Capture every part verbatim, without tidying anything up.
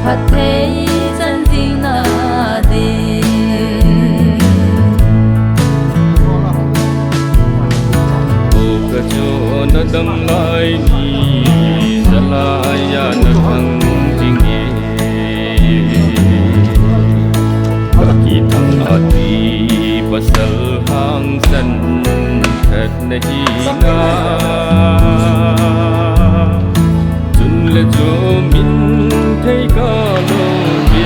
Phatthei chan jing nading. O ka chu na dam lai ni, jalai a na thang jing e. Ka kithang a ti pasal hangsan khat na hi na. Chun le chu min thei ka lo, mi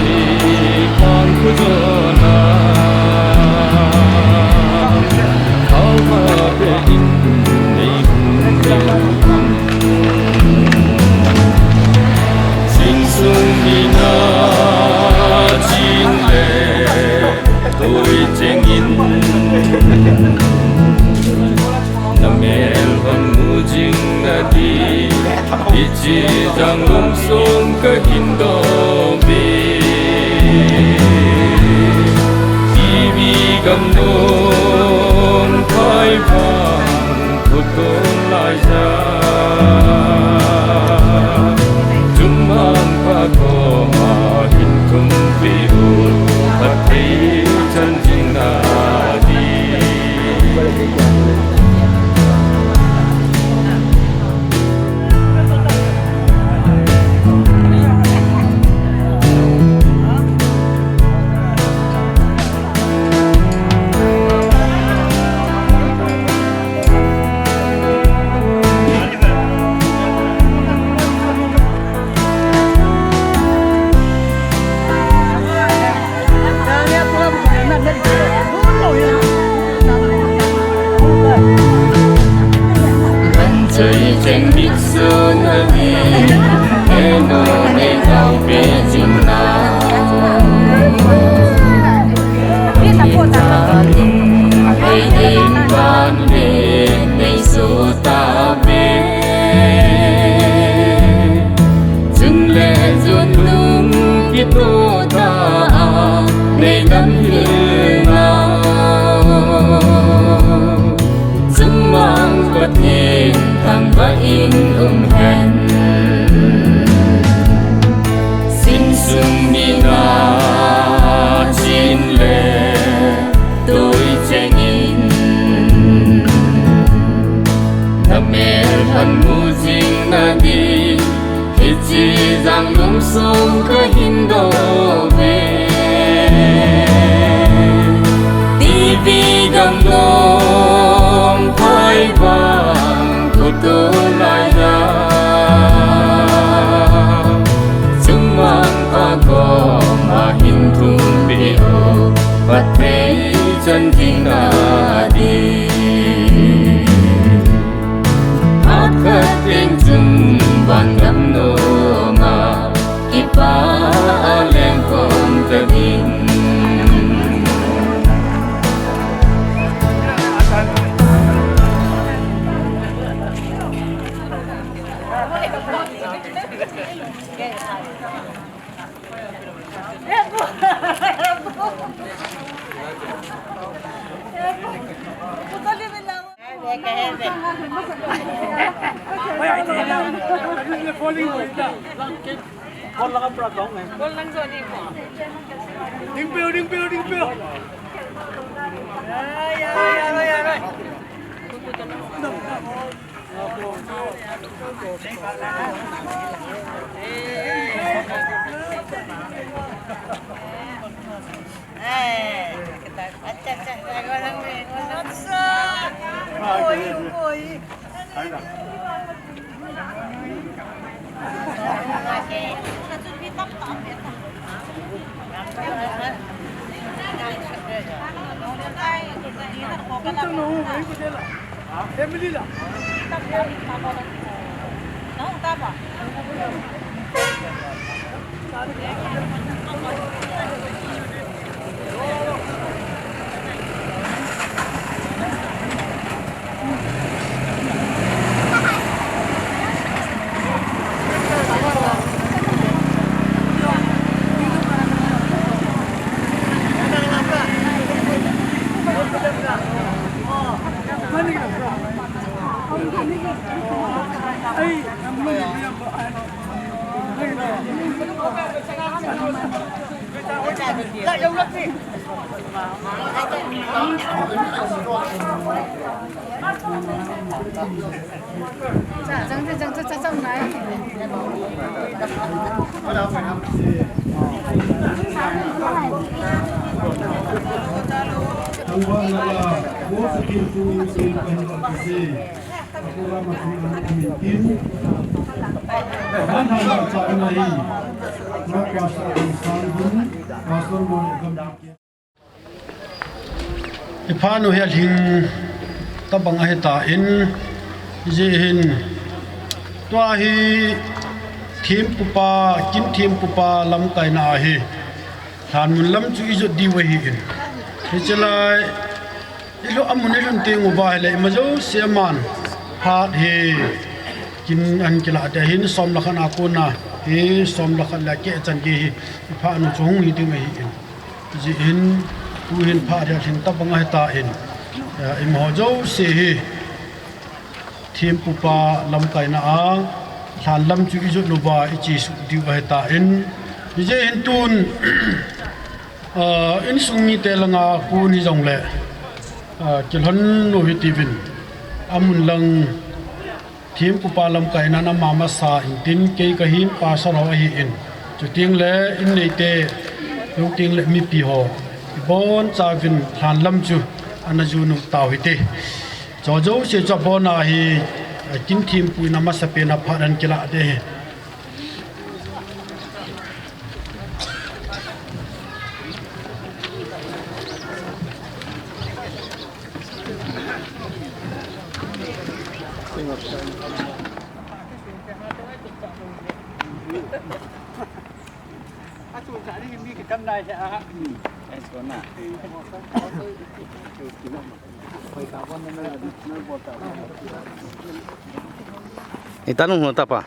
pang khu jo na. Thao ma pe in nei hung nei hung. Sing sung ni na chin le, tui cheng in. Na mel hon mu jing na di. Hiche jang lum sung ka hin do be. T V gam nung phai vang, photo lai ja. Chumang pa ko ma hin thum pi u, phatthei chan jing na di. Kan choi cheng bit sun a di, he no he tao pe jing na. Hei hei van le nei su ta be. Chun le chun lung kitoh ta a, nei dam hil na. Chumang Pathen thangvah in um hen. Sing sung ni na chin le tui cheng in. Na mel hon mu jing na di, hiche jang lum sung ka hin do be. T V gam nung phai vang, photo lai ja. Chumang pa ko ma hin thum pi o, phatthei chan jing na di. Phat khat teng chun van dam nom a, kipah a leng khom ta ding. Ding peo, ding peo, ding peo. Family la. Iphat nu hi alhing tabang ahitan, hijeh hin tua hi thempupa, kin thempupa lamkaina ahi. Lhanmun lam chu ijot diu ahin. Hiche lai ilhun, amun ilhun teng uva ahile ima jouse aman phat hi kin ahin kilah ding ahin, som le khat a kona hi, som le khat le akeh chan gei hi iphat nu chu hung hi ding ahin. Hijeh hin, tuhin phat hi alhing tabang ahitan, eh, eiho jouse hi thempupa lamkaina a lhan lam chu ijot uva ichesuh diu ahitan, hijeh hin tun, ah, insung mite langa kon hijongle, ah, kilhon u hitiuvin, amun lang thempupa lamkaina a ama masa intin, kei kahin pastor ho ahin, chuteng le in neite, chuteng le mipi ho, ibonchauvin lhan lam chu ana jot u tau hite. Chu jouse chu abona hi, kin thempu in amasapen a phat ahin kilah ding ahi. Ita nung ho tapa.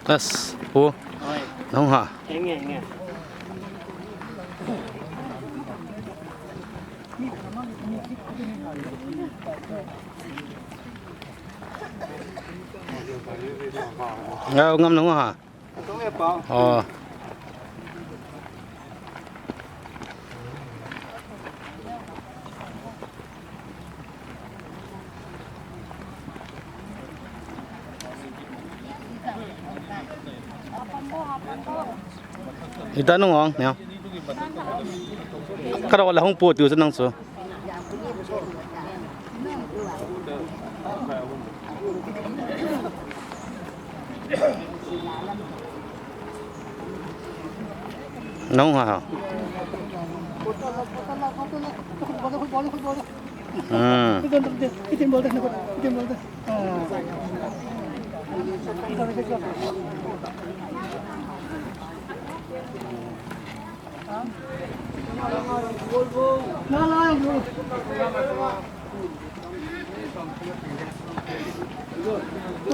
Yes, po. Nung ha. Nga ngam nung ha. Oh. Ita nung ong, neo. Karo la hung po tiu sa nang su. Nung ha. Hmm.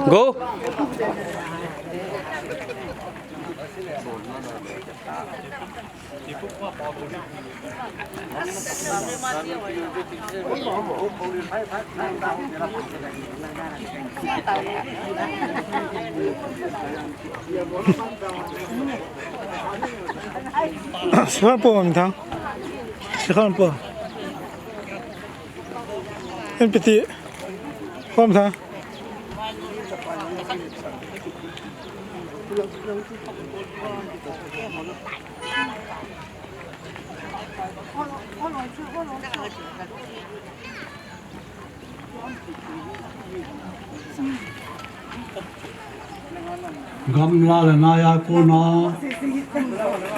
Go. Sikhar po, Mithang. Sikhar po. N P T. Pom tha. Gamla le naiya kona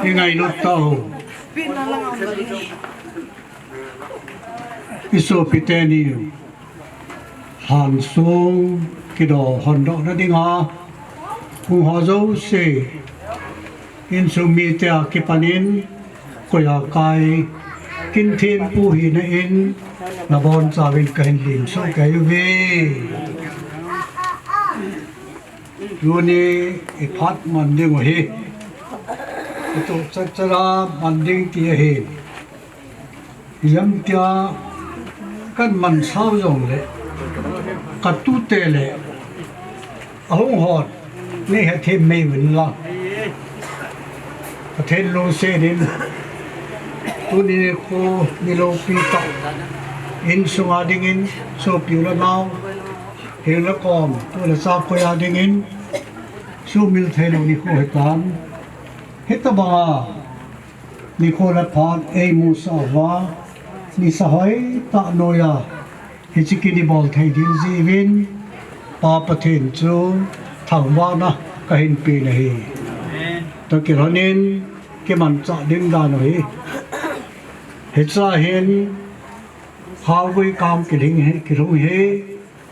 i ngailut tau. I sopite ni lhansong kidoh hondoh na dinga hung ho jouse, insung mite a kipan in, koi a kai, kin thempu hina in, nabonchauvin kahin lemsoh kei uve. Tuni i phat man ding u hi, i tup chat chat a man ding ti ahi. Ijemtia kan mansau jongle, ka tute le ahung hon nei hethem mai uvin lang. Pathen lungset in, tuni nikho ni loupi tah, insunga dingin, sopi u le nao, heng le kom, tu le cha koi a dingin, sumil thei lou nikho hitan. Hitabanga nikho le phat eimusah uva, nisa hoitah noiya, hiche kin ibol thei ding jeh uvin, Pa Pathen chu thangvahna kahin pe nahi. Tua kilhon in kimanchah ding dan u ahi. Hichea hin, Haogui kam kilhing hi, kilhung hi,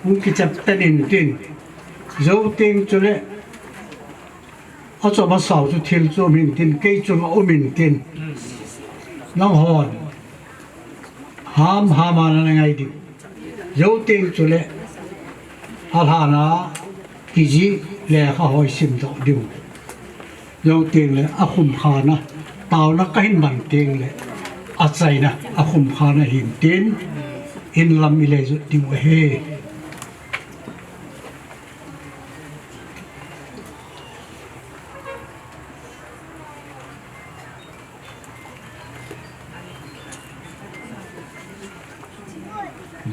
hung kichep pen intin, jou teng chule, achom asao chu thil chu um intin, kei chunga um intin, nanghon ham hama nangai diu. Jou teng chule, alhana kijih lekha ho isimdoh diu. Jou tengle akhumkhana, taona kahin man tengle, achaina akhumkhana hintin, inlam ilei jot diu ahi.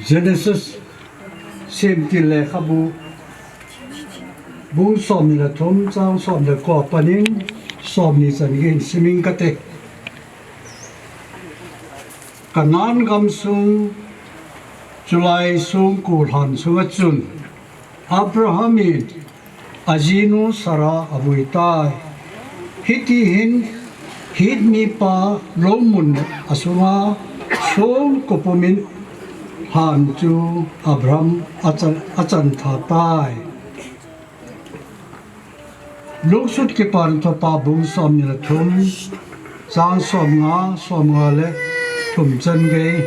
Genesis, Semtil lekhabu, bung somni le thum, chang somni le ko a panin somni chan geihin simin kate. Kanan gamsung, chulai songko lhan sunga chun, Abraham in ajinu Sarah avui tai. Hitihin Hit mipa loumun asunga songko pumin lhan chu Abraham achan, achan tha tai. Lungsut Kipana Thupha bung somni le thum, chang somnga, somnga le thum chan gei.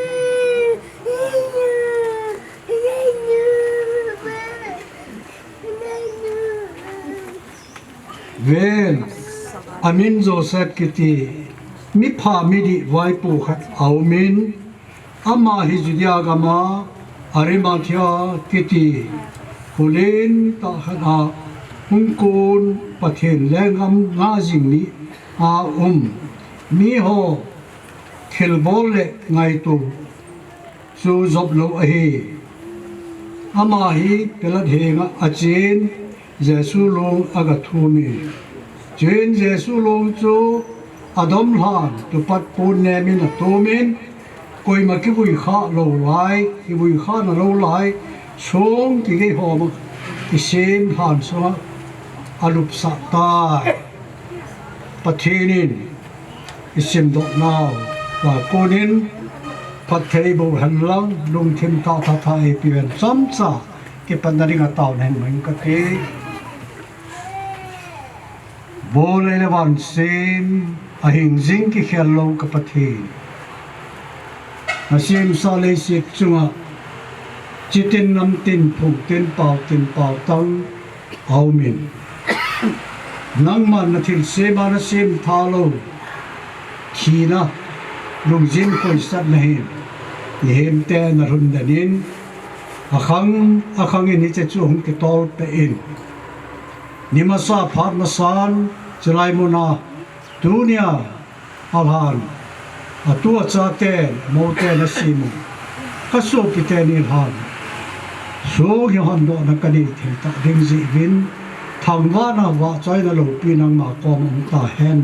Ven, amin Joseph kiti, mipha midih vaipo khat aumin, ama hi Judea gama Arimathea kiti, kho lentah khat a hungkon Pathen lenggam ngah jing mi a um, miho thilbol le ngaito chu jop lou ahi. Ama hi Pilate henga achen, Jesu long agathum in. Chuin Jesu long chu adom lhan, tupat pon nemin atomin, koima kivui kha lou lai, kivui kha na lou lai, song kigei homa kisem lhan sunga alupsah tai. Pathen in isimdoh nau a konin phatthei boh hen lang, lungthim tha tha tha eipe uvin chomcha kipatna dinga taona hin mang kate. Bolei le van sem, ahing jing kikhel lou ka Pathen. Nasemsa leiset chunga, chitin namtin, phungtin, paotin, paotang, aumin. Nangman nathilsem a nasem tha lou, thina, lungjin koisatna hin, mihemte nalhun den in, akhang, akhang in hiche chu hung kitol peh in. Nimasa phat masan, chulai muna, tunia, alhan, atu achate, mote nasem u. Ka sopite ni lhan. Song hi hondohna kanei thei tah ding jeh uvin, thangvahna vahchoina loupi nangma koma um tahen.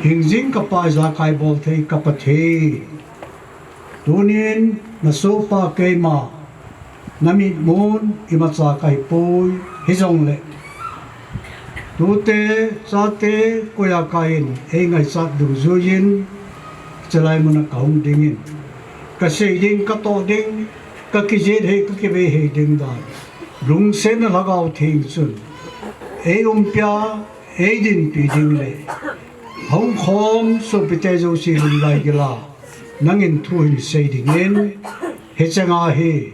Hing jing ka Pa ijakai bol thei ka Pathen. Tunin nasohpa keima, namitmun imacha kahipoi, hijongle tute, chate, koiya kaiyin, eingaichat dungjuiyin, chulai muna kahung dingin, kasei ding, katoh ding, kakijet hei, kakivei hei ding dan, lungsetna Lhagao Theng chun eiumpia, eidinpi ding le hung khom sopite jouse lunglai gila, nangin thu hin sei dingin, hiche nga hi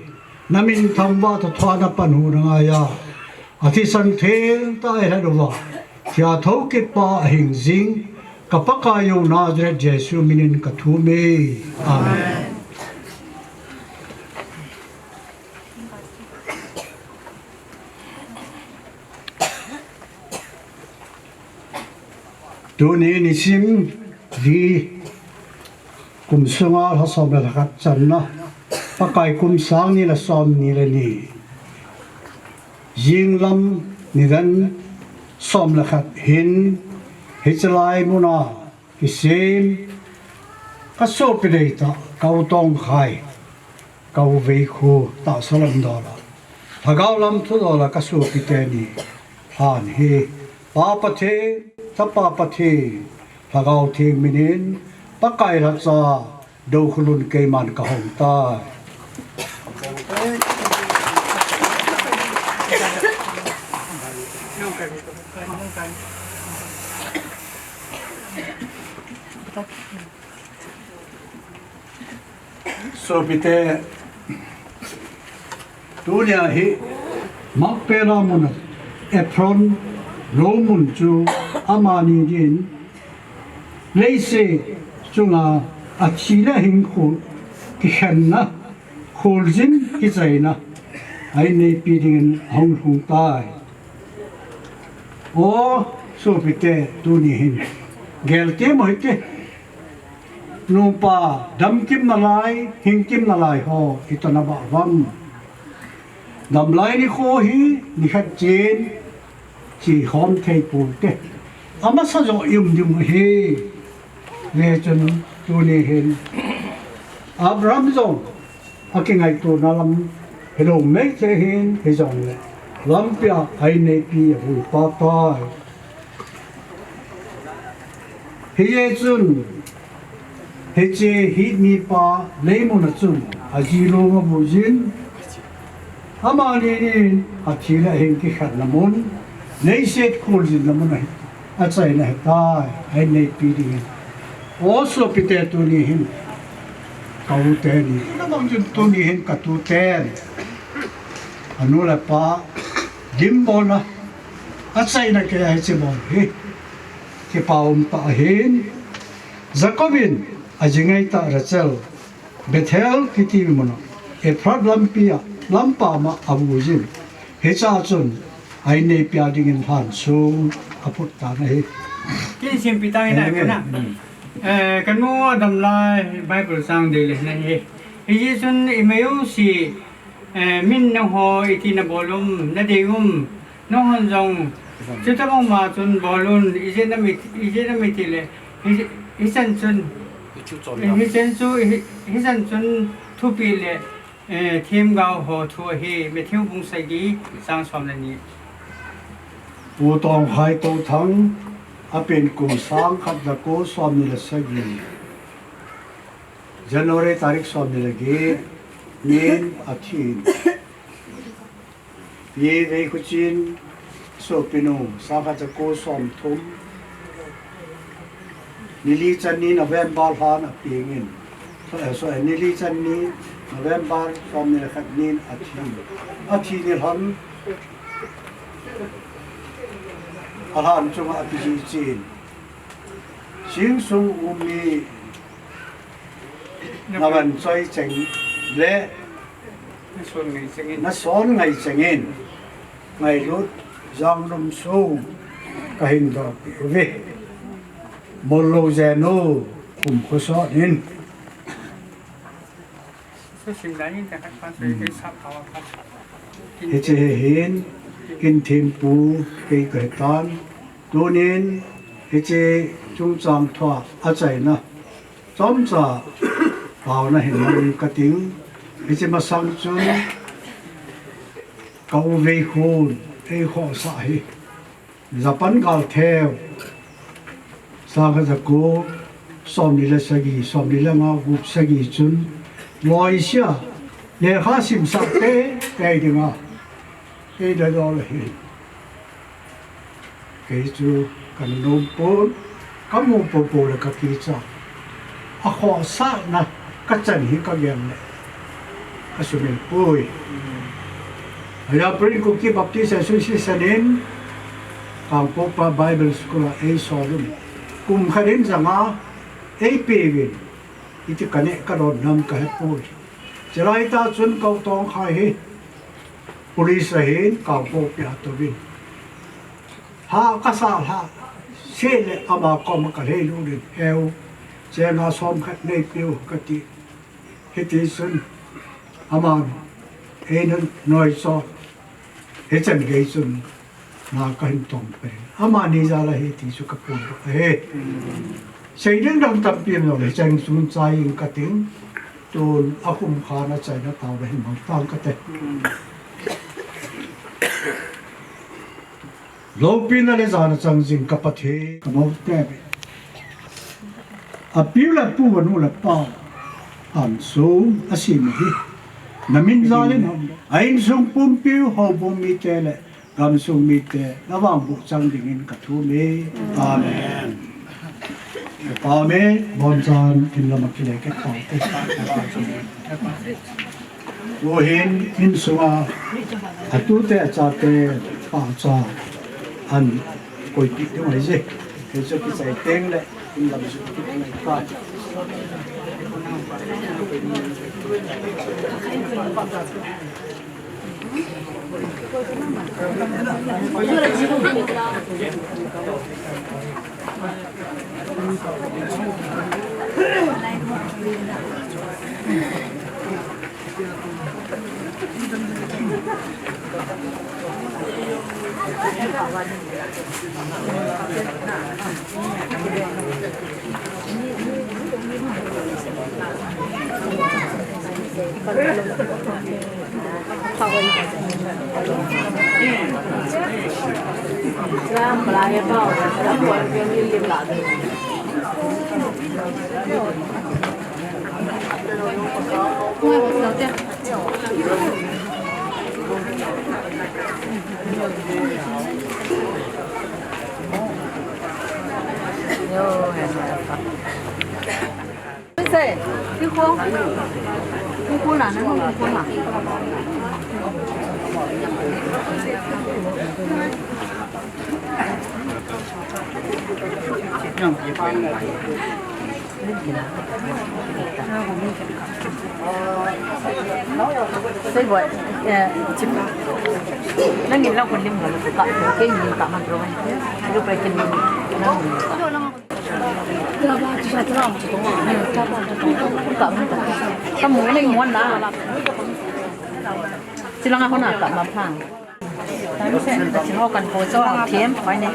namin thangvah tha thua napanhu nangaiya, athisan thengtah a eilhat uva thia thou kitpa ahing jing ka Pakai u Nazareth Jesu minin kathum e. Amen. Tuni nisim li kum sunga lha som le lha khat channa, Pakai kum sang ni le som ni le ni, jinglam nidan som le khat hin, hiche lai muna kisem ka sopi deitah ka U Tongkhai, ka U Veikhu tahsa lam dola, lhagao lam thu dola ka sopi teni lhan hi Pa Pathen, Chapa Pathen, Lhagao Theng minin Pakai lhacha Dokhulun keiman ka hong tai. Sopite, tunia hi Makpela muna Ephron lou mun chu amani din leiset chunga athi le ahing khu kikhenna, kholjin kichaina a inneipi dingin ahung lhung tai. O sopite, tuni hin gel temo hite. Nupa damkim nalai, hingkim nalai ho, itona bah vam. Damlai nikho hi nikhat chen chi hom thei poute. Amasa jo i um ding hi. Ve chun tuni hin Abraham jong akingaitona lam hilou mei che hin, hijongle lampia a inneipi avui pa tai. Hijeh chun hiche hi mipa leimuna chun ajilou ma bu jin, amani nin athi le ahing kikhenna mun, leiset kholjinna mun ahi, achaina ahitai, a inneipi dingin. O sopite, tuni hin ka u teni, na bang chun tuni hin ka tu ten anu le pa dim bolna, achaina kei a hiche bol hi kipa um tah ahin. Jacob in ajingai tah Rachel Bethel kiti muna Ephrath lampi a, lampam a avu jin. Hiche a chun a inneipi a dingin lhan sung aphut tan ahi. Kin simpi tang in a, Amen. Kona. Hmm. Eh, kanu adam lai Bible sang dei le na hi. Hijeh chun i mei u si, eh, min nangho iti na bol um, na dei um, nanghon jong chutabang ma chun bol un, ijeh inem, ijeh inem itile, hi, hichan chun, hichan chu, hi, hichan chun thupi le, eh, themgao ho thu ahi. Matthew bung sagi chang som le ni. Pu Tongkhai Touthang, apen kum sang khat jako som ni le sagi, January tarik som ni le get nin athin. Pi Veikhuchin sopinu, sang khat jako som thum, nili channi November lhan apengin. So, eh, so, eh, nili channi November som ni le khat nin athi. Athi ni lhon, alhan chunga api ji chin. Sing sung umi na van choi cheng le na son ngai chengin, na son ngai chengin, ngailut jang lum sung ka hin dong pi uve. Mol lou jeng u, kum khosot in. Hiche hi hin, kin thempu kei kahi tan. Tunin hiche chungchang thua achaina chomcha taona hin mang kating. Hiche masang chun ka u Veikhun ei khohsah hi Japan galtheu, sang khat jako som ni le sagi, som ni le nga, gup sagi chun loisia lekha simsah teitei dinga ei da dol ahi. Kei chu kana nom pon, kamu popo le kakicha. Akhohsahna kachan hi kagel le kasumil poi. Hia Prin Kuki Baptist Association in Kangpokpi Bible School a eisol un. Kum khat in janga eipeuvin, iti kaneh kalon nam kahe poi. Chulai tah chun ka u Tongkhai hi police ahin Kangpokpi a atouvin. Ha kasah lhah Tile ama koma kalhei lhun in, heu, chenga som khat neipeh u kati. Hiti chun, aman eina noiso, hichan gei chun, na kahin tong pen. Amani jal a hiti chu kaphondoh ahi. Sei ding dang tampi umlou le, hichan chun chai ing kating, tun akhum khan achaina tao le hin mang tang kate. Loupina le jana chang jing ka Pathen, ka noute. Apiu le apu, anu le apa, angsung asem hi. Na min jal in, a insung pumpiu, houbung mite le gamsung mite, na vangboh chang dingin ka thum e. Amen. Amen. Bonchan, kin lama kile kit taute. Tuhin insunga atute achate pahcha an koipeh ding ahi je. Hichu kichai teng le in lam chu kipah. Sei boy, eh, chip. Nangin lau kon lim lau ka, kei ni ka man ro. Lu pa kin nang. Ka man ka. Ka mu nei muan na. Silanga hona ka ma phang. Kan se, kan se ho kan po cho, thiem, pai ne.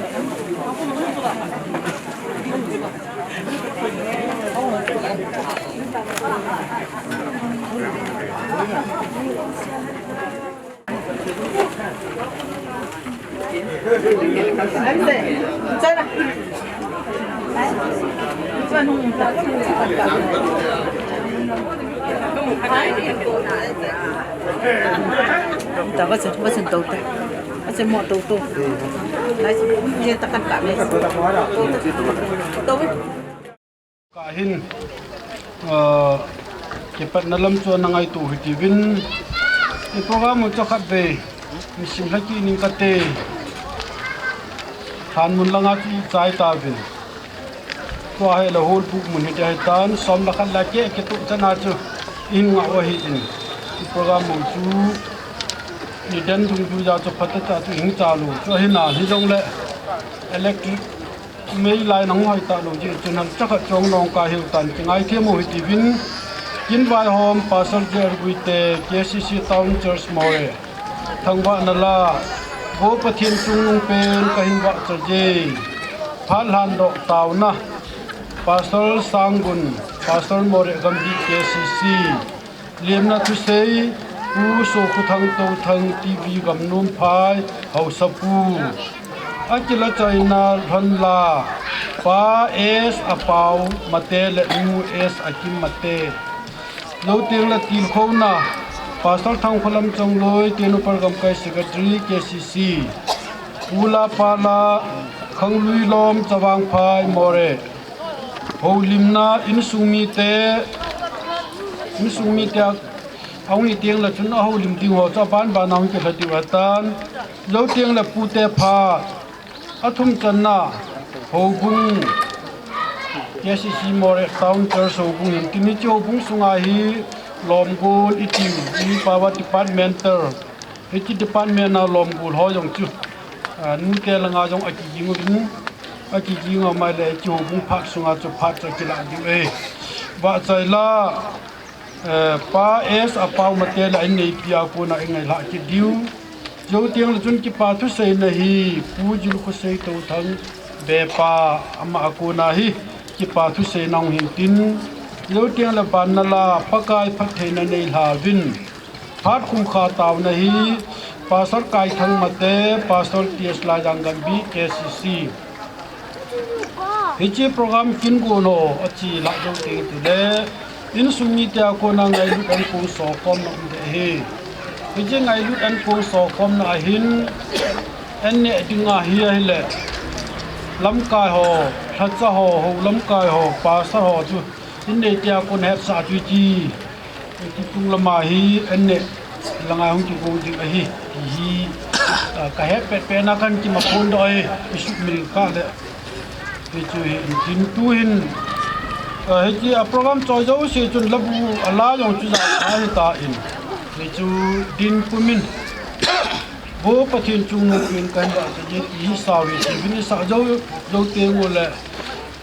Ta, va chun, va chun to ta. Va chun mo to to. Lai, ye ta kan ta me. To, to. Ka hin, ah, kipatna lam chu ana ngaito hitiuvin. I program u chu khatvei, nisim lha kit ning kate. Hanmun langa chu i chai tauvin. Tua hi la hall buk mun hi dia hitan, som le khat la ke, ke tu chana chu i hin ngah u ahin. I program u chu nidan dungjuija chu phatah a chu i hung chalu. Chu ahin a, hijongle electric mei lai nahung hoi talou jeh chun ham chakhat chong nong ka hiu tan, kingaithem u hitiuvin. Kin vaihom Pastor J R Guite, K C C Town Church Moreh. Thangvahna la, Vo Pathen chungnung pen kahin vahchoi e. Phat lhandoh taona, Pastor Sanggun, Pastor Moreh Gambih K C C. Lemna thusei, Pu Sokhuthang Touthang T V Gamnomphai, Haosapu. Akila chaina lhon la, Pa S Apao Mate le Nu S Akim Mate. Lou teng le tilkhouna, Pastor Thangkholam Chongloi, Tengnoupal Gamkai Secretary, K C C. Pu la Pa la, Khanglui Lom Chavangphai, Moreh. Houlimna insung mite, insung mite a, ahung hi teng le chun ahoulim ding ho chu aban ban a hung kilha diu ahitan. Jou teng le pute phat. Athum channa, houbung, K C C Moreh Town Church houbung hin, tuni chu houbung sunga hi lomgol i tiu, i power departmental, hiche department a lomgol ho jong chu, ah, nute langa jong akiging uvin, Akijing a mai le kiho bung phat sunga chu phat chu kilah diu e. Vahchoi la, eh, Pa S Apaomate le anneipi a kona ingailhah kit diu. Jou teng le chun kipa thuseina hi Pu Jilkhosei Touthang Bepa ama a kona hi kipa thuseina hung hin tin. Jou teng le banna la Pakai phattheina neilha uvin. Phat khum kha taona hi Pastor Kaithang Mate, Pastor T S Laijang Gambi, K C C. Hiche program kin gon ho achi lah jou teng tile, insung mite a kona ngailut ankong sokhomna um ding ahi. Hiche ngailut ankong sokhomna a hin, an neh ding ahi ahile, lamkai ho, lhacha ho, hou lamkai ho, pastor ho chu, in neite a kon hetsah chu ti. Hiche chung lama hi an neh langa hung kigong ding ahi, ti hi, ah, ka het petpet na kan kimaphon doh e, i sumil kha le. Hichu hi in tin tu hin, ah, hiche a program choi jouse chun labu a la jong chu ja ahi tan. Hichu din pumin. Vo Pathen chungnung pin kan vahchoi e ti hi sao hi ti vin i sah jou, jou teng ule.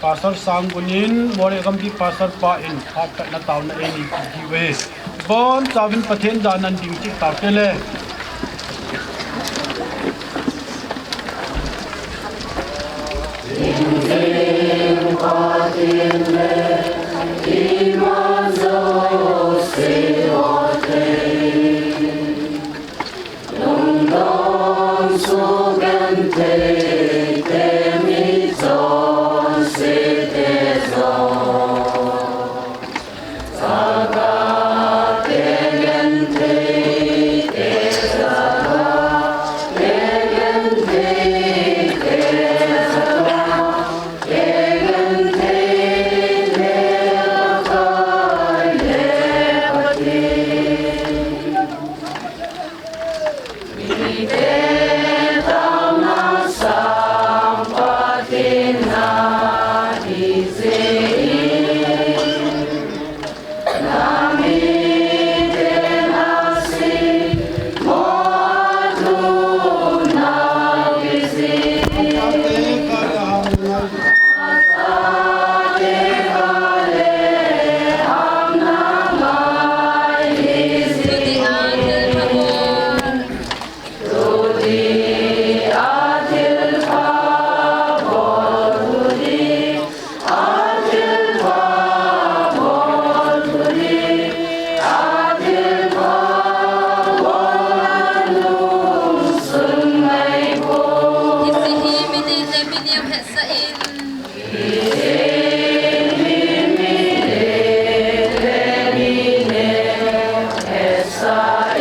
Pastor Sanggun in, Moreh Gambi Pastor pa in, phat khat na taona eini ti diu e. Bonchauvin Pathen jana ding cheh taute le.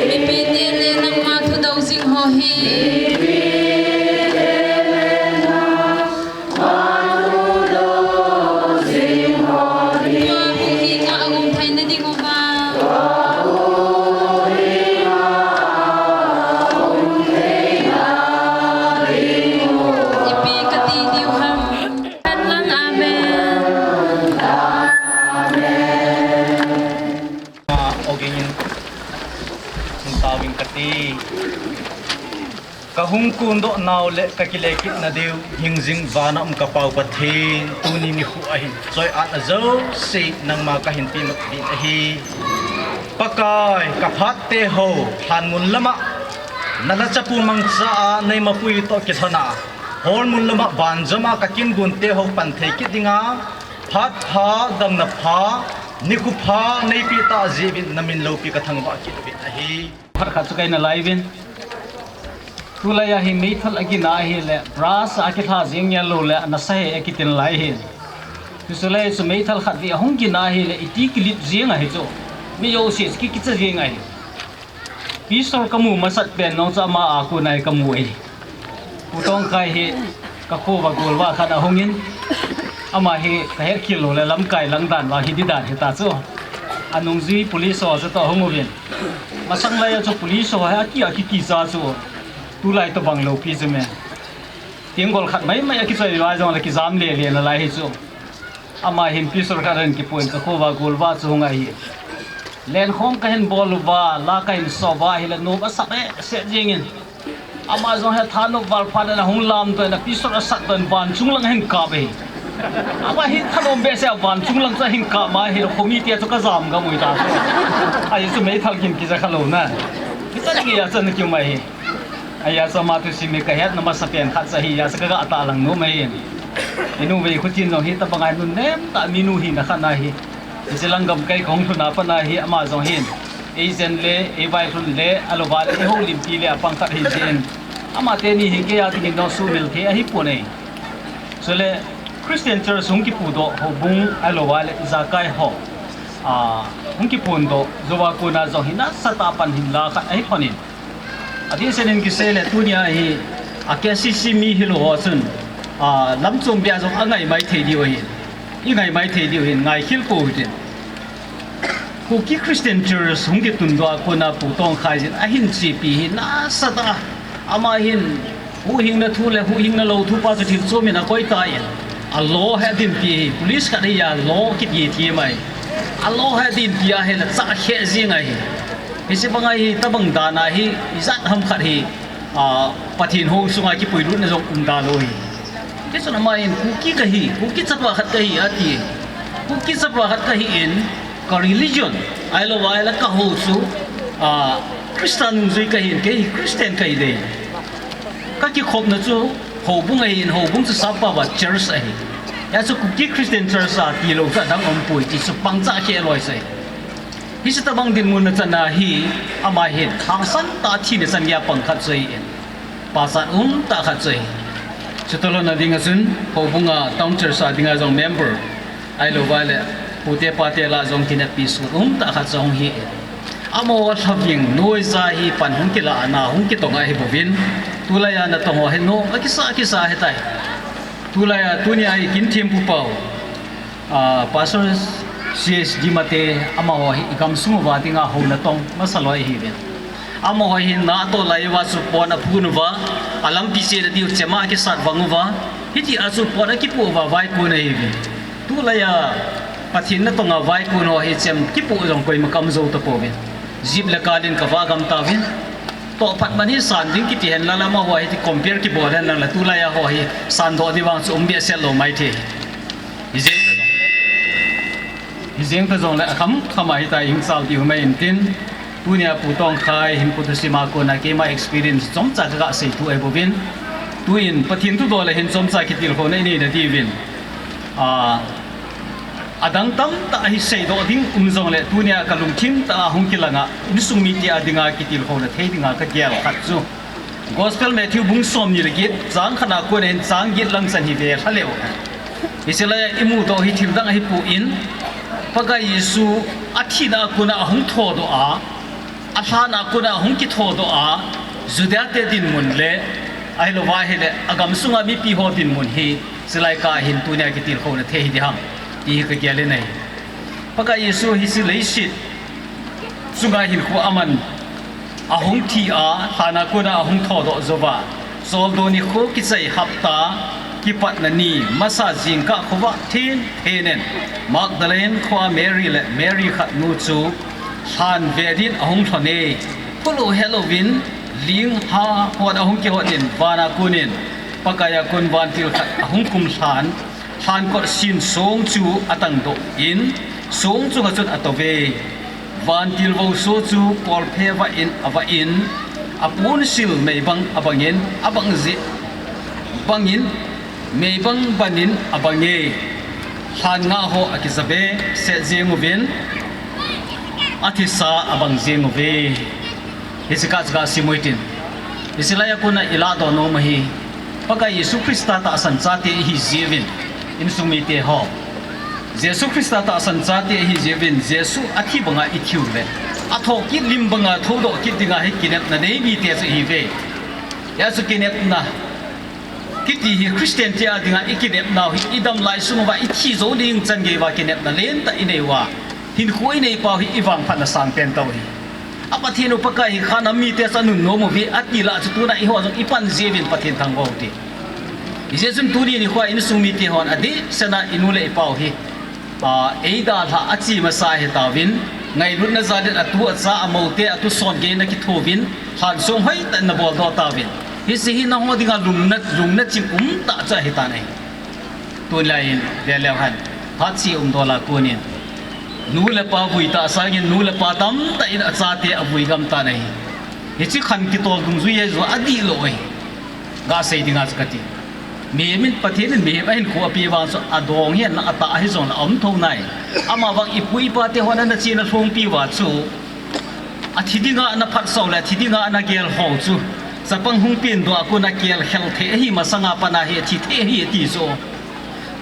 Mipite le nangma thudou jing ho hi. Tua bung hi nga agum theina ding uva. Ipi kati diu ham. Kan lang amen. Amen. Ogin in, in tawin kati. Kahung kundoh nau le kakile kitna diu, hingjing vana um kapau Pathen, tuni nikho ahin, choi-atna jouse nangma kahin pelut ding ahi. Pakai, kaphat teho, lhanmun lama, nalhachapu mangcha a, neimapui toh kilhona, holmun lama, banjom a kakingun teho, pan thei kit dinga, phat pha, damna pha, nikho pha, neipeh tah jeh uvin, namin loupi kathangvah kit uvin ahi. Phat khat chu kahin nalai uvin. Tulai a hi meithal agin ahile, brush a kilha jeng ngel lou le, nasa he akitin lai hi. Hichu lai chu meithal khat vei ahung gin ahile, iti kilip jeng ahi chu. Mi jouse chu ki, kicha jeng ahi. Pi Sor kamu masat pen nong chu ama a kon a hi kamu ahi. Pu Tongkai hi kakho uva gol uva khat ahung in, ama hi kahet khel lou le lamkai lang dan uva hi di dan hita chu. Anungjui police ho chu toh hung uvin. Masang lai a chu police ho hi aki, aki kicha chu. Tulai tobang loupi chu me. Tenggol khat mai mai a kichoi uva jong le kijam le le nalai hi chu. Ama hin Pi Sor khat in kipuiyin kakho uva gol uva chu hung ahi. Lenkhom kahin bol uva, la kahin so uva ahile nom asap e, set jeng in. Ama jong hi thanop val phat in ahung lamdoh in, api sot asatdoh in, van chung lang ahin kap e. Ama hi thanom behseh a, van chung lang chu ahin kap ma ahile, khomi te chu kajam gam uvin ta chu. Ahi chu meithal kim kija kha lou na. Hichan geiya chu ana kium ahi. Ahi a chu ama thusim hi kahetna masapen khat chu ahi a, chu kaga tahlang nom ahi. Inu Veikhuchin jong hitobang a nunnem tah minu hina khat ahi. Hiche lang gamkai kahung lhun a pat a hi ama jong hin, eijen le, eivailhun le, ahilouva le, eihoulimpi le apang khat ahi jeh in, ama teni hi keia dingin jong sumil thei ahipon e. Chule Christian Church hung kipudoh houbung ahilouva le ijakai ho, a, hung kiphondoh jouva kona jong hi nasatah a pan hinla khat ahilhonin, adehset in kisei le tunia hi, a, K C C mi hilou ho chun, a, lamchom beh a jong angai mai thei diu ahin, ingai mai thei diu ahin, ngaikhel pou hitin. Kuki Christian Church hung kitundoh a kona Pu Tongkhai jin ahin chepi hi nasatah a, ama hin huhhingna thu le huhhingna lou thu pa chu thil chom in akoi tan, a law hi adinpi hi, police khat ahi a law kiti thim ahi. A law hi adinpi ahile chah kheh jeng ahi. Hiche banga hitobang dan a hi ijat ham khat hi, a, Pathen hou sunga kipuilutna jong umda lou hi. Hichun ama hin Kuki kahi, Kuki chapa khat kahi ati. Kuki chapa khat kahi in, ka religion ahilouva ahile kahou chu, a, Christa nungjui kahin, kei hi Christian kahi dei. Kakikhopna chu houbung ahin, houbung chu sappao a church ahi. Hia chu Kuki Christian Church ati lou chu adang umpoi ti chu pangchah kheh loi chu ahi. Hiche tobang dinmun a chana hi ama hin hangsan tah a thina chan geiya pang khat chu ahin, pachat umtah khat chu ahi. Chutobang a dinga chun houbung a Town Church a dinga jong member ahilouva le pute pate lah a jong kineppi sut umtah khat chu ahung hi in, amaho lhaving noija hi pan hung kilah a, na hung kitong ahibouvin, tulai a natong ho hi nom akisa kisa ahitai. Tulai a tunia hi kin thempu pau, a, Pastor C H Dimate amaho hi igamsung uva dinga hou natong masa loi ahiuvin, amaho hi natoh lai uva chu pon aphun uva, alampi chena diu chema akisat vang uva, hitia chu pon akipoh uva vaikon ahiuvin. Tulai a Pathen natonga vaikon ho hi chem kipoh jong koima kamjou tapouvin, jeep le car in kavah gam tauvin. Tohphat man hi san ding kiti henlang le amaho hi ti compare kibol henlang le tulai a ho hi sandoh di vang chu um behseh lou maithei. Hijeng ta jongle, hijeng ta jongle akham kham a hitia hung sao diu mai intin, tunia Pu Tongkhai hinkho thusim a kona keima experience chomcha kaga seithu ahibouvin, tuin Pathen thudol a hin chomcha kitilkhouna inei nadiuvin, a, adang tamtah hi seidoh ding um jongle tunia kalungthim tah a hung kilanga insung mite a dinga kitilkhouna thei dinga kagel khat chu Gospel Matthew bung somni le get, chang khatna a kona hin chang get lang chan hi velha leu. Hiche laia imudoh hi thildang ahipon, Pakai Jesu athina a kona ahung thodoh a, alhana a kona ahung kithodoh a, Judate dinmun le, ahilouva ahile agamsunga mipi ho dinmun hi, chulai kah a hin tunia kitilkhouna thei hi diham, ti hi kagel in ahi. Pakai Jesu hiche leiset chunga hinkho aman ahung thi a, lhana kona ahung thodoh jouva, choldo nikho kichai hapta kipatna ni masa jingkah khovah thenthen in, Magdalene khoa Mary le Mary khatnu chu lhan ve din ahung lhon e. Phulou helouvin, lingha hon ahung kihot in, vana konin, Pakaiya kon vantil khat ahung kum lhan, lhan kot sin song chu atangdoh in, song chunga chun atouve. Vantil voso chu kolphe vah in avah in, aponsil meibang abangin, abang jeh bangin, meibang banin abange. Lhan ngah ho akija behseh jeng uvin, athisa abang jeng uve. Hiche kah chu gasim u hitin. Hiche laia kona ilahdoh nom u hi, Pakai Jesu Christa tahsan chate ihi jeh uvin, insung mite ho, Jesu Christa tahsan chate ihi jeh uvin, Jesu athi banga ithiu le, athoh kit lim banga thodoh kit dinga hi kinepna nei mite chu ihiuve. Hijeh chun kinepna kiti hi Christian te a dinga ikinepnau hi, idam lai sung uva ithi jou ding chan geiuva kinepna lentah inei uva, hinkho inei pau hi ivangphatna sangpen tauve. A Pathen u Pakai hi khanam mite chu anunnom uve ati lah chu tuna eiho jong ipan jeh uvin Pathen thangvah u hite. Hijeh chun tuni nikhoa insung mite hon adehset a inu le ipau hi, a, eidalhah a che masa ahitauvin, ngailutna jal in atu acha, amoute atuson geiyin akithouvin, lhansong hoitah in ana boldoh tauvin. Hiche hi nangho dinga lungna, lungna ching umtah chu ahitan ahi. Tulai in, veleu hen. Phat seh umdol a konin. Nu le pa vui tah sangin, nu le pa tamtah in achate avui gam tan ahi. Hiche khan kitol dungjui ahi chu adihlou ahi. Gasei dinga chu kati. Mihem in Pathen in mihem ahinkho apeh vang chu adong hi ana atah ahi jongle aum thou nai. Amavang ipu ipa te hon ana chena lhongpi uva chu. Athi dinga ana phatsah u le, athi dinga ana gel ho chu. Chapang hung pendoh a kon a kelkhel thei ahi masanga pat a hi athi thei ahi ati chu.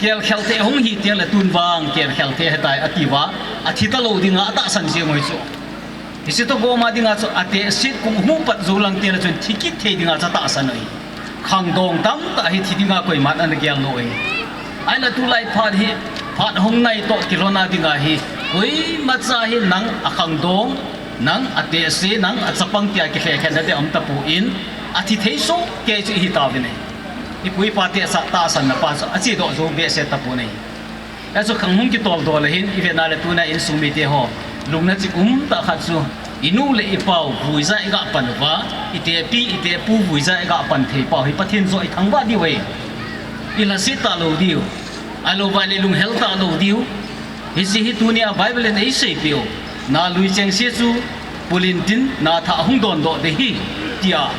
Kelkhel thei hung hi teng le tun vang kelkhel thei ahitai ati uva. Athi talou dinga atahsan jeng u ahi chu. Hiche toh gom a dinga chu atehse kum hung pat jou lang teng le chun thi kit thei dinga chu atahsan u ahi. Khangdong tamtah hi thi dinga koiman ana gel lou ahi. Ahinla tulai phat hi, phat hung nai toh kilhon a dinga hi, koimacha hi nang akhangdong, nang atehse, nang achapang tia kilhekhen na te aum tapon, athi thei soh kei chu ihi tauvin ahi. Ipu ipa te sa tahsan na pa chu achedoh jou behseh tapon ahi. Achu khang hung kitol dol ahin, ivet na le tuna insung mite ho, lungna ching umtah khat chu, inu le ipau vuija iga pan uva, itepi, itepu vuija iga pan thei pau hi Pathen joh ithangvah diu ahi. Ilhaset talou diu. Ahilouva le lunghel talou diu. Hiche hi tunia Bible in eiseipeh u. Na lui chengse chu, pulin tin, na thah hung dondoh ding ahi, tia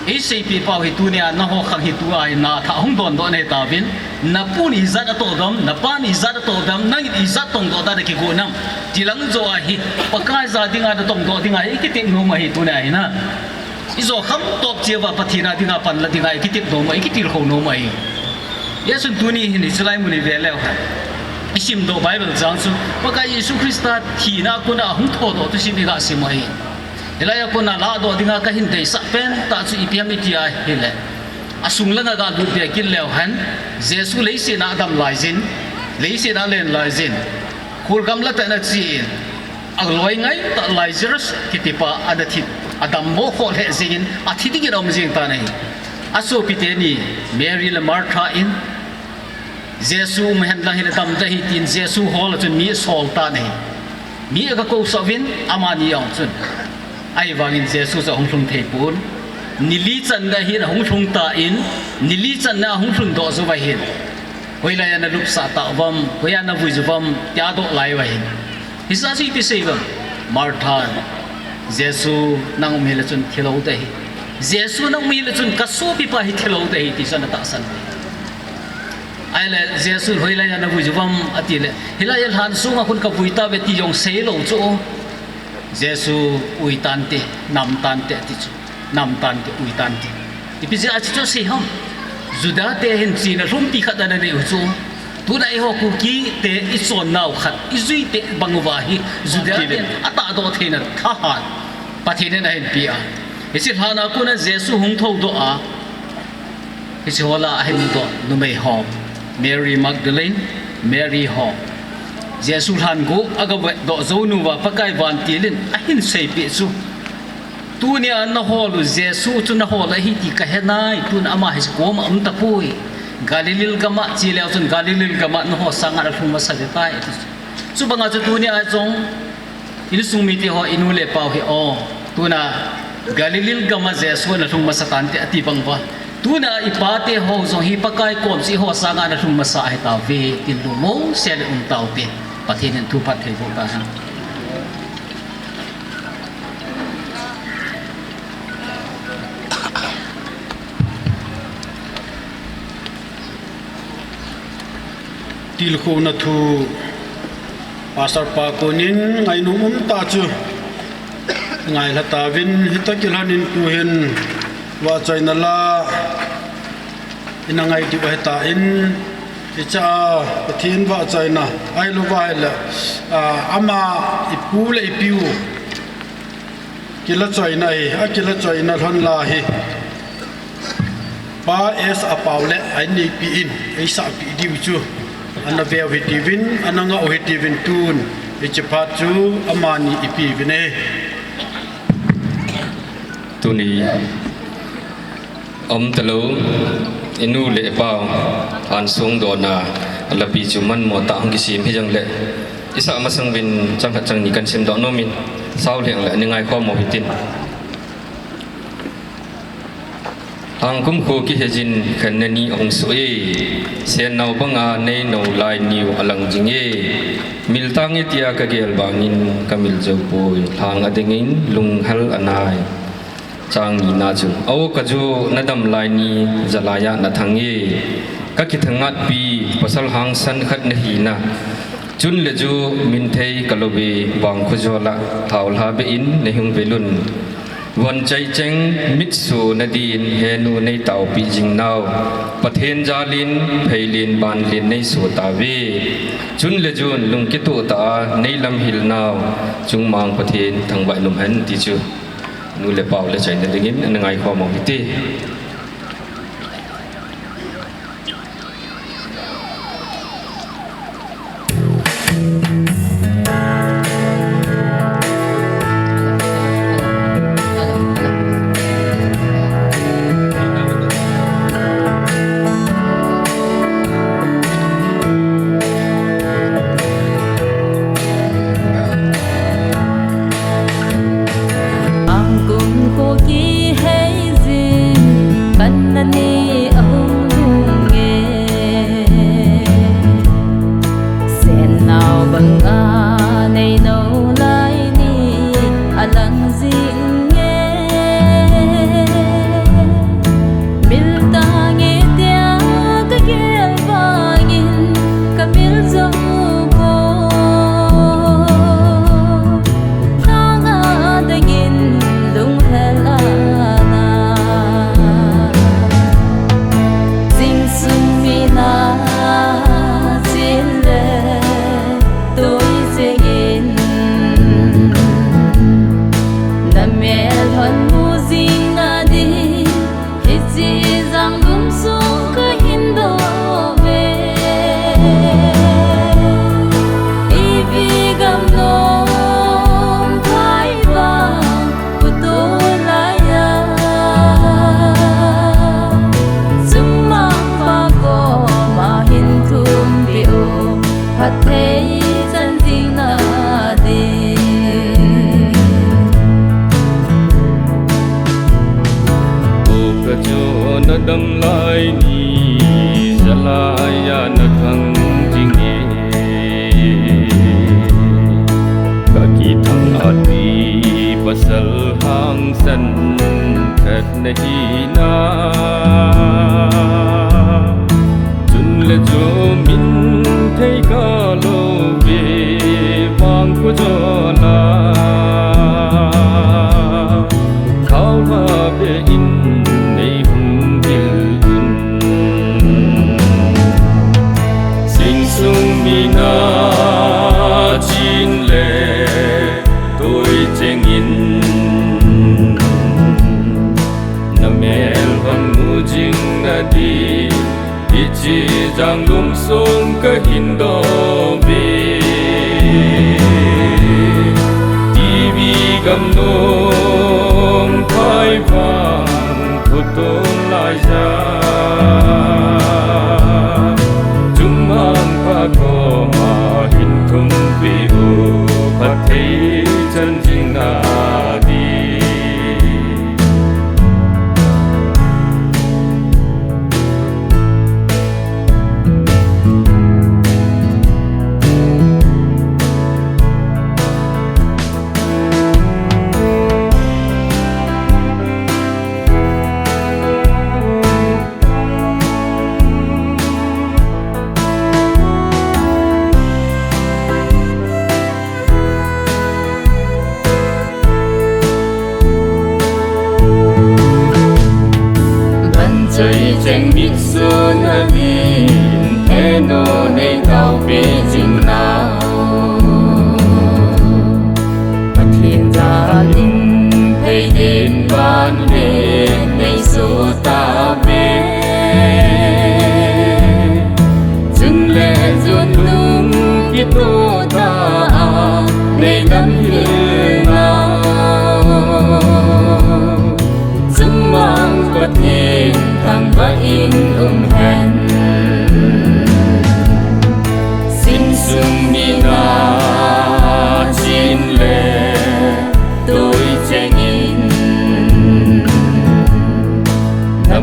eiseipeh pau hi tunia nangho khang hi tua hi na thah hung dondoh nahi tauvin, na pu in ijat atoh dem, na pa in ijat atoh dem, nangin ijat tongdoh dan a kigo nam. Tilang joh a hi, Pakai ja dinga na tongdoh dinga hi, ikitep nom ahi tunia hi na. Ijo kham tah cheh uva Pathen a dinga panla dinga ikitep nom ahi, ikitilkhou nom ahi. Hichun tuni hin hiche lai mun ive leu hen. Isimdoh Bible chang chu, Pakai Jesu Christa thina a kona hung thoudoh thusim iga sim u ahi. Hilai a kona ladoh dinga kahin deisah pentah chu ipi ham iti ahile. Asung langa galut be kit leu hen, Jesu leiset a adam laijin, leiset a alen laijin, khul gamla tah in achen, aloi ngaitah Lazarus kitipa ana thi, adammo khoh lheh jengin, athi dingin aum jeng tan ahi. Asopi teni, Mary le Martha in, Jesu um hen lang hile dam ding ahi tin Jesu hol a chun mi asol tan ahi. Mi aga kousah uvin amani jong chun. Ahivangin Jesu chu ahung lhung thei pon. Ni li channa hin ahung lhung tan, ni li channa ahung lhun doh jou uva hin. Hoilai a na lupsah tauvam, hoiya na vui uvam, tia adoh lai uva hin. Hiche a chu ipi asei uvam, Marthan, Jesu nang um hile chun thilou ding ahi. Jesu nang um hile chun kasopipa hi thilou ding ahi, ti chu ana tahsan uve. Ahile Jesu hoilai a na vui uvam ati le, hilai a lhan sunga khun kavui tauve ti jong seilou chu. Jesu ui tante, nam tante ati chu. Nam tante, ui tante. Ipi jeh a chu asei ham. Juda te hin chena lhumpi khat ana nei u chu. Tuna eiho Kuki te ichonnau khat, ijui te bang uva hi Juda te atahdoh theina thahat Pathen in ahin pe a. Hiche lhan a kona Jesu hung thoudoh a. Hiche hol a ahin mudoh numei ho, Mary Magdalene, Mary ho. Jesu lhan gup aga vetdoh jou uva Pakai vantil in ahin seipeh chu. Tunia nahol u Jesu chu nahol ahi ti kahe nai, tun ama hiche koma um tapoi. Galilee gam a che leu chun Galilee gam a naho sanga nalhung masa ding tai ati chu. Chubanga chu tunia jong insung mite ho, inu le pau hi o, tuna Galilee gam a Jesu nalhung masa tante ati bang uva. Tuna ipate ho jong hi Pakai kom chu eiho sanga nalhung masa ahi tauve, tin lungmong sel in um taute. Pathen in thu phatthei boh tahen. Tilkhouna thu Pastor pa konin ngainom umtah chu ngailha tauvin, hita kilhonin tuhin vahchoina la ina ngai diu ahitan, hiche a Pathen vahchoina ahilouva ahile, a, ama ipu le ipiu kilachoina hi, akilachoina lhon la hi. Pa S. Apao le a inneipi in eisahpeh diu chu ana veu hitiuvin, ana ngah u hitiuvin tun, hiche phat chu amani ipeuvin ahi. Tuni aum talou, inu le ipau, ansung dona, lapi chu manmo tah hung kisem hijongle, isah masang uvin chang khat chang ni kan simdoh nomin, sao lheng le ani ngaikhom u hitin. Lhangkum kho kihejin khenna ni ahung soh e, Sennao banga neinou lai niu alang jing e. Mil tange tia kagel vangin kamil jou poi, lhang adingin lunghel anai. Chang nina chu, Aw kaju nadam lai ni, jalaiya nathang e. Kakithangatpi pasal hangsan khat nahina. Chunle ju minthei kalouve, vangkho jola thaolha behin neihung velun. Von chaicheng mitso nadin henu neitaopi jing nau. Pathen jalin pheilen banlen neiso tauve. Chunle jun lungkitoh tah a neilamhil nau. Chungmang Pathen thangvah in umhen ti chu. Nu le pau le chaina dingin ana ngaikhom u hite. Angkum kho kiheijin, khenna ni ahung lhung e. Sennao banga neinou lai ni alang jing e. Mil tange tia kagel vangin kamil jou poi. Lhang adingin lunghel anai. Jingsung mina chin le toi chengin, namelhon mu jing nadi. Hiche janglum sung kahin dou ve. Ipi gamnom phai vang khuto laiya. Chungmang Pa koma hin thumpi u. Phatthei chan jing nadi. Aw kaju nadam lai ni, jalaiya nathang jing e. Kakithangatpi pasal hangsan khat nahina. Chunle ju minthei kalouve, vangkho jola thaolha behin neihung velun. Jingsung mina chin le toi chengin, namelhon mu jing nadi. Hiche janglum sung kahin dou ve. Ipi gamnom phai vang khuto laiya. Chungmang Pa koma hin thumpi u. Phatthei chan jing nadi. Van chaicheng mitso nadin, henu neitaopi jing nau. Pathen jalin pheilen banlen neiso tauve. Chunle jun lungkitoh tah a neilamhil nau. Chungmang Pathen thangvah in umhen. Jingsung mina chin le toi chengin, na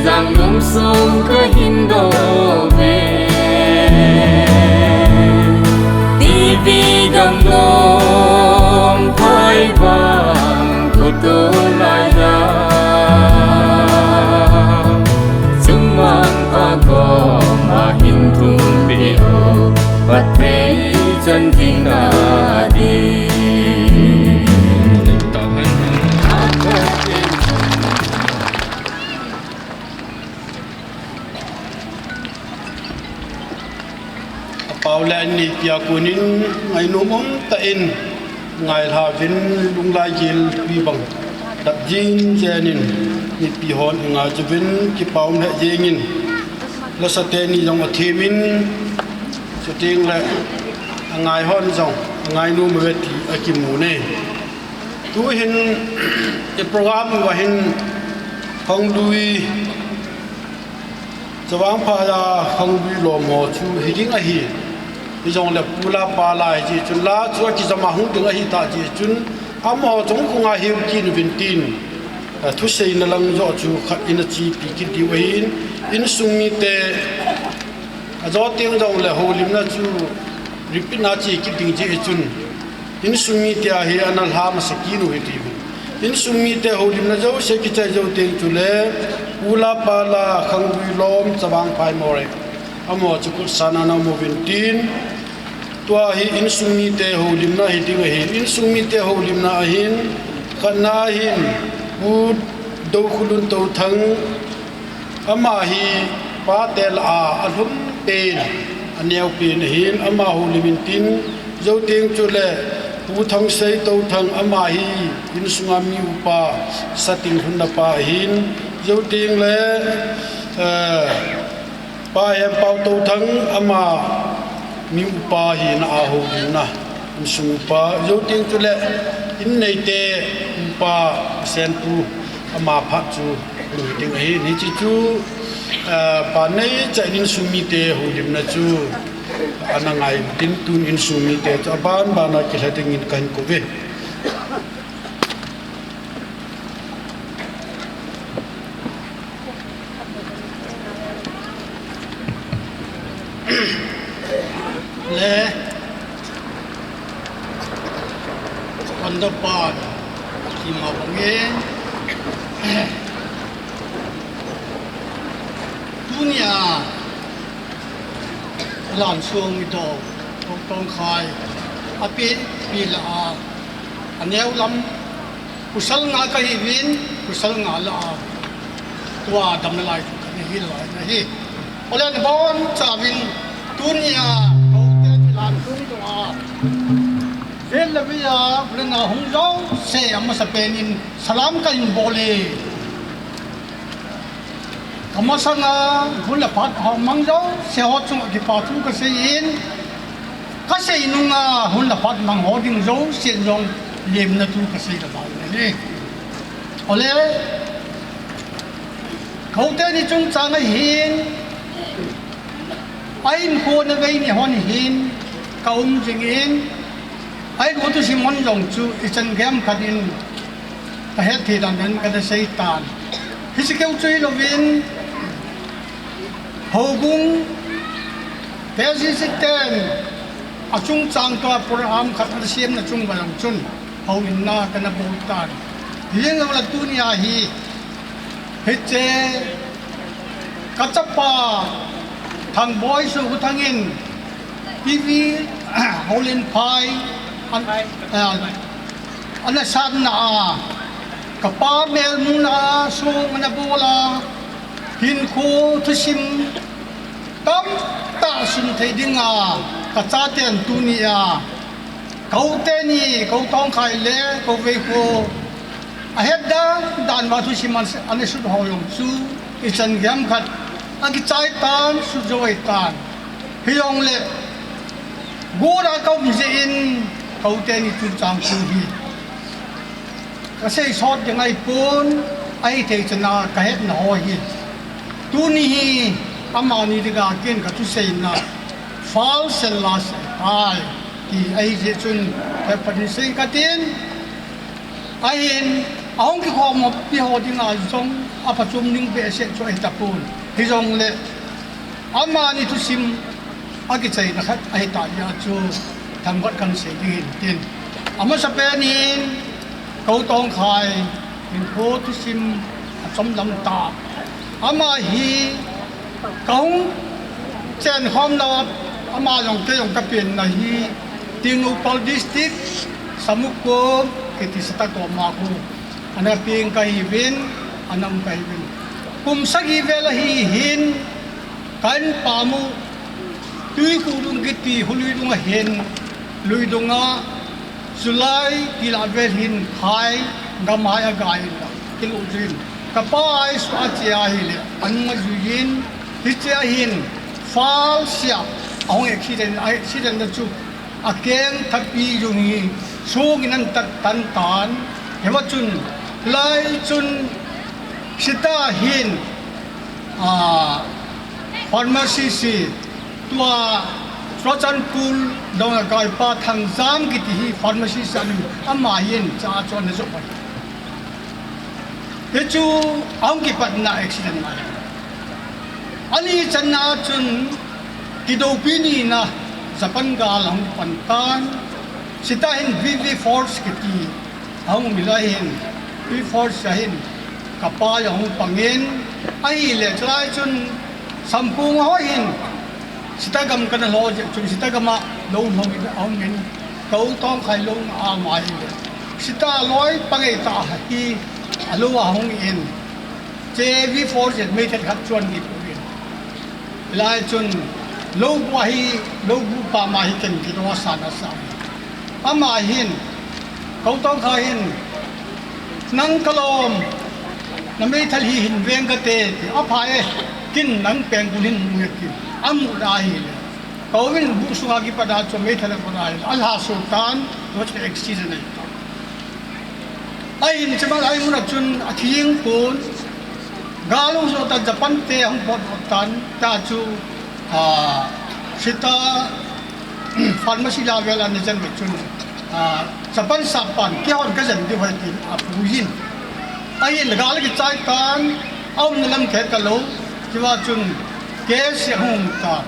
Jang lum sung ka hin do ve. T V gamnom phai vang ko to lai ya. Sumang pa ko ma hin thum pi o. Pat pe chan ding a di. Apau le aneipi a konin ngainom umtah in ngailha uvin lunglai gelpi bang dap jing jeng in mipi hon i ngai chu uvin kipa um lheh jeng in lasa teni jong a them in chuteng le angai hon jong angainom uve ti akimu e. Tuhin i program uva hin Khanglui Chavang Phai a Khanglui lom ho chu hi ding ahi. Hijongle pu la pa la hi jeh chun la chu akijam a hung ding ahi ta jeh chun amaho chung khunga hiu kit uvin tin, a, thuseina lang joh chu khat in a chepi kit diu ahin, insung mite ajo teng jongle houlimna chu repeat na che kit ding jeh chun Insung mite a hi ana lha masa kit u hite. Insung mite houlimna jouse kichai jou teng chule, pu la pa la Khanglui lom Chavang Phai Moreh, amaho chu kutsan ana um uvin tin. Tua hi insung mite houlimna hi ding ahin, insung mite houlimna ahin, khatna ahin, Pu Dokhulun Touthang, ama hi pate lah a alhum pen, aneo pen ahin, ama houlim in tin, jou teng chule Pu Thangsei Touthang, ama hi insunga mi upa, sating lhunna pa ahin, jou teng le, eh, Pa Hempau Touthang, ama mi upa hina a houlimna, insung upa, jou teng chule inneite upa, Senpu, ama phat chu hung hi ding ahin, hiche chu, eh, pa neicha in insung mite houlimna chu ana ngai tin, tun insung mite chu aban ban a kilha ding in kahin kou ve. Le, Kondopan, kima bangin. Tunia, Lansong mi to, Tongtong Khai, api, pi la a, aneo lam, Pasal nga kahiuvin, pasal nga lah a, tua damna lai chu kana hi lai ahi. Ole nabonchauvin tunia, kote ni Lansong tua. Vel le vei a, vena hung jouse amasapen in salam kahin bol e. Kamasanga, hun le phat ho mang jouse ho chunga kipa thu kasei in, kasei nunga, hun le phat mang ho ding jouse jong lemna thu kasei kaba ahi. Ole, kote ni chungchang ahin, a inkhona vei ni hon hin, ka um jing in, a inkhona thusim hon jong chu, ichan gei khat in, kahet thei dan dan kana sei tan. Hiche keu chu hilouvin, Houbung, K C C ten, achungchang tua program khat ana semna chung uva jong chun, houlimna kana bol tan. Hijongle tunia hi, hiche, kachapa, Thangboi Sokuthang in, T V, Houlimphai, an, ah, ana sanna a, kapa melmuna a song ana bol a, hinkho thusim tamtah sun thei dinga, kachaten tunia, kote ni, ko Tongkhai le, ko Veikho, ahet dan dan uva thusim ana sut ho jong chu, ichan gei khat, akichai tan, sut jou ahitan. Hijongle, gura kaum jeh in, kote ni chungchang thu hi kasei sot ding ahipon, ahithei chana kahetna ho hi. Tuni hi, amani dinga ken kathuseina, fal sen la sei tai, ti ahijeh chun, hepatin sei katin, ahin, ahung kikhom pi ho dinga jong, aphachom ding behseh chu ahitapon. Hijongle amani thusim akichaina khat ahitah jeh a chu themkhat kahin sei ding ahin tin. Amasapen in Kou Tongkhai hinkho thusim achomlam tah. Ama hi kahung chenkhomnau a, ama jong kei jong kapenna hi Tengnoupal District, Samukom kiti Sita koma khu ana peng kahiuvin, ana um kahiuvin. Kum sagi vel ahi hin, ka inpam u Twikhuh dung kiti kho lui dunga hin, lui dunga July ti lah vel hin khai, gamhai agai in, kilut jin. Kapa aisuh a che ahile, anung ajuiyin, hiche a hin, fal sia, ahung accident, accident na chu, akeng thapi jong hi, sungin ahin tat tan tan, hiva chun, lai chun, Sita hin, a, pharmacy si, tua, Churachandpur dong a kaipa Thangjam kiti hi pharmacy si ahin, ama hin cha chu ana jo pai. Hichu ahung kipatna accident ahi. Ani channa chun kidoupi nina Japan gal ahung pan tan, Sita hin V V Force kiti ahung um lai hin, V V Force a hin kapa ahung pangin, ahile chulai chun Samphong ho hin Sita gam kana lho jeh chun Sita gam a lou lhon in ahung in, Kou Tongkhai lou a ama hile Sita loi pangei tah hi alou ahung in, Che V V Force meithal khat chuan dip uvin. Hilai chun lou bu hi, lou bu pa ma hi ken kidoh a san asa. Ama hin, Kou Tongkhai hin, nang kalom, na meithal hi hin veng kate, ti, apha e, ken nang peng bul hin mu e, ti, amu da ahile. Kou vin bu sunga kipat a chu meithal a kona ahile, alha sultan, what accident ahi. Ahin, chuma lai mun a chun athing pon, gal hung sot tan Japan te ahung pot pot tan, ta chu, ah, Sita, pharmacy la vel a ana jen ve chun, ah, Japan sapan, keihon kajen diu ahi tin, apuiyin. Ahin, gal kichai tan, aumna lam khe talou, chua chun, case ahung um tan.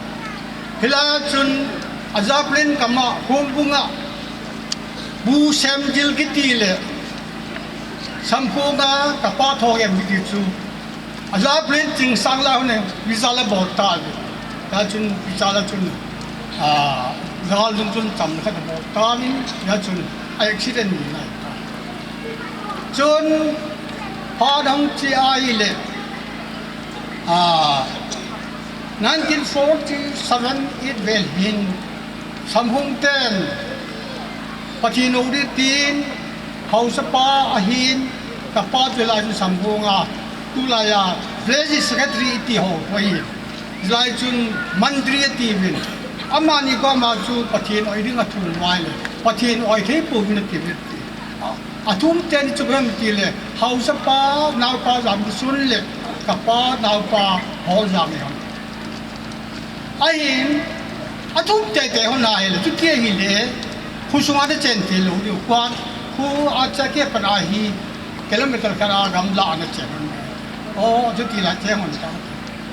Hilai a chun, a Japan gam a, Hungpung a, Bu Semjil kiti le, Samphong a kapa Thongem kiti chu, a Japan ching sang la hone, visa la bol ta le. Ta chun visa la chun, a, gal dung chun cham khat bol ta min, ya chun, a accident ni nai ta. Chun, phat hung che ahile, a, nineteen forty-seven eight vel hin, Samphong ten, Pathen ou ding tin, haosapa ahin, kapa chu lai chun Samphong a, tulai a, village secretary iti ho, ho ahin. Lai chun mantri atiuvin. Amani koma chu Pathen oi ding athum uva ahile, Pathen oi thei pouvin atiuvin. A, athum teni chu ipi ham itile, haosapa, naopa jam sun le, kapa, naopa, ho jam ahi. Ahin, athum teitei hon ahile, chuti ahile, kho sunga ana chen thei lou diu, kho, kho a cha ke pan ahi, kilometer khat a gamla ana chen hon. O, chuti la chen hon ta.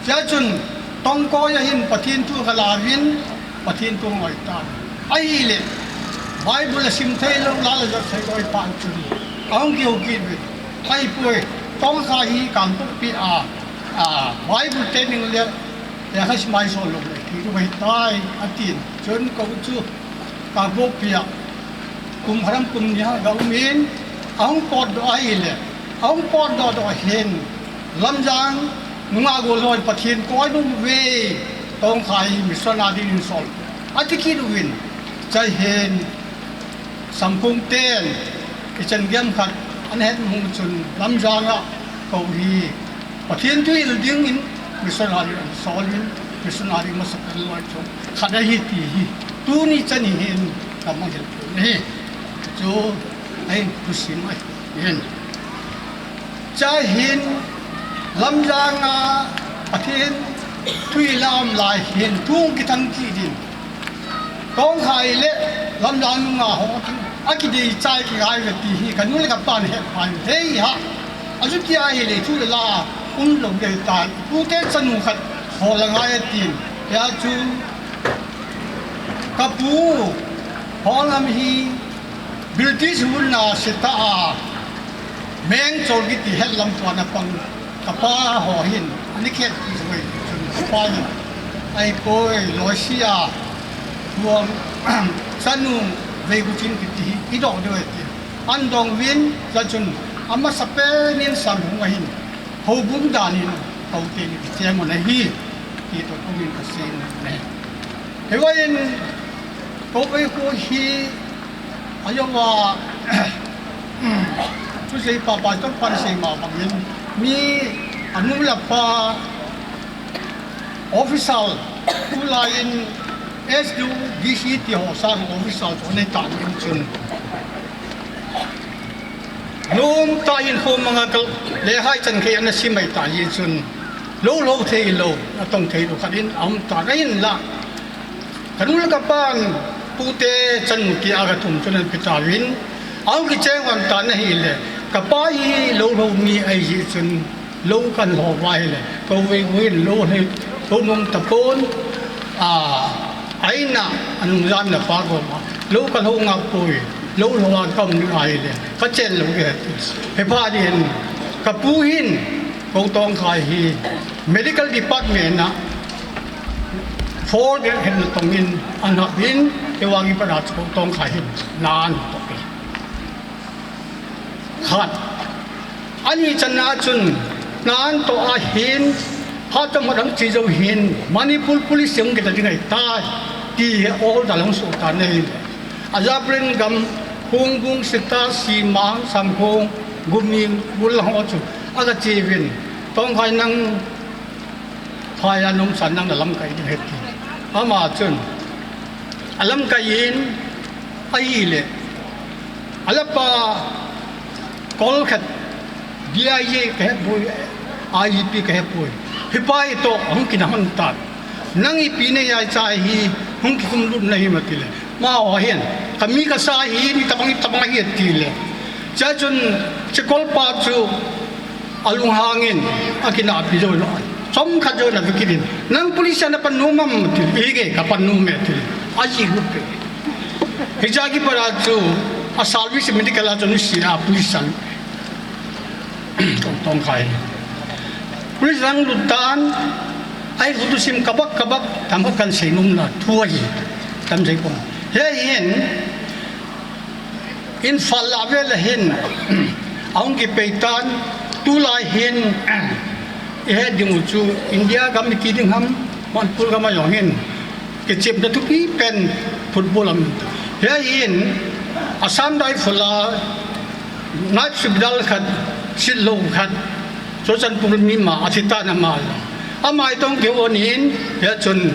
Chua chun, Tongkoi a hin Pathen thu aga la uvin, Pathen thu angoi tan. Ahile, Bible asim thei lou, la la jot thei lou ahi phat chun, ahung kihou kit uvin. Ahipoi, Tongkhai hi Kangpokpi a, a, Bible training le, lekha sim a eisol lou le, kihou ahitai, atin. Chun kou chu, Kangpokpi a, kum khat ham kum ni ham aga um in, ahung potdoh ahile, ahung potdoh doh hin, Lamjang nunga golhon Pathen koi nom uve, Tongkhai mission a dingin sol, ati kit uvin, chua hin, Samphong ten, ichan gei khat, ana het mu chun, Lamjang a, kou hi, Pathen thu hil dingin, missionary ana sol in, missionary masapen loi chu, khat ahi ti hi, tuni chan hi hin, ka mang hil pon ahi. Chu, ahin thusim ahi hin. Chua hin, Lamjang a, Pathen thu hil a um lai hin, thu kithang kit in. Tongkhai le Lamjang nunga ho, akidei chai kigai uve ti hi, kanu le kapan ahet pha in, hei ha. Achuti ahile thu le la um lou ding ahitai. Pute chanu khat hol angai atin. Hia chu kapu hol lam hi British hun a seta a Mengchol kiti het lam tua ana pang. Kapa ho hin ani khet ti joi chun kapa hin ai koi loisia tuang chanu vei kuchin kiti hi i dong deu atin. An dong uvin, chachun amasapen in sang hung ahin, houbung dan in, houte ni kicheng un ahi, ti toh kumin kasei nom e. Hivain, kou ei khu hi, ajoa, chu sei papa toh pan sei ma bangin, mi anu le apa, official, tulai in S D O, D C ti ho sang official chu nei tan in chun. Nom ta in ho manga kal le hai chan khe ana simai ta in chun. Lo lo thei lo, atong thei lo khat in aum ta na in la. Kanu le kapan pute chanu kia kathum chun an pe ta vin. Au kicheng wan ta na hile. Kapa hi lo lo mi ahi chun. Lo kan lho uva ahile, kou vei kou hin lo hi, lo mong tapon, a, aina, anung jan na pa koma, lo ka lho ngap poi, lo lho a ka um ding ahile, ka chen lou ding ahi. Hipha din, ka pu hin, kou Tongkhai hi, medical department a, four grade hin na tong in, ana bin, kei vang i pa na kou Tongkhai hin, na an tong in. Khat. Ani channa chun, na an toh ahin, phat tam dang chi jou hin, Manipur Police jong kita ding ahitai, ti order lang so ta nei. Ajapren gam, Khongbung, Seta, Simang, Samkhong, Guming, Gul lang ho chu, aga chi vin, Tongkhai nang, Phai a nom san nang na lamkai ding ahi ti. Ama chun, a lamkai in, ahile, a lapa kol khat, D I A ka he poi, I G P ka he poi. Hipa hi toh, hung kinahon tan. Nang ipi nei a cha hi, hung kikum lut na hi ma tile. Ma ho hin, ka mi ka sa hi, mi tabang, tabang hi tile. Cha chun, che kol pa chu, a lunghang in, a kinapi jou lo. Chomkhat jou na vekit in, "Nang police a na pan nom am?" ti, "Ige, ka pan nom e," ti. A ji lut pe. Hiche kipat a chu, a service medical a chu ni si a police a. Tong, Tongkhai. Police lang lut tan, ai lut sim kabak kabak, tam kan sei nom na, thu ahi, tam sei kong. He hin, Imphal a vel a hin, ahung kipei tan, tulai hin, i het ding u chu India gam i ti ding ham, Manipur gam a jong hin, kichepna thupi pen football a um. Hia hin, Assam Rifle a, Night Subedar khat, Sitlhou khat, Churachandpur mi ma, a thi tan ama. Ama i tong keu onin, hia chun,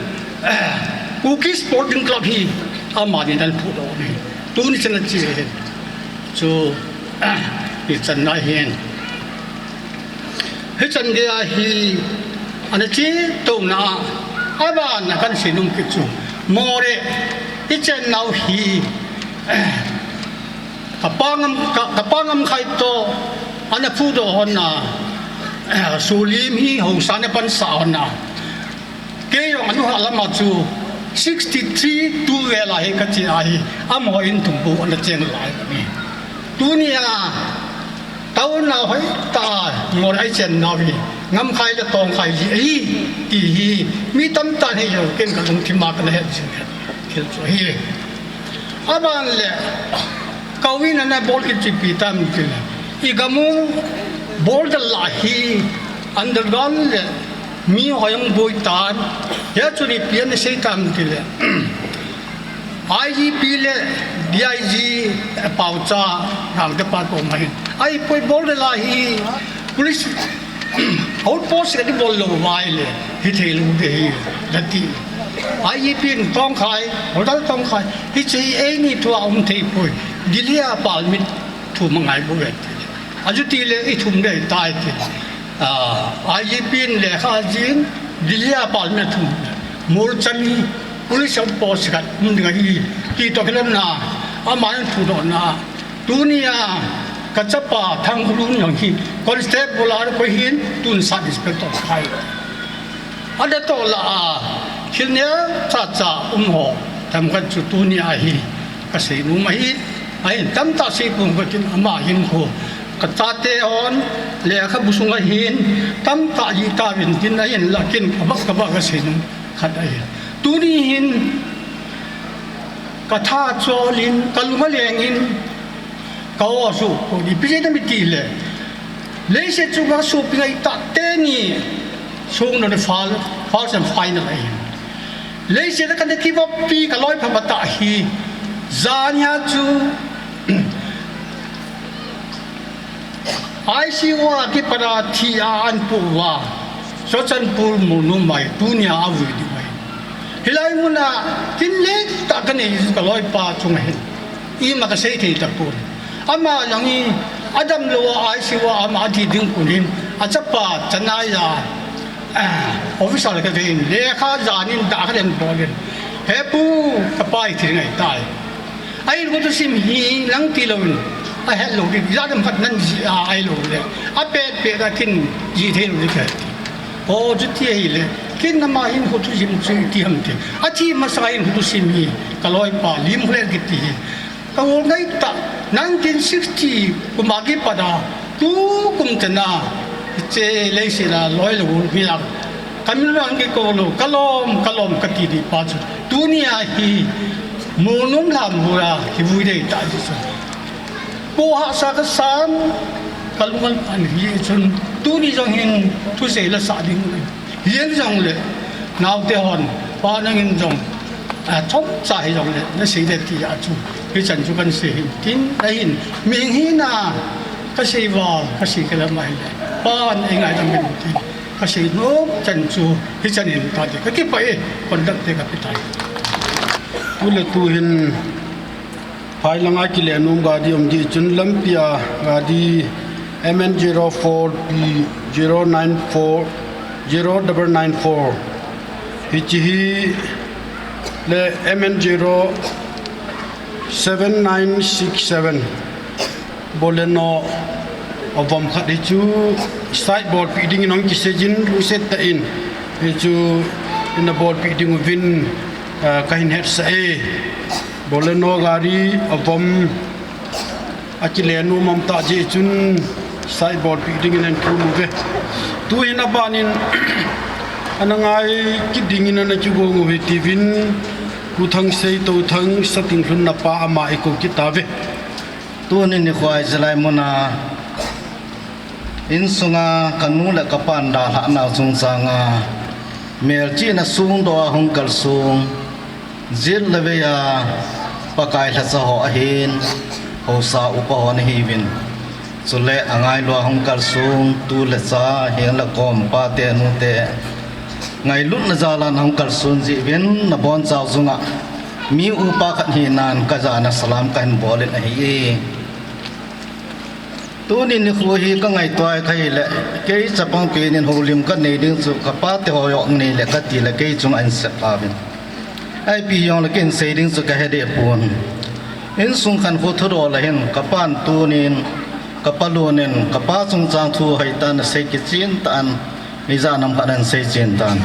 Kuki Sporting Club hi, ama nin an phudoh ni. Tuni chan a che hin. Chu, hichan na hin. Hichan gei a hi, ana che tou na, aban a kan sei nom kit chu. More, hichen nau hi, ka pa Ngam, ka, ka pa Ngamkhai toh, ana phudoh hon na, Sulim hi, Haosa na pan sa hon na. Kei jong anu ha lama chu sixty three tu vel a hi ka che ahi, amaho in thum bu ana cheng lai ni. Tunia, taona hoi ta ngol ai chen na vi, Ngamkhai le Tongkhai ji ahi, ti hi, mi tam tan hi jong ken ka lungthim a ka na het jing khat, thil chu hi. Aban le, kou in ana bol kit chu ipi tam ti le. I gam u bol dal la hi underground le mi hoi ang boi tan. Hia chu ipi ana sei tam ti le. I G P le D I G pao cha nang te pa ko mai. Ai poi bol dal la hi police Outpost ka ti bol lou vai le, hi thei lou te hi, la ti. I G P in Tongkhai, Hotel Tongkhai, hiche hi eini thu a um thei poi, Delhi a permit thum angai bou ve ti. Achu ti le, i thum le tai ti. Ah, I G P in lekha jin, Delhi a permit thum. Mulchan hi, police outpost khat um ding ahi, ti toh kilom na, aman thudoh na. Tunia, Kachapa Thangkhulun jong hi constable a koi hin, tun sub inspector ahi. Ada toh la a, thil neo chacha um ho themkhat chu tuni a hi kasei nom ahi. Ahin tamtah sei pon katin, ama hin khu kachate hon lekhabu sunga hin tamtah jih tauvin tin ahin la, ken kabah kabah kasei nom khat ahi. Tuni hin katha cholin, kalung alengin, ka-o su, ipi jeh ham itile, leiset chunga sopi ngaitah teni song none fal, fal sem final ahi. Leiset a kana kivoppi kaloipa matah hi, jania chu I C U a kipat a thi a ahin pu uva, Churachandpur Molnom a hi tunia avui diu ahi. Hilai muna kin leitah kanei kaloipa chunga hin ima kasei thei tapon. Ama jong hi adamlou a I C U a ama athi ding kon hin, achapa Chennai a, ah, officer khat in lekha janin dah khat in bolin, "He pu, kapa hi thi ngai tai. Ahin kho thusim hi nang tilouvin ahetlou ding, ijat ham khat nan jih a ahilou le apetpet a kin jih theilou ding kahi." O, chuti ahile ken ama hin kho thusim chu iti ham ti. Athi masanga hin kho thusim hi kaloipa Limkholel kiti hi kagol ngaitah, nineteen sixty kum a kipat a, tukum tena hiche leiset a loi le gol hi a kamin lang kikou lou, kalom, kalom kati ding pa chu tunia hi Molnom lhambu a hi vui dei tah ji chu. Pohahsa kasan, kalung ahin hi chun, tuni jong hin thusei la sah ding ahi. Hijeng jongle, naote hon, pa nangin jong, a, chomcha hijongle nasei ding ti a chu, hichan chu kahin sei hin tin ahin, mihing hina kasei val, kasei kei lam ahile, pan eingaidam in tin kasei nom chan chu hichan hin tate, kakipah e, conduct te kape tai. Tule tuhin phai langa kile nom gari um ding chun, lampia gari M N zero four P zero nine four zero double nine four, hiche hi le M N zero seven nine six seven Boleno avom khat hi chu side bolpeh dingin hung kisei jin, lungset tah in hichu ina bolpeh ding uvin, ah, kahin hetsah e. Boleno gari avom, akile nom um tah jeh chun side bolpeh dingin ahin thum uve. Tuhin abanin ana ngai kit dingin ana kigong uve tiuvin, Pu Thangsei Touthang Satinglhun na pa ama eikou kit tauve. Tuni nikho a hilai muna insunga kanu le kapan dalhah nau chungchanga melchihna songdoh a hung kalsong, jet le vei a Pakai lhacha ho ahin, haosa upa ho ana hiuvin, chule angailua hung kalsong tu le cha, heng le kom, pate nute, ngailutna jal a nahung kalson jeh uvin nabonchau chunga mi upa khat hinan kajana salam kahin bolin ahi e. Tuni nikho hi kangaito a kahile, kei chapang penin houlim kanei ding chu kapate ho jong neile katile kei chunga ahin sep tauvin. Ipi hijongle kahin sei ding chu kahe deh pon. Insung khankho thudol a hin kapan tunin, kapalun in kapa chungchang thu hoitah in asei kichen tah in, ijat ham khat in asei chen tan.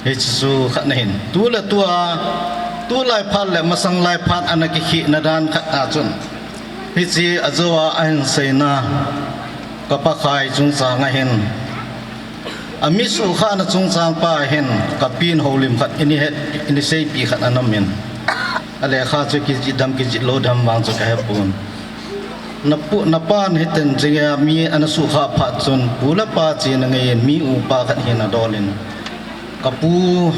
Hiche chu khat ahin. Tule tua, tulai phat le masang lai phat ana kikhehna dan khat a chun, hiche ajou a ahin seina, ka Pakai chungchang a hin, ami suhkhahna chungchang pa hin, kapin houlim khat eini het, eini seipi khat ana umin, alekha chu kijih dem kijih lou dem vang chu kahepon. Napu, napan hiten jing a mi ana suhkhah phat chun, pu le pa chena ngeiyin mi upa khat hi nadolin, kapu,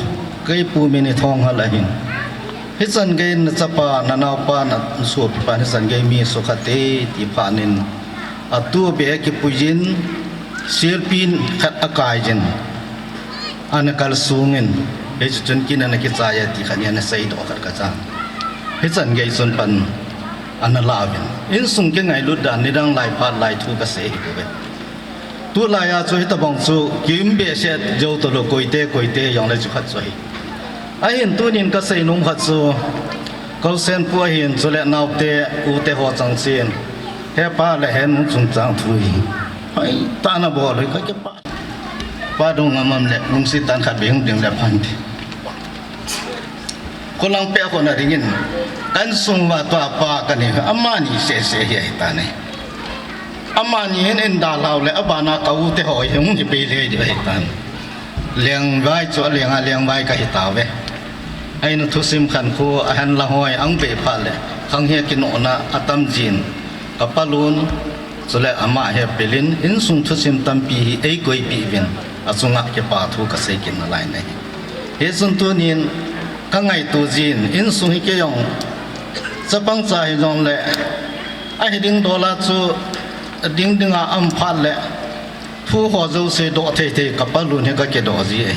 keipu min hi Thonghal ahin, hichan geiyin nachapa, nanaopa, nasopipan hichan gei mi sukha te, ti phatnin, atu beh a kipuiyin, silpi khat akaiyin, ana kalsongin, hiche chun kin ana kichai e ti khat hi ana seidoh khat kachan. Hichan gei chun pan ana lauvin, insung kingailut dan nidang lai phat lai thu kasei hibouve. Tulai a chu hitobang chu kium behseh jou talou, koite koite jongle chu khat chu ahi. Ahin tunin kaseinom khat chu, Kolsenpu ahin chule naote, ute ho changchun, He pa le he nu chungchang thu hi. Hoi, ta na bol hoi ka ke pa. Pa dung amam le, lungsi tan khat be hung ding le phan ti. Ko lang pe ko na dingin. Kan sung va tua pa ka ni, amani se se hi ta ne. Amani hin in da lau le, abana ka u te hoi, hung hi pe le di hi tan. Leng vai chu a leng a leng vai ka hi ta ve. Ai nu thusim khan khu a han la hoi ang pe pha le. Khang he ki no na a tam jin. Ka palun, chule ama he pilin, insung thusim tampi hi ei koi pi vin. A chunga ke pa thu ka sei kin na lai nei. He sun tu nin ka ngai tu jin, insung hi ke yong. Chapang cha hi jong le. A hi ding dola chu ding ding a am phat le. Thu ho jo se do thei thei ka palun he ka ke do ji e.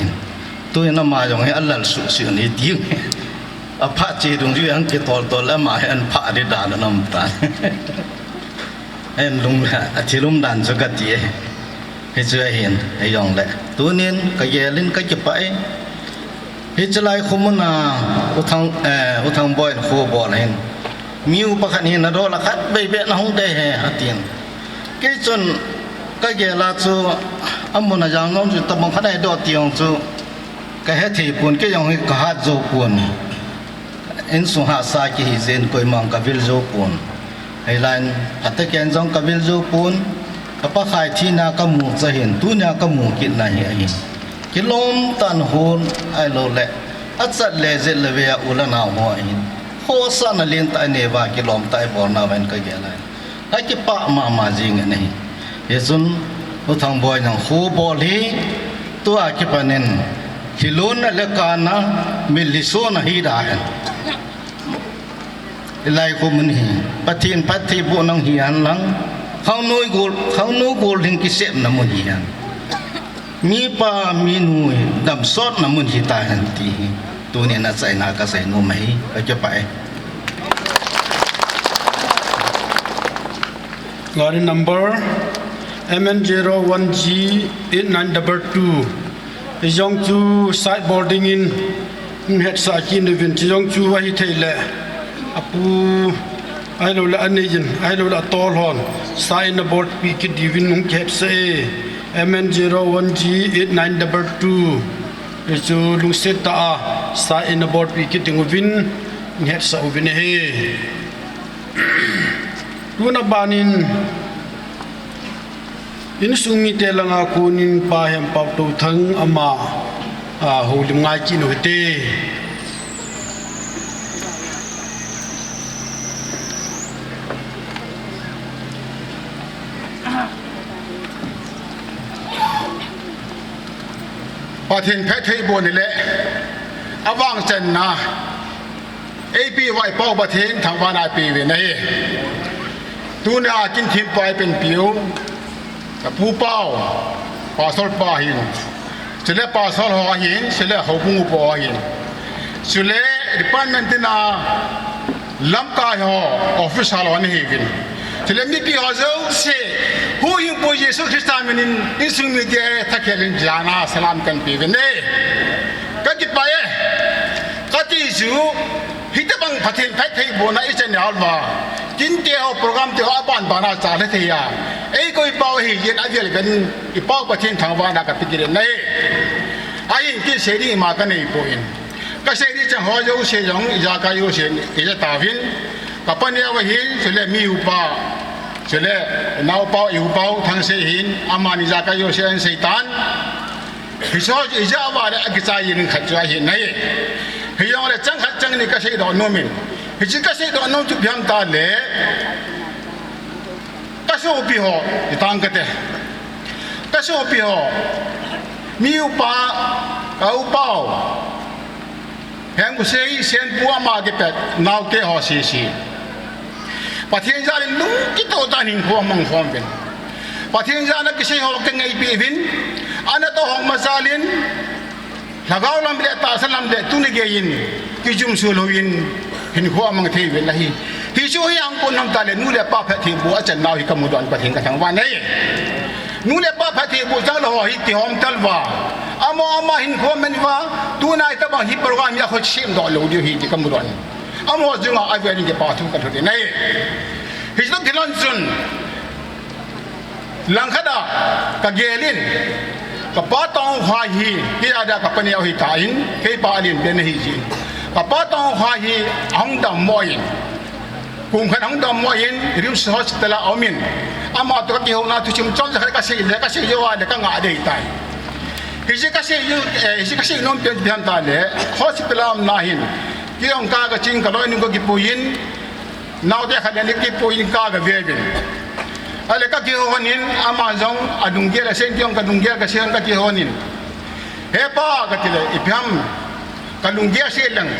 Tu na ma jong he alal su su ni ti. A pha chi dung ju ang ke tol tol ama he an pha di da na nam ta. En lung la a thilum dan chu ka ti e. He chu a hin he jong le. Tu nin ka gelin ka ke pa e. Hi chulai khumuna uthang, eh, uthang boin khu bol hin. Mi upa khan hin na do la khat bei be na hung de he atin. Kei chun ka gela chu amuna jang nom chu tabang khat ai do ti ong chu ka he thei pun kei jong hi ka hat jo pun. Insung ha sa ki hi zen koi mang ka vil jo pun. Hei lain phate ken jong ka vil jo pun. Ka pa khai thina ka mu cha hin, tunia ka mu kit na hi ahin. Kilom tan hun ai lo le. A chat le zet le ve a u le nau ho ahin. Ho sa na lin ta ne va kilom ta i bol na ven ka ge lai. Ka ki pa ma ma jing ne hi. He sun u thang boi nang khu bol hi. Tua ki panin. Hi lon na le ka na mi li so na hi da hen. Ilai khu mun hi, Pathen phatthei boh nang hi hen lang, khangnu gol, khangnu gol ding kisepna mun hi hen. Mipa, minu hi, damsotna mun hi ta hen ti hi. Tuni na chaina ka sei nom ahi, ka kipah e. Gari number M N zero one G eight nine double two. Ijong chu side boarding in, hetsah kit uvin, chujong chu ahi thei le, apu, ahilou le anei in, ahilou le atol hon, sa in abolpi kit diuvin hung kihetsah e, M N zero one G eight nine double two. Hichu lungset tah a, sa in abolpi kit ding uvin, hetsah uvin ahi. Tuna banin, insung mite langa konin Pa Hempao Touthang ama, a, houlim ngai kit u hite. Pathen phattheibohna le avangchanna eipeh uva i Pau Pathen thangvahna ipeuvin ahi. Tuna kin thempa ipenpiu, ka pu pau, pastor pa hin, chule pastor ho ahin, chule houbung upa ho ahin, chule department tina lamkai ho, officer ho ana hiuvin. Chule mipi ho jouse, huhhingpu Jesu Christa minin, insung mite thakhel in jana salam kahin peuvin e. Ka kipah e. Kati chu, hitabang Pathen phattheibohna ichan uva, kinte ho program te ho aban bana chalha thei a, eikoi pau hi jin avel ven i Pau Pathen thangvahna kape kit in ahi. Ahin kin sei ding ima kanei poi. Ka sei ding chang ho jouse jong, ijakai jouse, ija tauvin. Ka paneo ahin, chule mi upa, chule naopa, i upa, Thangsei hin, amani ijakai jouse ahin sei tan. Hiche ho chu ija uva le akichai jing khat chu ahi nai. Hijongle chang khat chang ni ka seidoh nom in. Hiche ka seidoh nom chu ipi ham tile. Ka sopi ho, itang kate. Ka sopi ho, mi upa, ka upa u. Heng Kusei, Senpu ama kipet, naote ho sese. Pathen jal in lung kitoh tah in hinkho amang khom uvin. Pathen jal a kisei ho kingaipi uvin, ana toh hong masal in, lhagao lam le tahsa lam le tuni geiyin, kijumso louvin, hinkho amang thei uvin ahi. Hichu hi ahung kon ham tile, nu le pa phattheiboh achan nau hi kamu doh in Pathen kathangvah e. Nu le pa phattheiboh chang lou ho hi kihom talou va. Amaho ama hinkho aman uva, tuna itobang hi program hi akhoh semdoh lou diu ahi ti kamu doh in. Amaho chunga avel in kipa thu kalhut in ahi. Hichu kilhon chun, langkhat a kagel in, kapa Tongkhai hi, kei a dia kapa neo ahitan, keipa alen pen ahi jin. Kapa Tongkhai hi ahung dammo in, kum khat ahung dammo in, RIMS Hospital a aum in, ama toh kakihouna thusim chomcha khat kasei le, kasei jou a le kangah dei tai. Hiche kasei, eh, hiche kasei nom pen ipi ham tile, hospital a aumna hin, kei jong ka, kaching, kaloinu kakipui in, naote khat le ni kakipui in ka, kave uvin. Ahile kakihon in, ama jong alunggel asei in, kei jong kalunggel kasei in kakihon in. He pa, katile, ipi ham, kalunggel sei leng,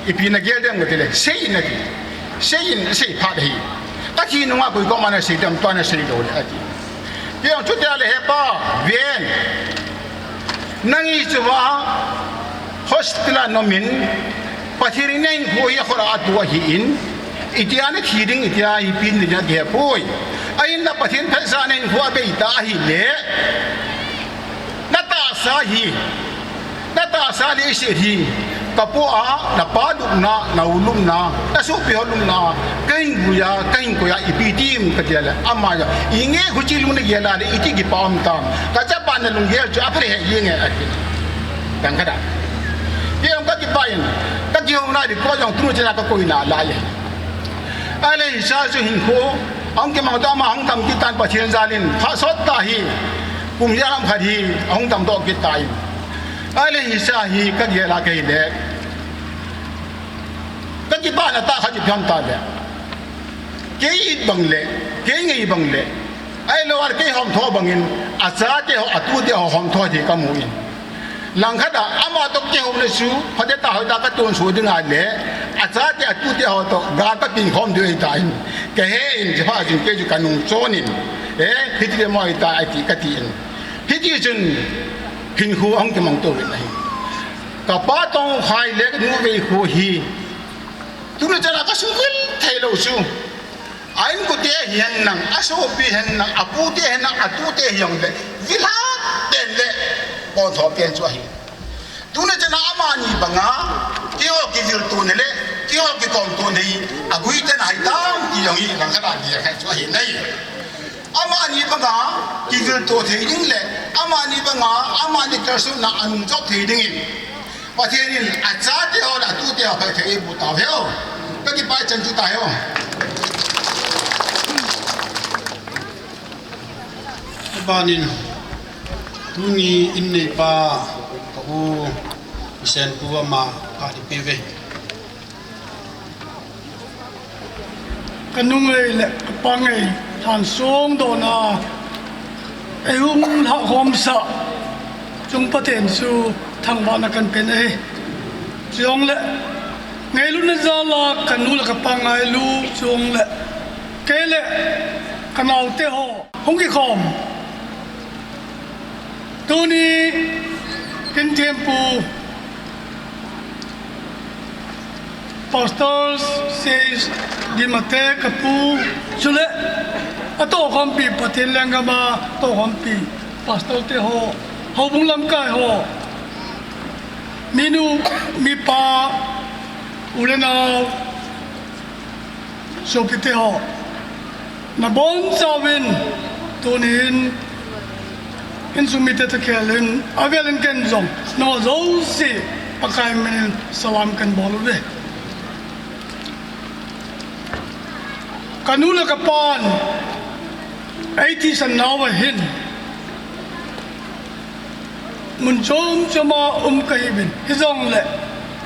ipi nagel dem katile, sei in ati. Sei in, sei phat ahi. Kathi nunga koi koma nasei dem, tua nasei lou le ati. Kei jong chutia le, he pa, ven. Nang hichea hospital a naum in, Pathen in nahinkho hi akhut a atu ahin, itia nathi ding, itia ipi ding nahepoi. Ahinla Pathen phatsa nahinkho abei ta ahile, natahsa hi, natahsa leiset hi, kapu a, napa lupna, nau lupna, nasopi ho lupna, kahin vui a, kahin koi a, ipi ti em katia le, ama jong, inge huchi lung nagel a le, iti kipah um tam, kachapa nalunggel chu apha lheh jenge ati. Langkhat a, kei jong kakipah in, kakihouna ding ko jong tuni chana kakoina lai e. Ahile hichea chu hinkho ahung kimang toh, ama hung tam kit tan Pathen jal in, phat sot tah hi, kum ijat ham khat hi ahung damdoh kit tan. Ahile hichea hi kagel a kei le, kakipahna tah khat chu ipi ham tile, kei it bang le, kei ngei bang le, ahilou le kei homtho bangin, achate ho, atute ho homtho thei kamu in. Langkhat a ama toh kihouna chu, phatah a hoitah a katonsot ding ahile, achate atute ho toh gal kapeng khom diu ahitan, kahe in, chuphat chun kei chu kanung chon in, eh, hiti le mo ahita ati katin. Hitichun hinkho ahung kimang tou vin ahi. Kapa Tongkhai le kanu veikho hi, tuni chana kasugil theilou chu, a inkote hihen lang, asopi hihen lang, apute hihen lang, atute hijongle, vilhat pen le pontho pen chu ahi. Tuni chana amani banga keiho kiviltona le keiho kikomtona hi aguitena ahitan ti jong hi langkhat a gel khat chu ahi nai. Amani banga kivilto thei ding le amani banga amani kalsonna anung chop thei dingin Pathen in achate ho le atute ho phatthei eiboh tauhen. Kakipah chan chu tahen. Abanin, tuni in neipa, ka u, Misenpu ama phat ipi uve. Kanu ngei le kapa ngei lhansong dohna eihung lhahkhomsah chung Pathen chu thangvahna kapen ahi. Chujongle, ngailutna jal a kanu le kapa ngailu, chujongle, kei le kanaote ho hung kikhom, tuni kin thempu Pastor Sage Dimate, kapu, chule atohkhompi Pathen lenggam a tohkhompi pastor te ho, houbung lamkai ho, minu, mipa, u le nao, sopite ho, nabonchauvin tunin insung mite toh khelin, avelin ken jong nangho jouse Pakai minin salam kahin bol uve. Kanu le kapan eithisan nauva hin mun chom choma um kahiuvin, hijongle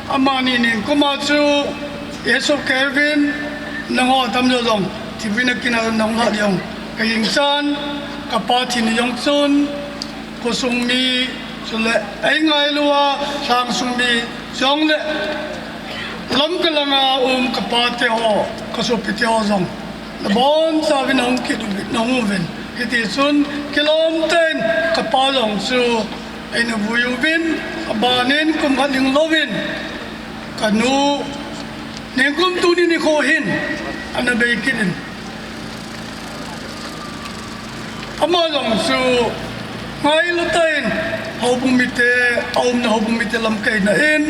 amani ningkuma chu ihesoh kei uvin, nangho atamjo jong thipbehna kin a nahung lhah ding jong kagingchan, kapa thi ni jong chun khosung mi, chule eingailu a lhangsung mi, chujongle lamkai langa um kapate ho, kasopite ho jong nabonchauvin nahung kit uvin, nahung uvin, hitichun kilom tah in kapa jong chu eina vui uvin, abanin kum khat ding louvin kanu ningkum tuni nikho hin ana bei kit in, ama jong chu ngailu tah in houbung mite, aumna houbung mite lamkaina in,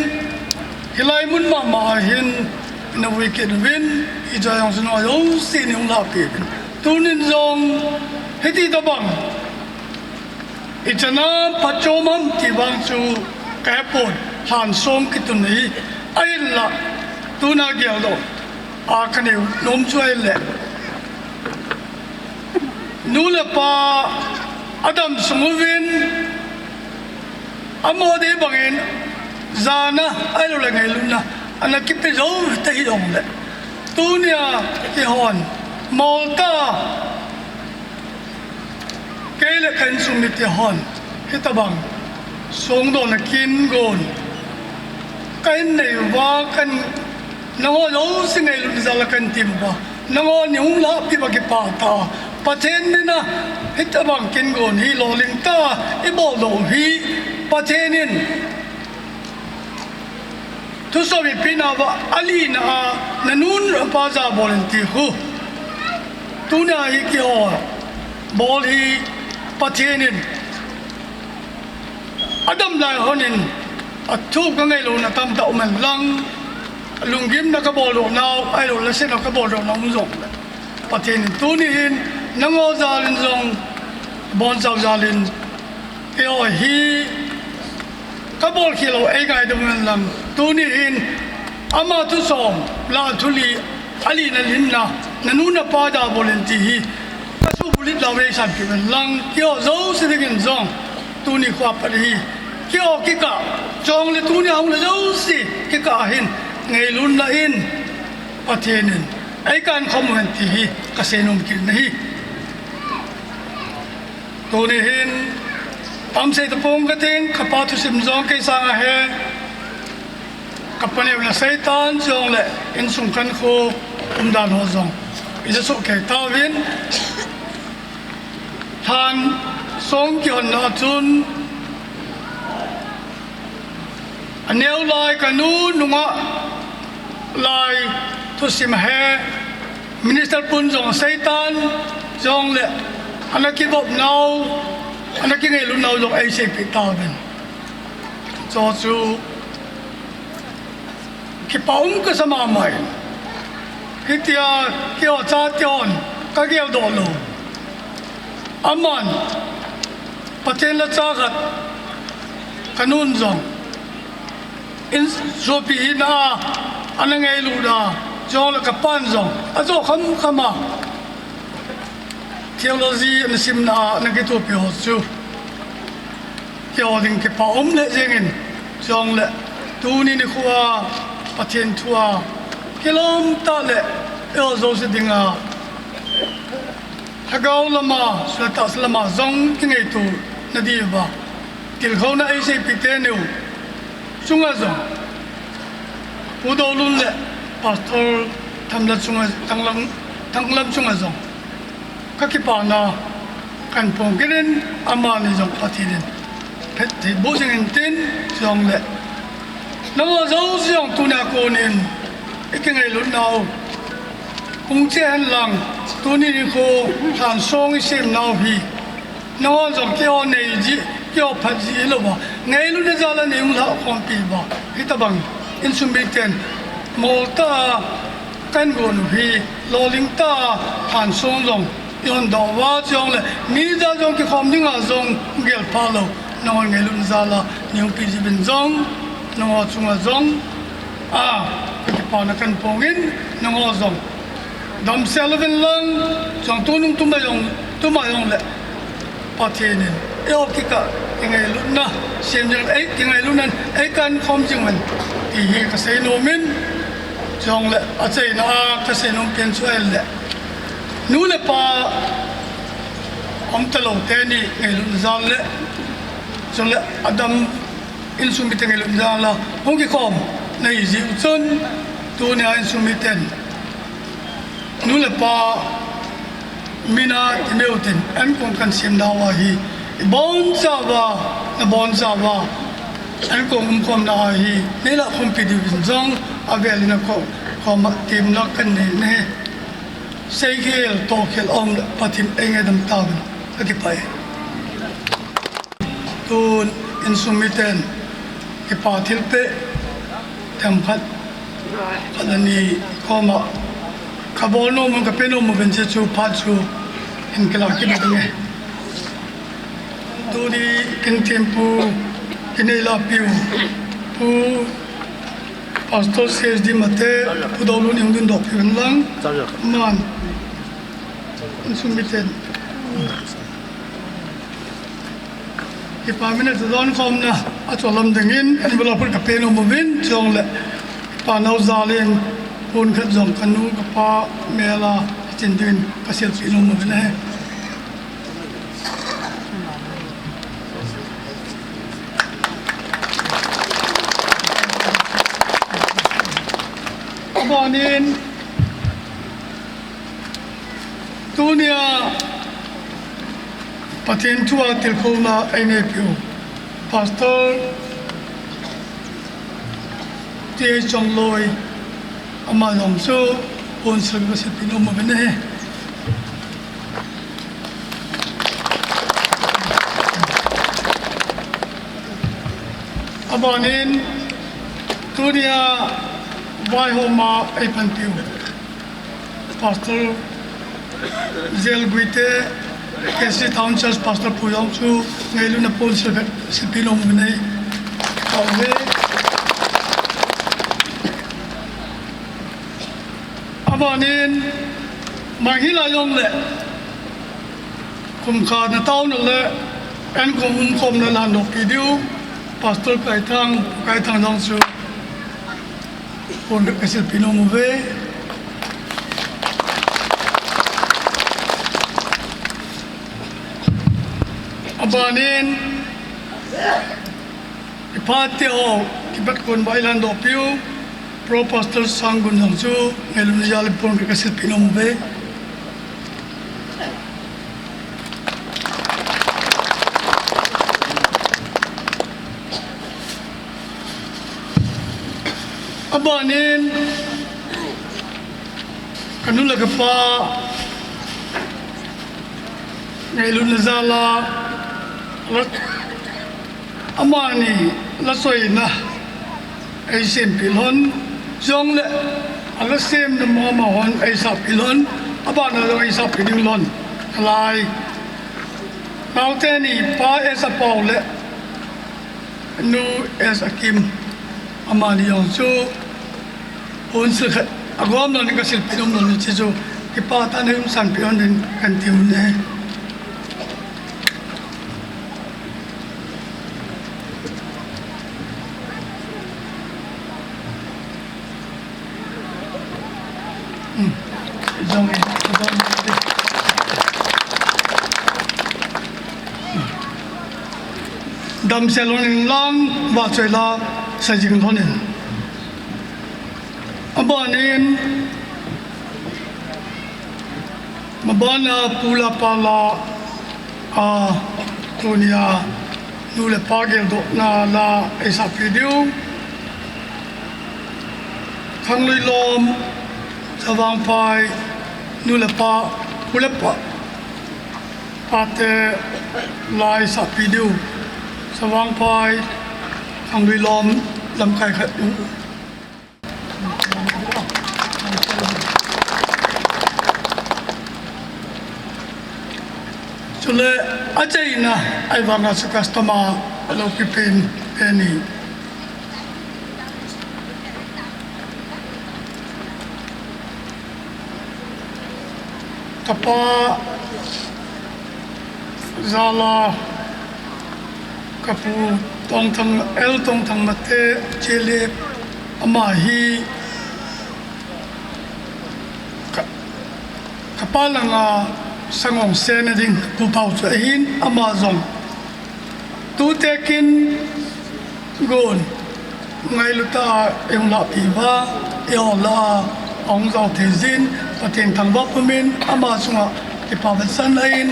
hilai mun mama a hin Navui kit uvin, icha jong chu nangho jouse nei hung lahpeh uvin. Tunin jong hiti tobang ichan a phatchom ham ti vang chu kahepon, lhansong kitun ahi. Ahinla tuna geldoh a kanei nom chu ahile, nu le pa adam sung uvin, amo dei bangin jana ahiloule ngailutna ana kipe jou tahih jongle, tunia eihon molta, kei le ka insung mite hon hitobang songdohna kin gon kahin nei uva, nangho jouse ngailutna jal a kahin tem uva, nangho nei hung lahpeh uva kipah tah a, Pathen mina hitobang kin gon hi lolhing tah a ibol doh u hi, Pathen in thusomi pehna uva alina a, nanu napa jabol in ti khu, tunia hi keiho bol hi Pathen in adam lai honin athu kangailouna tamtah um hen lang, lunggimna kaboldoh nau ahiloule sehna kaboldoh nau um jongle, Pathen in tuni hin nangho jal in jong, abonchau jal in, keiho hi kabol khel lou eingaidam hen lang, tuni hin ama thusom lah a thu li, alina lhinna, nanu napa jabol in ti hi kasuhbulhit lou eisanpeh uhen lang, keiho jouse dingin jong tuni khoa pat hi keiho kikah, chule tunia hung le jouse kikah a hin ngailutna in Pathen in eikankhom uhen ti hi kaseinom kit ahi. Tuni hin tamsei tapong kating, kapa thusim jong kei sanga he, kapaneo na seitan jongle insung kankho umdan ho jong ijasoh kei tauvin, lhansong kihonna chun aneo lai kanu nungah lai thusim he, minister pun jong seitan jongle ana kivop nau, ana kingailut nau jong eiseipeh tauvin, chuchu kipa um kasa mama in. Hitia keiho chate hon kageldoh lou, aman Pathen lhacha khat, kanun jong in sopi hina a ana ngailut a, chule kapan jong ajo khamkham a, theology ana simna a ana kithopi ho chu keiho ding kipa um lheh jengin, chule tuni nikhoa Pathen thua kilom tah le eiho jouse dinga lhagao lama, suatahsa lama jong kingaito nadiuva tilkhouna eiseipeh tengu chunga jong, Pu Doulun le Pastor Thamla chunga, Thanglam, Thanglam chunga jong kakipana kahin phong kit in, amani jong Pathen in phatthei boh jing intin, chule nangho jouse jong tunia konin ikingailut nau hung che hen lang, tuni nikho lhansong isem nau hi nangho jong keiho nei jeh, keiho phat jeh hilouva, ngailutna jal a nei hung lahkhompi uva, hitobang insung miten moltah a kahin gon u hi lolhing tah a lhansong jong ihon doh uva, chule mi jal jong kikhom dinga jong gelphah lou, nangho ngailutna jal a nei hung peh jeh uvin jong, nangho chunga jong a, kakipana kahin phong in, nangho jong damsel uvin lang, chule tunung tuma jong, tuma jongle Pathen in eiho kikah kingailutna sem jing, ei kingailutnan eikankhom jing uvin ti hi kaseinom in, chule achaina a kaseinom pen chu ahile, nu le pa umtalou teni ngailutna jal le, chule adam insung mite ngailutna jal a hung kikhom nahi jeh u chun, tunia insung miten nu le pa mina kimeutin ankong kahin sem nauva hi ibonchauva, nabonchauva ankong umkhomna a hi neilahkhompi diuvin jong avel in akhom, khom a temna kahin nei ahi. Seikhel tohkhel aum le Pathen eingaidam tauvin, kakipah e. Tun insung miten kipa thilpeh themkhat Khat le ni koma kabol nom, kape nom uvin, hiche chu phat chu hin kilah kit ding ahi. Tuni kin thempu, kin eilapiu Pu Pastor C S D Mate, Pu Doulun in dingdoh piu hen lang. Man. Insung miten. Kipa min a chu don khomna a chu lam dingin envelope kape nom uvin, chule kipa nau jal in pon khat jong kanu kapa mel a chin dingin kasilpi nom uvin ahi. Abanin tunia Pathen thua tilkhouna eineipiu Pastor T H Chongloi, ama jong chu pon silh kasilpi nom uvin ahi. Abanin tunia vaihoma eipanpiu Pastor Zel Guite, K C Town Church Pastor pu jong chu ngailutna pon silh kasilpi nom uvin ahi. Amen. Abanin, manghi lai jongle, kumkhat na taona le, enkom umkomna landohpi diu, Pastor Kaithang, Kaithang jong chu pon kasilpi nom uve. Abanin, ipate ho, kipat kon vai landohpiu Pro Pastor Sanggun jong chu ngailutna jal in pon kasilpi nom uve. Abanin, kanu le kapa ngailutna jal a, la, amani lasoina eisempeh lhon, jongle ala semna mama hon eisahpeh lhon, abana jong eisahpeh ding lhon. Alai, naote ni, Pa S. Apao le Nu S. Akim, amani jong chu pon silh khat agom lhon in kasilpi nom lhon in, hiche chu kipah tah in umsanpeh lhon ding kati u ahi. Damsel lhon in lang, vahchoi la, sa jing lhon in. Abanin, mabana pu la pa la, a, tunia nu le pa geldohna la eisahpeh diu Khanglui lom, Chavangphai, nu le pa, pu le pa, pate la eisahpeh diu Chavangphai, Khanglui lom, lamkai khat u. Chule achaina, ahivanga chu customer alopi pen, pen ahi. Kapa jal a, kapu Tongthang, L. Tongthang Mate, Chele, ama hi ka, kapa langa sangongsena ding kapu pau chu ahin, ama jong tutekin gon ngailu tah a eihung lahpeh uva, eiho lah a ahung jao thei jin, Pathen thangvah pumin ama chunga kipa vetsahna in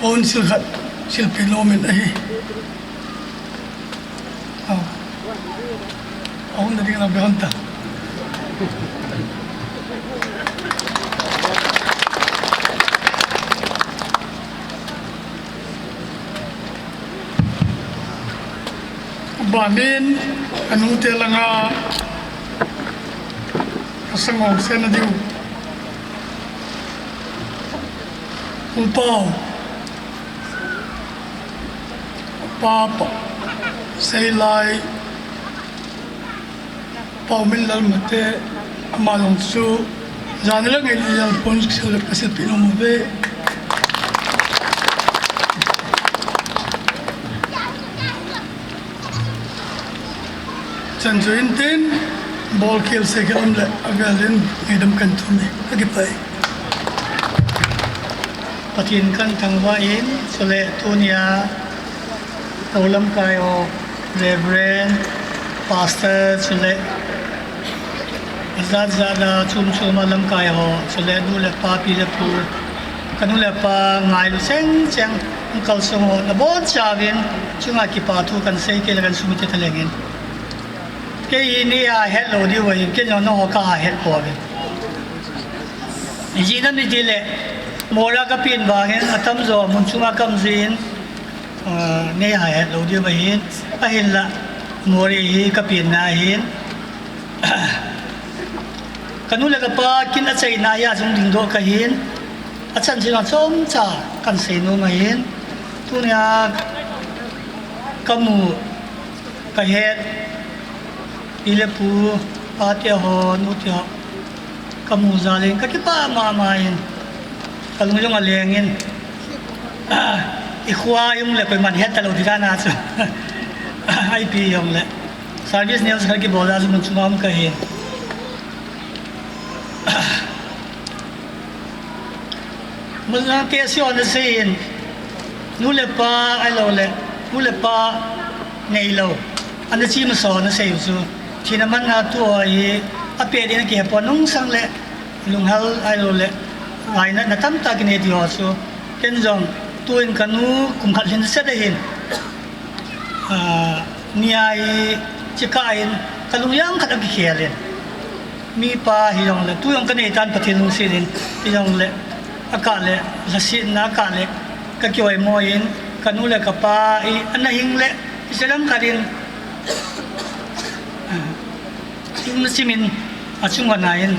pon silh khat silpeh nomin ahi. Ahung na ding lam be hon ta. Banin, anute langa, Asang hong sena diu. Upau. Papa. Seilai. Pau min lal mate. Ama long su. Jani la ngai ni jal pon sil ka sil pin mo ve. Chan chu in tin, bol khel se khel um le, avel in, ngaidam kan thum e, akipai. Pathen kan thangvah in, chule tunia, Taulam kai ho, Reverend, Pastor, chule, jat jat a chom chom a lamkai ho, chule nu le pa, pi le pu, ka nu le pa ngailu cheng cheng, uncle sung ho, nabonchauvin, chunga kipa thu kan sei kei le kan sumite taleng in. Kei hi nei a het lou diu ahin, kei jong nangho ka ha het pouvin. Ijeh inem itile, Moreh a ka pen vangin, atamjo mun chunga ka um jin, ah, nei ha het lou diu ahin, ahinla, Moreh hi ka penna ahin. Ka nu le ka pa kin achaina hi a jong dingdoh ka hin, achan chin a chomcha kan seinom ahin, tunia ka mu, ka het, pi le pu, pate ho, nute ho, ka mu jal in, ka kipah mama in, ka lung jong aleng in, i kho a um le koiman het talou ti dan a chu, ipi jong le, service neo khat kibol a chu mun chunga um ka hin. Mun a te si ana sei in, nu le pa ahilou le, nu le pa neilou, ana chi masa ana sei u chu, thina man a tu ho hi, apet in kihe pon nung sang le, lunghel ahilou le, ngaina na tamtah kinei ti ho chu, ken jong, tuin ka nu kum khat lhin set ahin, ah, ni a hi, chikah in, ka lungjang khat akikhel in. Mipa hijongle, tu jong ka nei tan Pathen lungset in, hijongle, akah le, lhasetna akah le, ka kioimo in, ka nu le ka pa hi, ana hing le, iselam khat in, ah, Chun na chimin, achung vana in,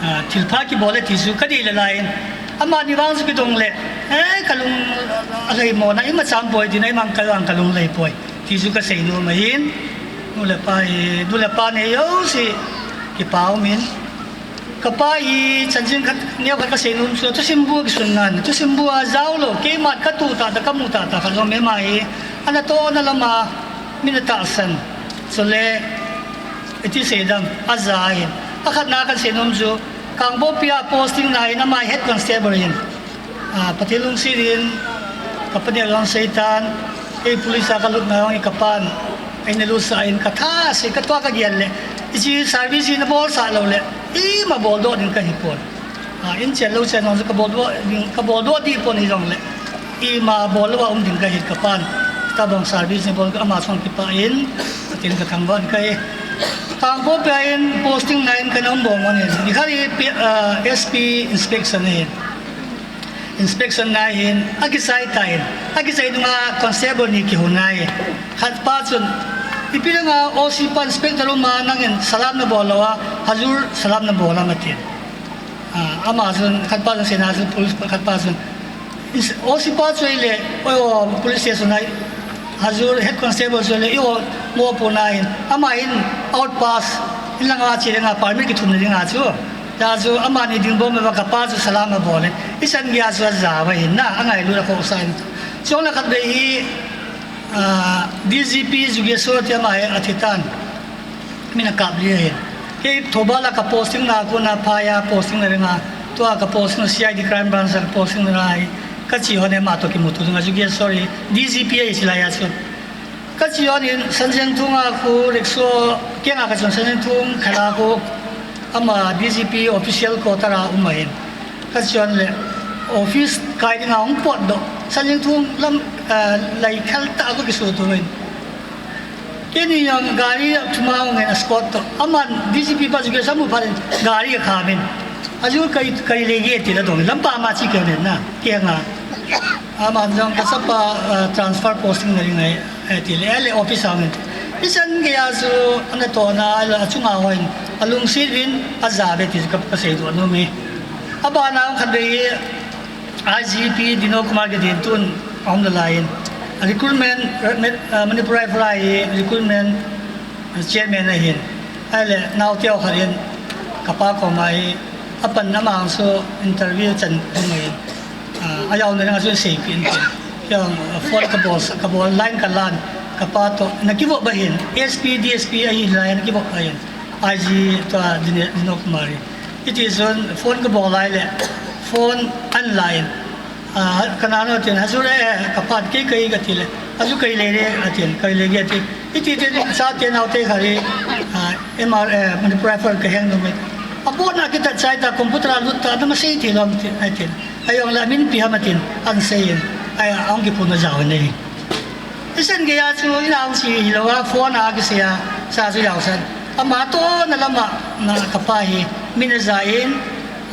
ah, thilpha kibol e ti chu ka dei le lai in, amani vang chu kidong le, eh, ka lung, ah, alhai mo na, ima cham poi ti na, imang ka vang ka lung lhai poi ti chu ka seinom ahin, nu le pa hi, nu le pa nei jouse, kipa um in, ka pa hi, chanchin khat, neo khat ka seinom chu, thusim bu kisun nan, thusim bu a jao lou, keima ka tu tah tah, ka mu tah tah, khat jong mema hi, ana tohna lama, min atahsan, chule, Iti seidam, aja ahin. Akhatna kan seinom chu, Kangpokpi a posting na hin ama head constable hin. Ah, Pathen lungset in, ka pa neo jong seitan, ei police a ka lutna jong hi ka pan, eina lutsah in ka tha sei, ka tua ka gel le, hiche service hi na bolsah lou le, ima boldoh ding ka hi pon. Ah, in chen lou chen jong chu ka boldoh ding, ka boldoh ding pon hijongle. Ima bol lou a um ding ka hi ka pan. Tabang service nei bol ka ama chunga kipah in, Pathen ka thangvah in ka hi. Kangpokpi a in posting na in ka na um bom ahin. Nikhat hi P-, ah, S P inspection ahin. Inspection na hin, akichai tan. Akichai nunga constable ni kihou nai. Khat pa chun, ipi langa O C pa inspector um a nangin salam na bol lou a, hajur salam na bol am atin. Ah, ama chun, khat pa chun seina chun, police pa khat pa chun, is-, O C pa chu ahile, oi, o, police station a, hajur head constable chu ahile, i o, mo po na hin, ama hin out pass, in langa che dinga, permit kithum na dinga chu. Hijeh chun, amani ding bom uva ka pa chu salam abol in, ichan geiya chu aja uva ahin na, angailut akhohsah in. Chule khatvei hi, ah, D G P Jugeshwar ti ama hi athi tan. Min akap lih ahin. Kei Thoubal a ka posting na, kona phai a posting na dinga, tua ka posting na C I D crime branch a ka posting na hi, ka che hon ama toh kimuto dinga chu, Jugeshwar hi D G P ahi chilai a chu. Ka che hon in Sanjengthung a khu rickshaw, keng a ka chun Sanjengthung khat a khu ama D G P official quarter a um ahin. Ka che hon le office kai dinga hung potdoh. Sanjengthung lam, eh, lai khel tah a ka kisuto in. Keini jong gari thum a hung in escort toh. Aman D G P pa chu kei samu phat in gari akham in. Ajur kai, kai lei ge ti la dong. Lampa ma che kei nen na. Kei nga. Aman jong ka chapa, ah, transfer posting na ding ahi, eh, ti le, eh, le office a hung in. Ichan geiya chu ana tohna, a chunga hon. Alungset uvin aja uve ti chu ka, ka seidoh nom e. Abana khat vei hi I G P Dino Kumar Gidin tun aum nalai in, recruitment, eh, Manipur Rifle a hi recruitment chairman ahin. Ahile naote khat in kapa koma hi apan, ama chu interview chan hung in, ah, ajao na ding a chu seipeh in tin. Kei jong, ah, phone kabol, kabol line kalan, kapa toh na kivop ahin, S P, D S P ahi lai na kivop ahin, I G tua Dine-, Dino Kumar hi. Hiti chun phone kabol lai le, phone an la in, ah, ka nao tin, "Hazur e, ka phat kei kei," ka ti le, "Hazur kei le le," a tin, "Kei le ge," a ti. Hiti tin, chate naote khat hi, ah, M R, eh, Manipur Rifle ka heng nom e. Abona kitat chai ta, computer a lut ta, na ma sei thei lou ham tin, a tin. Ahijongle amin ipi ham a tin, an sei in, a, ahung kiphun a jao in ahi. Hichan geiya chu, ina hung chi hilou a, phone a kisei a, sa chu jao san. Ama toh na lama, na kapa hi, min aja in,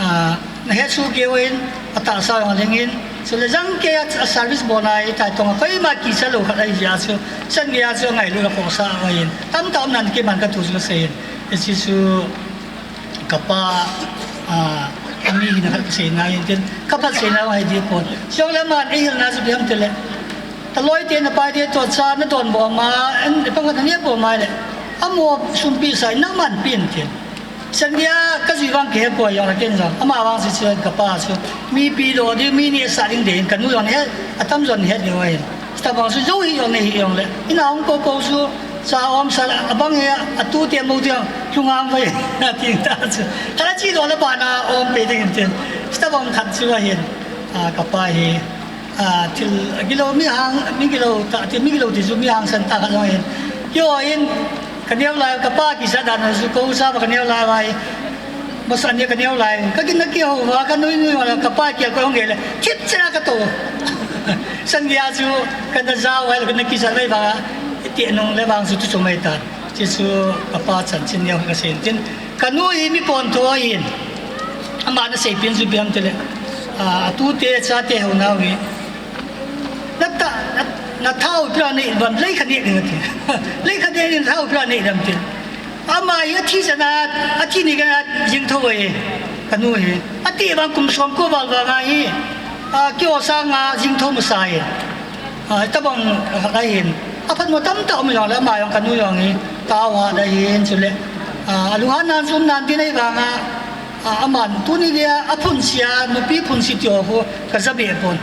ah, na hesoh keu in, atahsa jong alhing in, chule jangkeiya a service bolna hi, tai tong a koima kichat lou khat ahi jeh a chu, hichan geiya chu angailut a khohsah ahin, tamtah um nan keiman ka thu chu ka sei in, hiche chu kapa, ah, ami hina khat ka seina ahin tin, ka phat seina ahi dipon. Chule aman eihilna chu ipi ham tile, taloi te na pai te toh cha na donbom a, en, pang khat na neh bom a le, amo sum pehsa in nangman pen tin. Hichan geiya ka jui vang kihe poi jong le ken jong. Ama vang chu chu kapa chu. Mipi lo ding, mi nehsah ding dei in, kanu jong he, atam jon het ding ahin. Hitabang chu jou hih jong nei hih jong le. Ina hung kou kou chu, cha um sa le, abang hi, atute mo ding, lhung ang vai, ating ta chu. Khat a chedoh le bana um pe ding in tin. Hitabang khat chu ahin, ah, kapa hi. Ah, thil, agilou mi hang, mi gilou ta, ti mi gilou ti chu mi hangsan tah khat jong ahin. Keiho hin, ka neo lai, kapa kichat dan chu kou sa ba ka neo lai vai. Masa ni ka neo lai, ka kin na kihou va, ka nui nui va, kapa kia ko hung gei le, thip chena ka to. Hichan geiya chu, ka na jao vai, ka na kichat vai va, iti nung le vang chu tu chu mai ta. Hiche chu kapa chanchin neo ka sei in tin. Kanu hi mi pontho ahin. Ama na seipeh chu ipi ham tile, ah, atute chate hounau hi. Na ta, na, na thao ipi a nei dam, lei khat nei ding ati. Lei khat nei ding, thao ipi a nei dam tin. Ama hi athi chan a, athi ni kah a jing thou e, kanu hi. Ati vang kum som ko val vang ahi. Ah, keiho sanga jing thou masa e. Ah, hitabang khat ahin. Aphatmo tamtah um jongle, ama jong kanu jong hi, tao hat ahin chule. Ah, alunghan nan sum nan tin ahi vang a, ah, aman tuni dia aphunsi a, nupi phunsi ti ho khu ka ja be pon.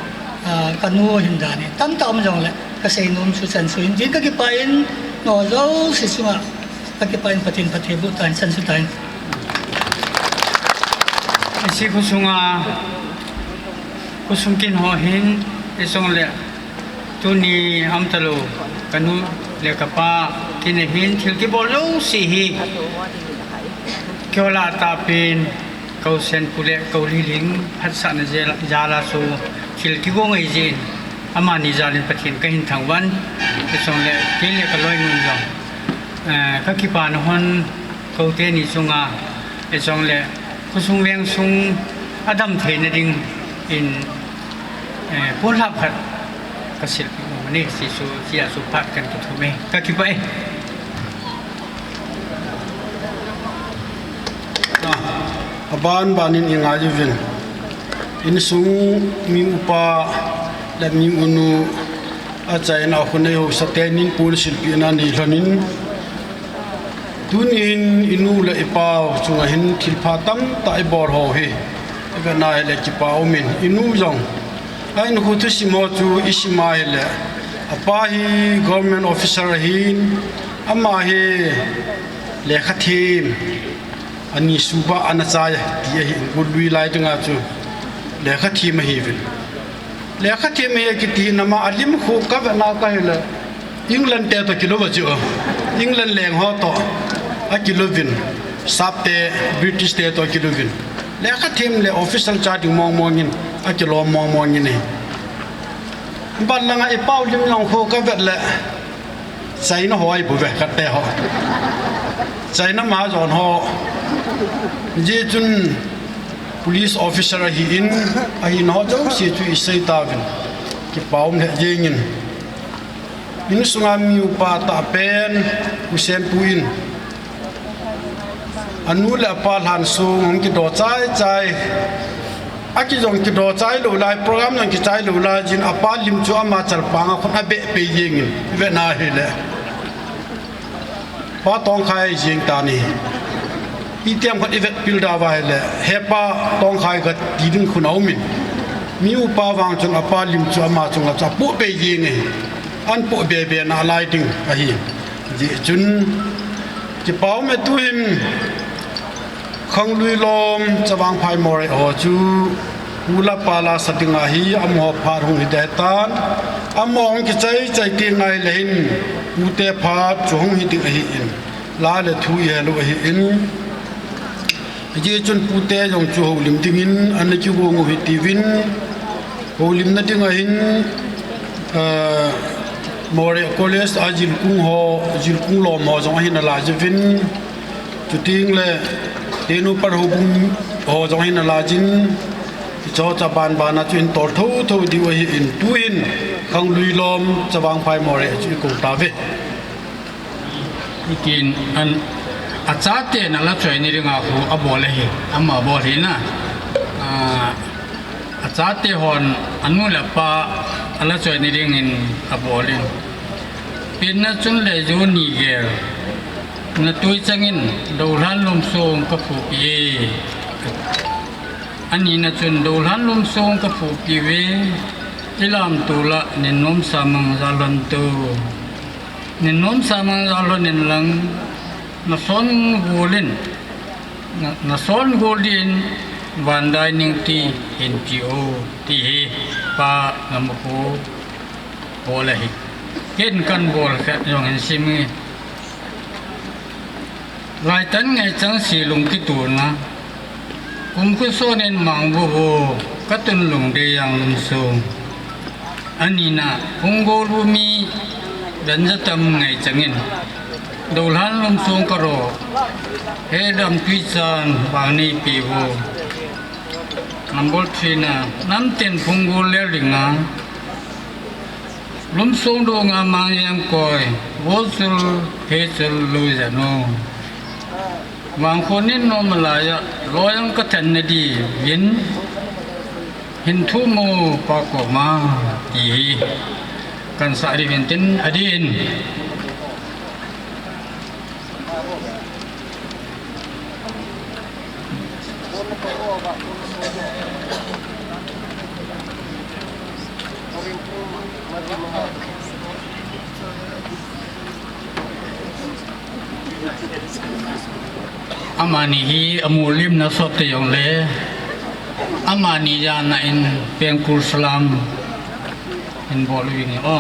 Ah, kanu hin dan hi. Tamtah um jongle, ka sei nom chu chan chu hin tin ka kipah in, nao jouse chunga ka kipah in Pathen phatthei boh tan, chan chu tan. Hiche khosunga, khosung kin ho hin, hijongle, tuni um talou, kanu le kapa, kin a hin thil kibol jouse hi, keiho lah a tahpen, Kou Senpu le Kou Liling phatsahna jal, jal a chu thil kigong ahi jeh in, amani jal in Pathen kahin thangvah in, hijongle, kei le ka loinu jong, eh, ka kipana hon, kou teni chunga, hijongle, khosung vengsung adam theina ding in, eh, ponlhah phat ka silpeh nom e, hiche chu, hiche a chu phat kan kithum e, ka kipah e. Aban ban in i ngai uvin. Insung mi upa le mi unu achaina a khonei haosa tenin pon silpehna nei lhon in, tuni hin i nu le i pa chunga hin thilpha tamtah i bol ho hi, i vetna hile kipa um in, i nu jong a hinkho thusim ho chu i sim a hile, apa hi government officer ahin, ama hi lekha them, ani suba ana chai ti ahin, Gutlui lai dinga chu lekha them ahiuvin. Lekha them ahi kiti hin ama a lim khu ka vetna ka hile, England te toh kilou va chu. England leng ho toh akilou vin. Sap te, British te toh akilou vin. Lekha them le official cha ding mong mong in, akilom mong mong in ahi. Ban langa i pau lim jong khu ka vet le, China ho ahi bouve, khat te ho. China mahajon ho. Hijeh chun police officer ahin, ahina ho jouse chu i sei tauvin. Kipa um lheh jeng in. Insunga mi upa tahpen, Pu Senpu in. Anu le apa lhan sung hung kido chai chai. Akijong kido chai lou lai, program jong kichai lou lai jin, apa lim chu ama chalpang a khun abeh pei jeng in, ve na hile. Pa Tongkhai jeng ta ni. Itiham khat ivet pil da uva hile, he pa Tongkhai kati ding khun aum in. Mi upa vang chun apa lim chu ama chunga chu apoh pei jeng e. An poh be be na lai ding ahi. Hijeh chun, kipa um e tuhin, Khanglui lom Chavang Phai Moreh ho chu, u la pa la sa ding ahi, amaho phat hung hi deh tan, amaho hung kichai chai ti ngai le hin, u te phat chu hung hi ding ahi in, la le thu i he lou ahi in. Hijeh chun pute jong chu houlim dingin, ana kigong u hi tiuvin, houlimna ding ahin, eh, Moreh College a jilkung ho, jilkung lom ho jong ahin ala jiuvin, chuting le, tenu par houbung ho jong ahin ala jin, icho cha ban ban a chu hin tol tho tho diu ahi in, tuhin, Khanglui lom Chavang Phai Moreh chu i kou tauve. Hitin an, achate na la choi ni ringa khu abol ahi, ama bol hi na. A, achate hon anu le apa ala choi ni ringin abol in. Pinna chun le ju ni gel. Na tui changin dolhan lum sung ka phupi e. Anina chun dolhan lum sung ka phupi ve. Ilam tu la nin nom samang jalon tu. Nin nom samang jalon in lang, na son gulin, na, na son gulin, van dai ning ti hin ti o, ti hi pa na mu ko, bol ahi. Ken kan bol khat jong hin sim nge. Laitan ngaichang silung kituna, kum khusonin mangbu bu, katun lungdei jang lum sung. Anina, phunggol bu mi, danja tam ngaichangin, dolhan lum sung karo, he dam tui chan, bang nei pi bu. Number three na, namtin phunggol le ringa, lum sung dunga mang jang koi, wo sul, he sul lu janu. Vangkhonin nom laiya, loyang ka then na di vin, hin thu mu pa ko ma, ti hi kan sa ri vin tin a din. Amani hi amu lim na sot te jong le, amani jana in pengkul salam in bol u ni o.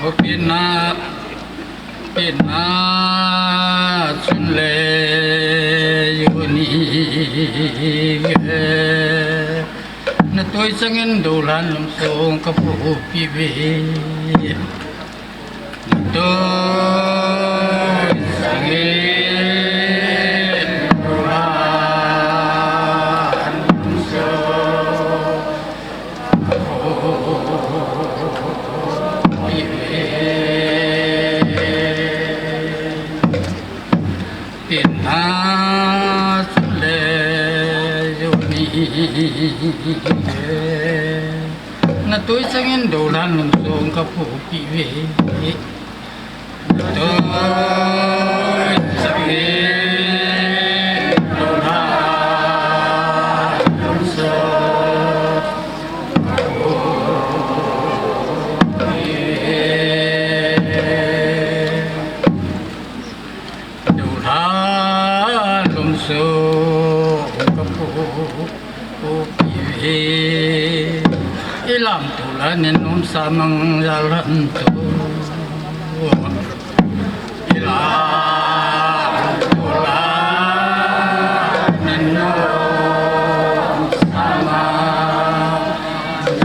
Hopina, pina, chun le, yuni, ge. Na tui changin dolhan lum sung ka phupi ve. Tui sangin dolhan sung Na tui changin Dolan lum sung ka pupi ve. Na tui changin Dolan lum sung Dolan lum sung ka pupi ve. Ilam Dolan in um samang jalan tu. Ilam Dolan in um samang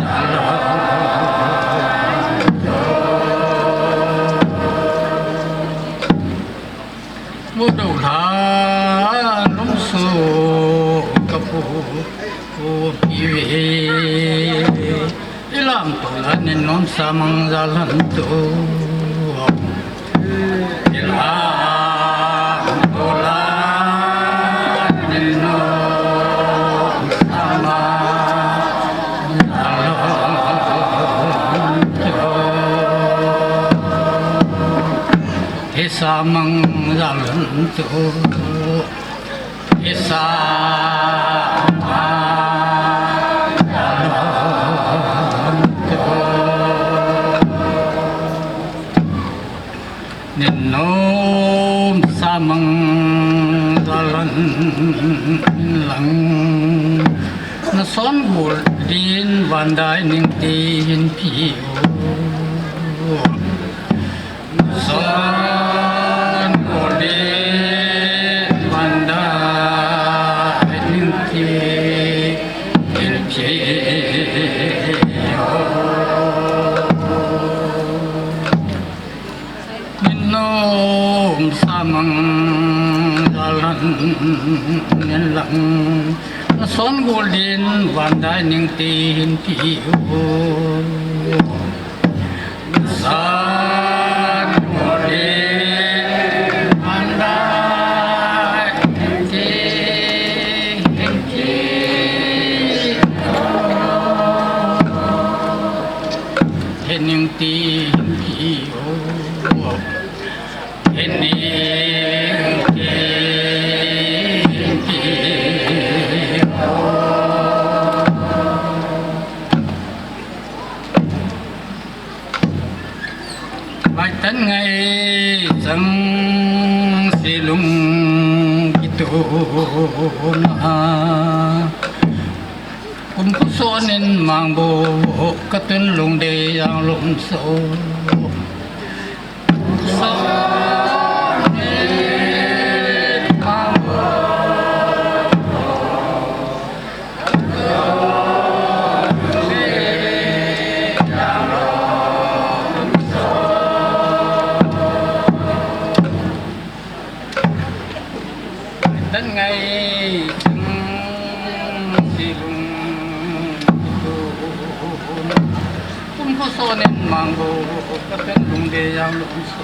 jalan tu. Mu Dolan lum sung ka pupi ve. Ilam Dolan in um samang jalan tu. Ilam Dolan in um samang jalan tu. Hi samang jalan tu. Hi samang jalan tu. Nin um samang jalan lang. Na son gul din van dai ning tin pi u. Son gul din van dai ning tin pi u. Nin um samang jalan lang. Na son gul din van dai ning tin pi u. Son gul din van dai ning tin pi u. He ning tin pi u. He ning tin pi u. Maitan ngai chang silung kituna. Kum khuson in mang bo ka tun lungdei jang lum so. Tan ngai chang silung tu. Kum khuson in mang bo ka tun lungdei jang lum so.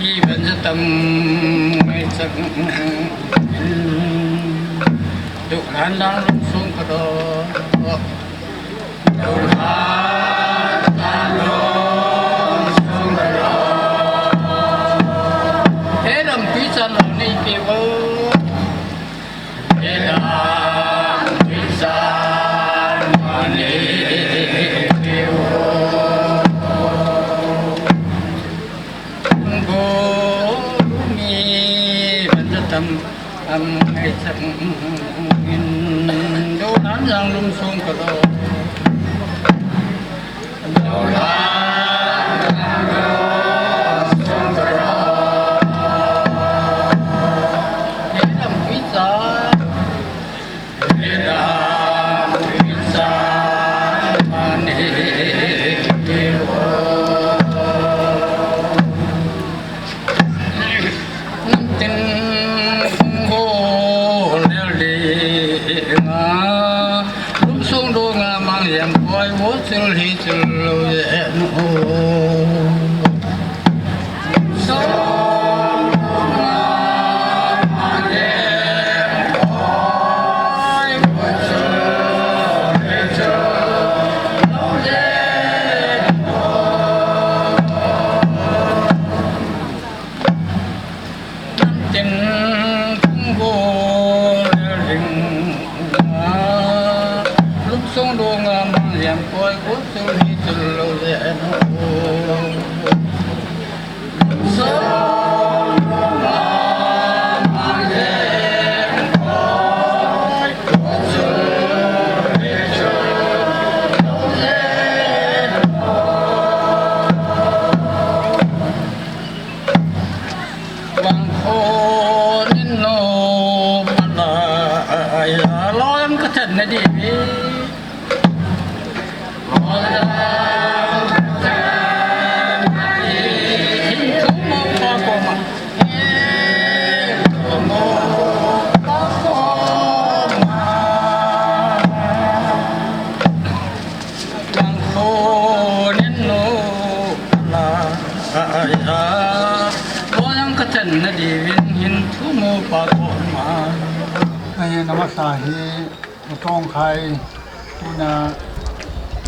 Ivan jatam ngai chang. Dolan lang lum sung ka do. Dolan lang lum sung ka do. He lam pi chan lo nei pe vo. Bang khonin lo pala ai a lo yang ka chan na di vi. Ai, na masa hi, u Tongkhai, tuna,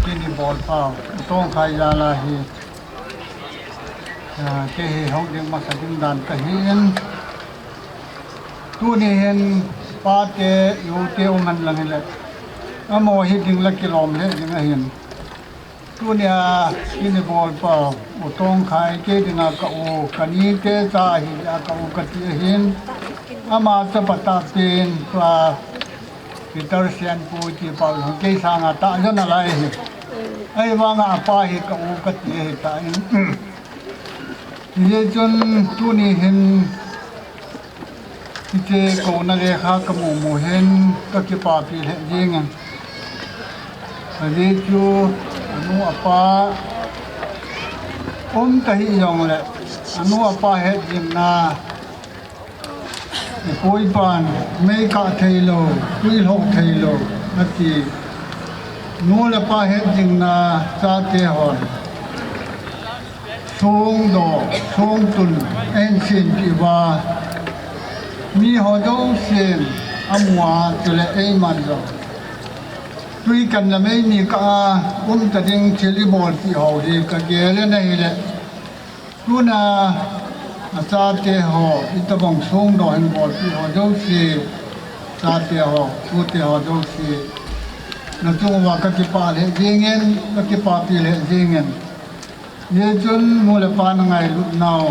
kini bolpa, u Tongkhai jal a hi, ah, kei hi hung ding masa ding dan kahin. Tuni hin pate, ute um hen lang hile, amaho hi ding la kilom le ding ahin. Tunia kini bolpa, u Tongkhai, kei dinga ka u, ka nite cha ahi a ka u kati ahin. Ama chapa tahpen, tua Peter Sianpui ti pa, kei sanga tah jon alai ahi. Ahivanga apa hi ka u kati ahi tan. Hijeh chun tuni hin hiche kouna lekha kamu mu hin kakipapi lheh jenge. Ajeh chu anu apa um tahih jongle, anu apa hetjingna, ipu ipan mei kah theilou, tui lhoh theilou, ati. Nu le pa hetjingna chate hon songdoh, songtun ahin sempeh uva, miho jousen amu a, chule eiman jong tui kan le mei ni kah a umta ding thil ibolpeh ho hi kagel in ahile, tuna achate ho, itobang songdoh hin bolpeh ho jouse, chate ho, tute ho jouse, nachung uva kakipah lheh jengin, kakipapi lheh jengin. Hijeh chun nu le pa nangailut nau,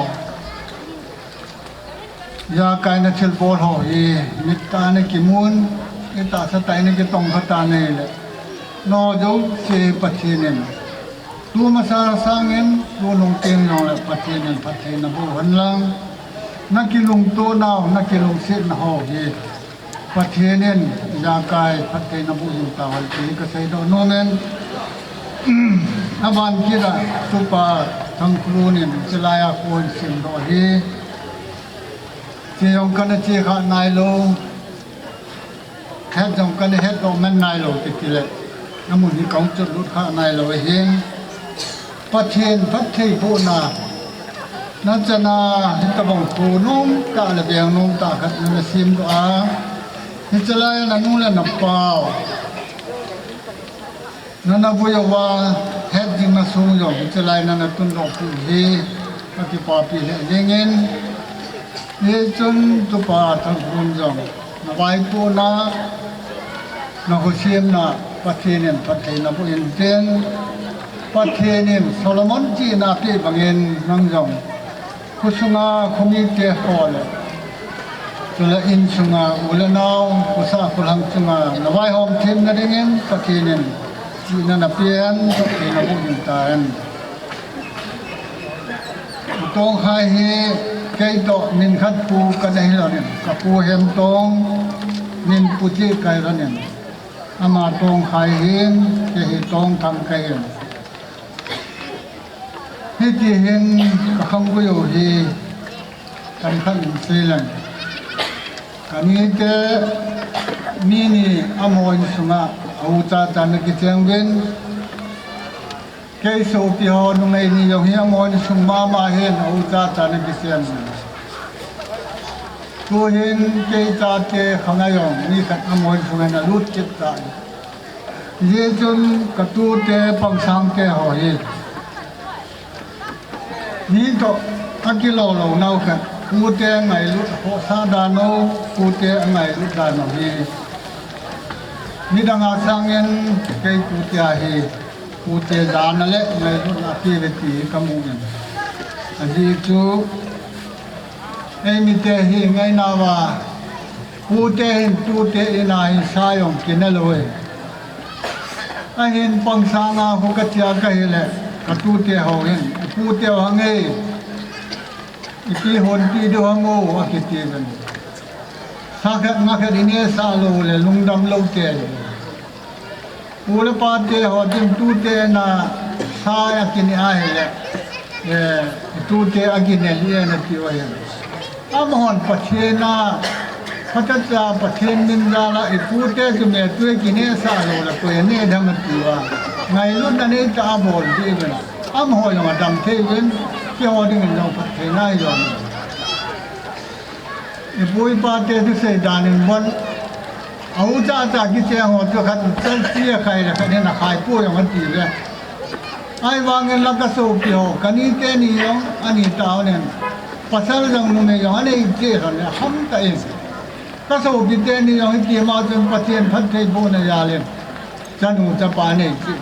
ijakai nathilbol ho hi mittah a nakimun, itahsa tah a nakitongkha tan ahile, nangho jouse Pathen in tumasa sangin tunung teng jongle Pathen in phatthei naboh hen lang, nakilungto nau, nakilungset nau hi Pathen in ijakai phatthei naboh jing tahen ti hi kaseidoh nomin. Aban kit a tupa Thangkholun in chulai a kon simdoh hi, che jong kana che kha nailou, het jong kana hetdoh man nailou, titile namun hi kahung chotlut kha nailou ahin. Pathen phatthei bohna, nachana hitobang thu nomtah le beng nomtah khat nana semdoh a, hiche laiya nanu le napau, nana vui uva, hetjingna song jong hiche laiya nana tundoh peh u hi kakipapi lheh jengin. Hichun tupa Thangkholun jong navaipohna, nakhosemna, Pathen in phatthei naboh intin, Pathen in Solomon chihna apeh bangin nang jong khosunga khomite ho le, chule insunga u le nao, khosah kholhang chunga navaihom themna dingin Pathen in chihna napeh hen, phatthei naboh in tahen. U Tongkhai hi keitoh min khat pu kana hilouvin, kapu Hemtong min pu cheh kahilouvin, ama Tongkhai ahin, kei hi Tongthang kahin. Hitihin kakhangvui u hi tamkhat in seileng. Kanite mi ni amaho insunga auchacha nakicheng uvin, kei sopiho numei ni jong hi amaho insung mama hin auchacha nakicheng uvin. Tuhin kei chate khangai jong mi khat amaho insunga nalut kit tan. Hijeh chun katute pangsangte ho hi, mi toh akilou lou nau khat, pute ngailut, akhohsah dan u, pute angailut dan u hi, midang a sangin kei tute ahi. Pute jana le ngailutna kive ti kamu in. Ajeh chu eimite hi ngaina uva, pute hin tute in a hin sa jong kine lou e. Ahin pang sanga khu kachia kahile, katute ho hin, pute ho hangei, ipi hon ti diu ham o, akiti uvin. Sa khat nga khat ineh sah lou le lungdam lou te. Pu le pate ho, tute na sa a kineh ahile, eh, tute akinel e nati u ahi. Amahon Pathen a, phatecha Pathen min jal a, ipute chu me tui kineh sah lou le koi aneh dem ati uva, ngailutna neitah a bol diuvin. Amaho jong adam thei uvin, keiho dingin jong phattheina ahi jong. Ipu ipate thusei dan in bon, a u cha cha kicheng ho chu khat chalchi akhai le khat hin akhai poi jong ati uve. Ahivangin la kasopi ho, kanite ni jong ani tauvin, pasal jong numei jong anei cheh lhon le ham tah in, kasopi teni jong hiti ma chun Pathen phattheibohna jal in chanu chapa anei cheh.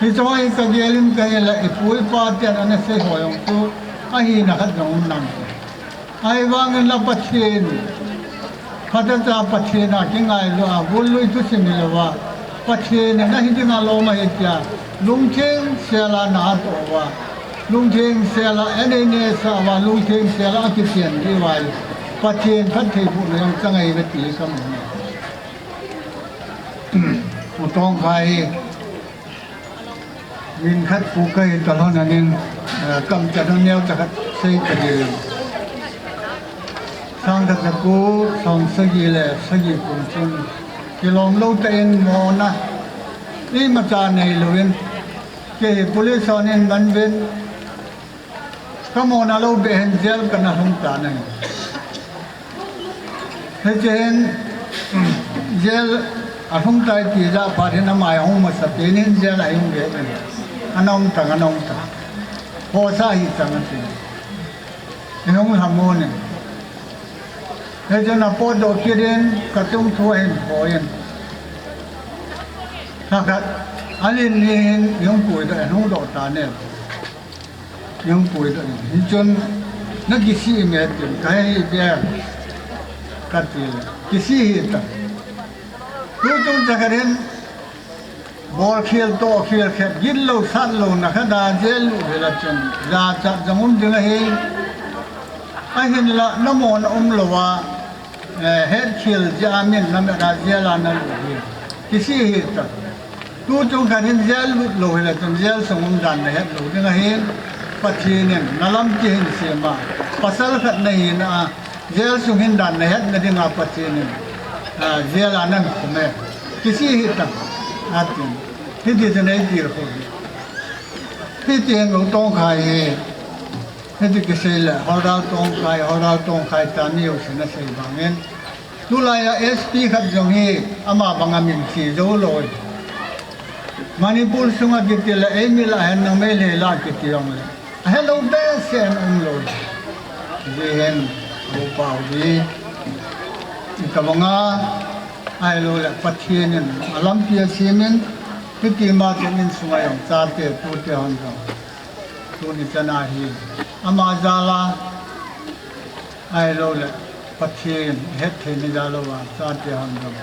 Hiche hi kagel in kahile, ipu ipa ten ana sei ho jong chu ahina khat jong um nante. Ahivangin la Pathen, phatecha Pathen a kingailu a, gollui thusim hilouva, Pathen in ahi dinga lom ahi tia lungtheng sel a na atoh uva, lungtheng sel a anei neh sah uva, lungtheng sel a akichen diu ahi. Pathen phattheibohna jong chang ahi ve ti kamu e. Pu Tongkhai hi min khat pu kahi talhon anin, eh, kamchat neocha khat sei tading. Sangkhat jako som sagi le sagi kum chun kilom lou tah in mona imacha neilouvin, kei hi police hon eiman uvin, kamona lou beh hin jail kana lhung tan ahi. Hiche hin, jail alhung tai ti jah phat hin ama ahung masapen in jail a ihung ve in. Ana um tan, ana um tan. Khosa hi chang ati. Ihung lhamon in. Hichun apotdoh kit in, kachung thu ahin pho in. Lhakhat, alin ni hin ihung puidoh, ihung doh tan e. Ihung puidoh in. Hichun, nakisih me tin, kahe hih ve, katile, kisih hih tan. Tuchung chakhat hin, bolkhel tohkhel khat, gitlou satlouna khat a jail lut hile chun, jachat jong um ding ahi. Ahinla, namona umlouva, eh, hetkhel jeh a min namet a jail a nalut hi, kisih hih tan. Tuchung khat hin jail lut lou hile chun jail sung umdan nahet lou ding ahin, Pathen in nalampi ahin sem a, pasal khat nahina a, jail sung hindan nahetna dinga Pathen in, ah, jail a nahin khum e. Kisih hih tan, atin. Hiti chun eitilkhou hi. Hiti hin U Tongkhai hi, hiti kisei le, Haldal Tongkhai, Haldal Tongkhai tia mi jousen asei bangin, tulai a S P khat jong hi ama banga min che jou lou. Manipur sunga kiti le, eimi lah hen, Meitei lah kiti jongle, ahelou behseh in umlou. Hijeh hin, U Pau ji, itobanga, ahiloule Pathen in alampi asemin, hiti ma chun insunga jong chate tute hon jong, tuni chana hi ama jal a, ahiloule Pathen hettheina jal uva chate hon jong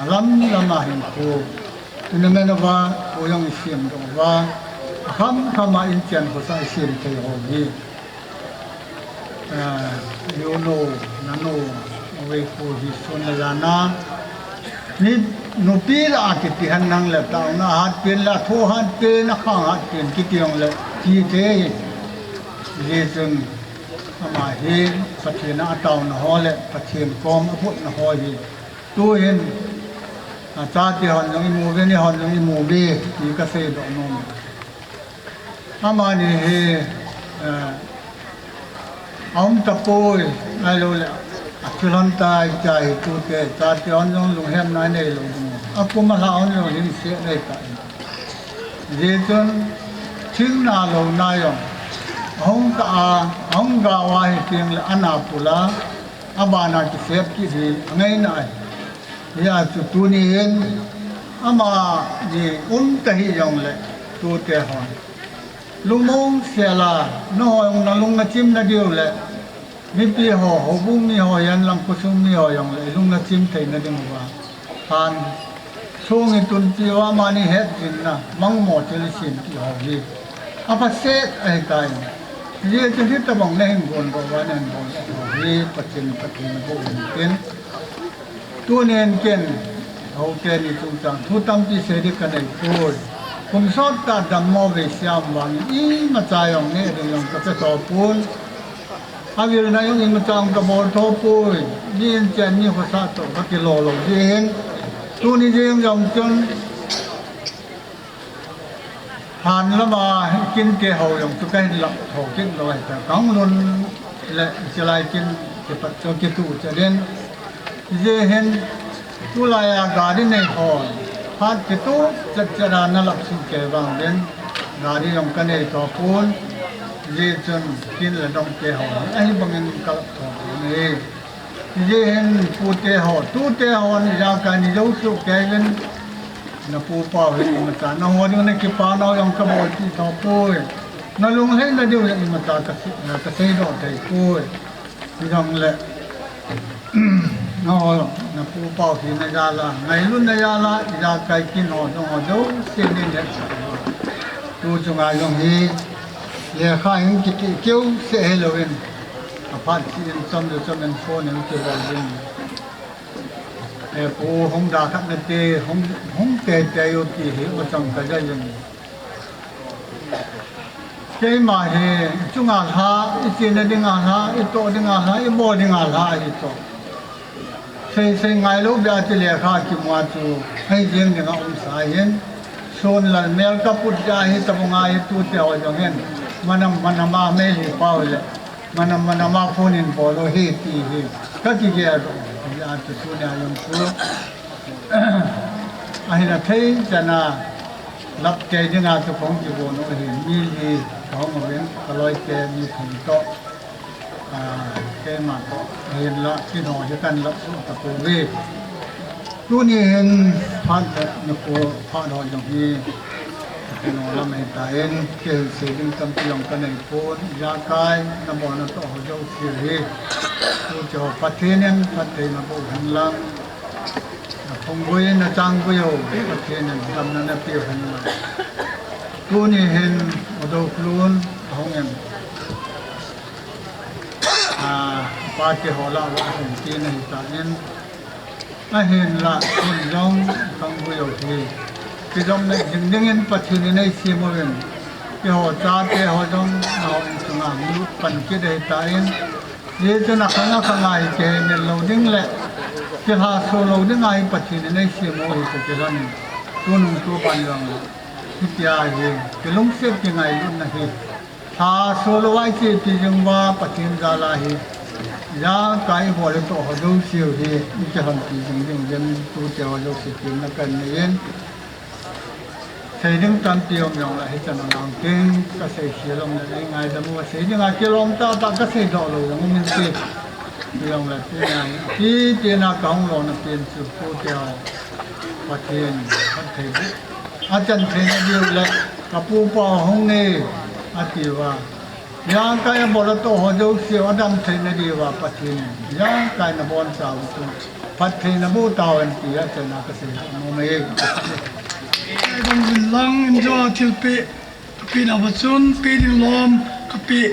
alam lama hinkho tournament uva kho jong isemdoh uva, akham khama inchen khosa isem thei ho hi, ah, iu nu, nanu, uvei kho hi sun le jan a, mi nupi lah a kiti hen lang le taona hatpen le athu hatpen, akhang hatpen kiti jongle, kiti hi, hijeh chun ama hi Pathen a ataona ho le Pathen kom abotna ho hi, tuhin, achate hon jong imu uve, eihon jong imu uve, ti kaseidoh nom. Amani hi, eh, aum tapoi, ahiloule, athilhon tai tia hi tute, chate hon jong lunghemna neilou ding. Akum alhah hon jong lhingset neitah in. Hijeh chun, thingna louna jong, ahung kah a, ahung gao a hi tengle ana pul a, abana kisep kit hi angaina ahi. Hijeh chun tuni hin, Ama ni um ta hi jong le, tute hon lungmong sela, na hoi na lung na chim na diu le, mipi ho, houbung mi ho, yan lang kusung mi ho jong le, lung na chim thei na ding uva. Han, sung i tun pi uva mani het jin na, mang mo chil sin ki ho hi. Apa se ai tai. Ye chil hi tabang na hin gon bo wa nen bo ho hi, Pathen, Pathen bo hin tin. Tunin ken, hote ni chungchang thu tampi sei ding ka nei poi. Kum sot ta dammo vei siam vangin imacha jong nei ding jong ka pe tho pon. Avilna jong imacha jong ka bol tho poi. Ni in chen ni khosa toh ka kilo lo ding. Tuni jeng jong chun, han lama kin te ho jong chu ka hin lap tho kit lo ahi ta. Ka hung lhun le chilai kin kipat chu kitu cha den. Hijeh hin tulai a gari nei ho, phat kitu chet chet a na lap suh kei vang den, gari jong ka nei tho pon. Hijeh chun kin le dong te ho ahi bangin ka lap tho pon ahi. Hijeh hin pute ho, tute hon ijakai nei jou suh kei uvin, na pu pa u hin imacha na ho ding na kipa nau jong ka bol pi tho poi. Na lunglhaina diu jong imacha ka si-, ka seidoh thei poi. Hijongle, na ho, na pu pa u hina jal a, ngailutna jal a, ijakai kin ho, dong ho, jouse nei hetsah uva. Tu chunga jong hi, lekha hin kiti keu seh hilouvin, aphat chi in chom le chom in phone in kibol in. E pu, hung da khat nate, hung, hung teitei u ti hi, u chang ka jai in. Keima hi, i chunga lha, i chena dinga lha, i toh dinga lha, i bol dinga lha ahi toh. Sei sei ngailou beh a ti lekha kimu a chu, hei jeng dinga um sa hin. Sun lal mel ka put ja hi tabang a hi tute ho jong hin. Manam manam a mei hi pau le. Manam manam a phone in bol u hi ti hi. Ka kigel u hi a chu tunia jong chu. Ahina thei chana lap tei dinga chu kahung kigon u hi. Mi li kahung uvin, ka loite mi thum toh. A, keima toh, ahinla, kin ho hi kan lap suh tapouve. Tuni hin phat le, na pu phat ho jong hi, kin ho lam ahitan, kei hin sei ding tampi jong ka nei pon, ijakai, na bol na toh ho jouse hi. Tute ho Pathen in phatthei naboh hen lang. Na phunggui, na changgui ho, Pathen in damna napeh hen lang. Tuni hin, u Doklun, ahung in. A, pate ho lah uva hung tina ahitan. Ahinla, tun jong, khanggui u hi. Kijom le jing dingin Pathen in eisem uvin. Keiho chate ho jong, nahon chunga hung lut pan kit ahitan. Hijeh chun akhang akhang a hi kihei mil lou ding le, kilhaso lou ding a hi Pathen in eisem u hi chu kilhon in. Tunung tupan jong, hitia hi, kilungset kingailutna hi. Lhaso lou a i chepi jing uva Pathen jal a hi. Ijakai bol le toh ho jouse u hi, i kilhonpi jing ding uvin tute ho jouse temna kan nei in. Sei ding tampi um jong le hichan a lang ting ka sei khel um le nei ngaidam u, sei ding a kilom tahtah ka seidoh lou jong um inte. Jong le ti ngai, ti, tina ka hung lona pen chu tute ho. Pathen, Pathen. Achan theina diu le, ka pu pa hung nge, ati uva. Ijakai abol a toh ho jouse u adam theina diuva Pathen in ijakai nabonchauva chu phatthei naboh tahen tia chana kasei nom e. Dong vin lang in jo a thilpeh kapeh nauva chun peh ding lom kapeh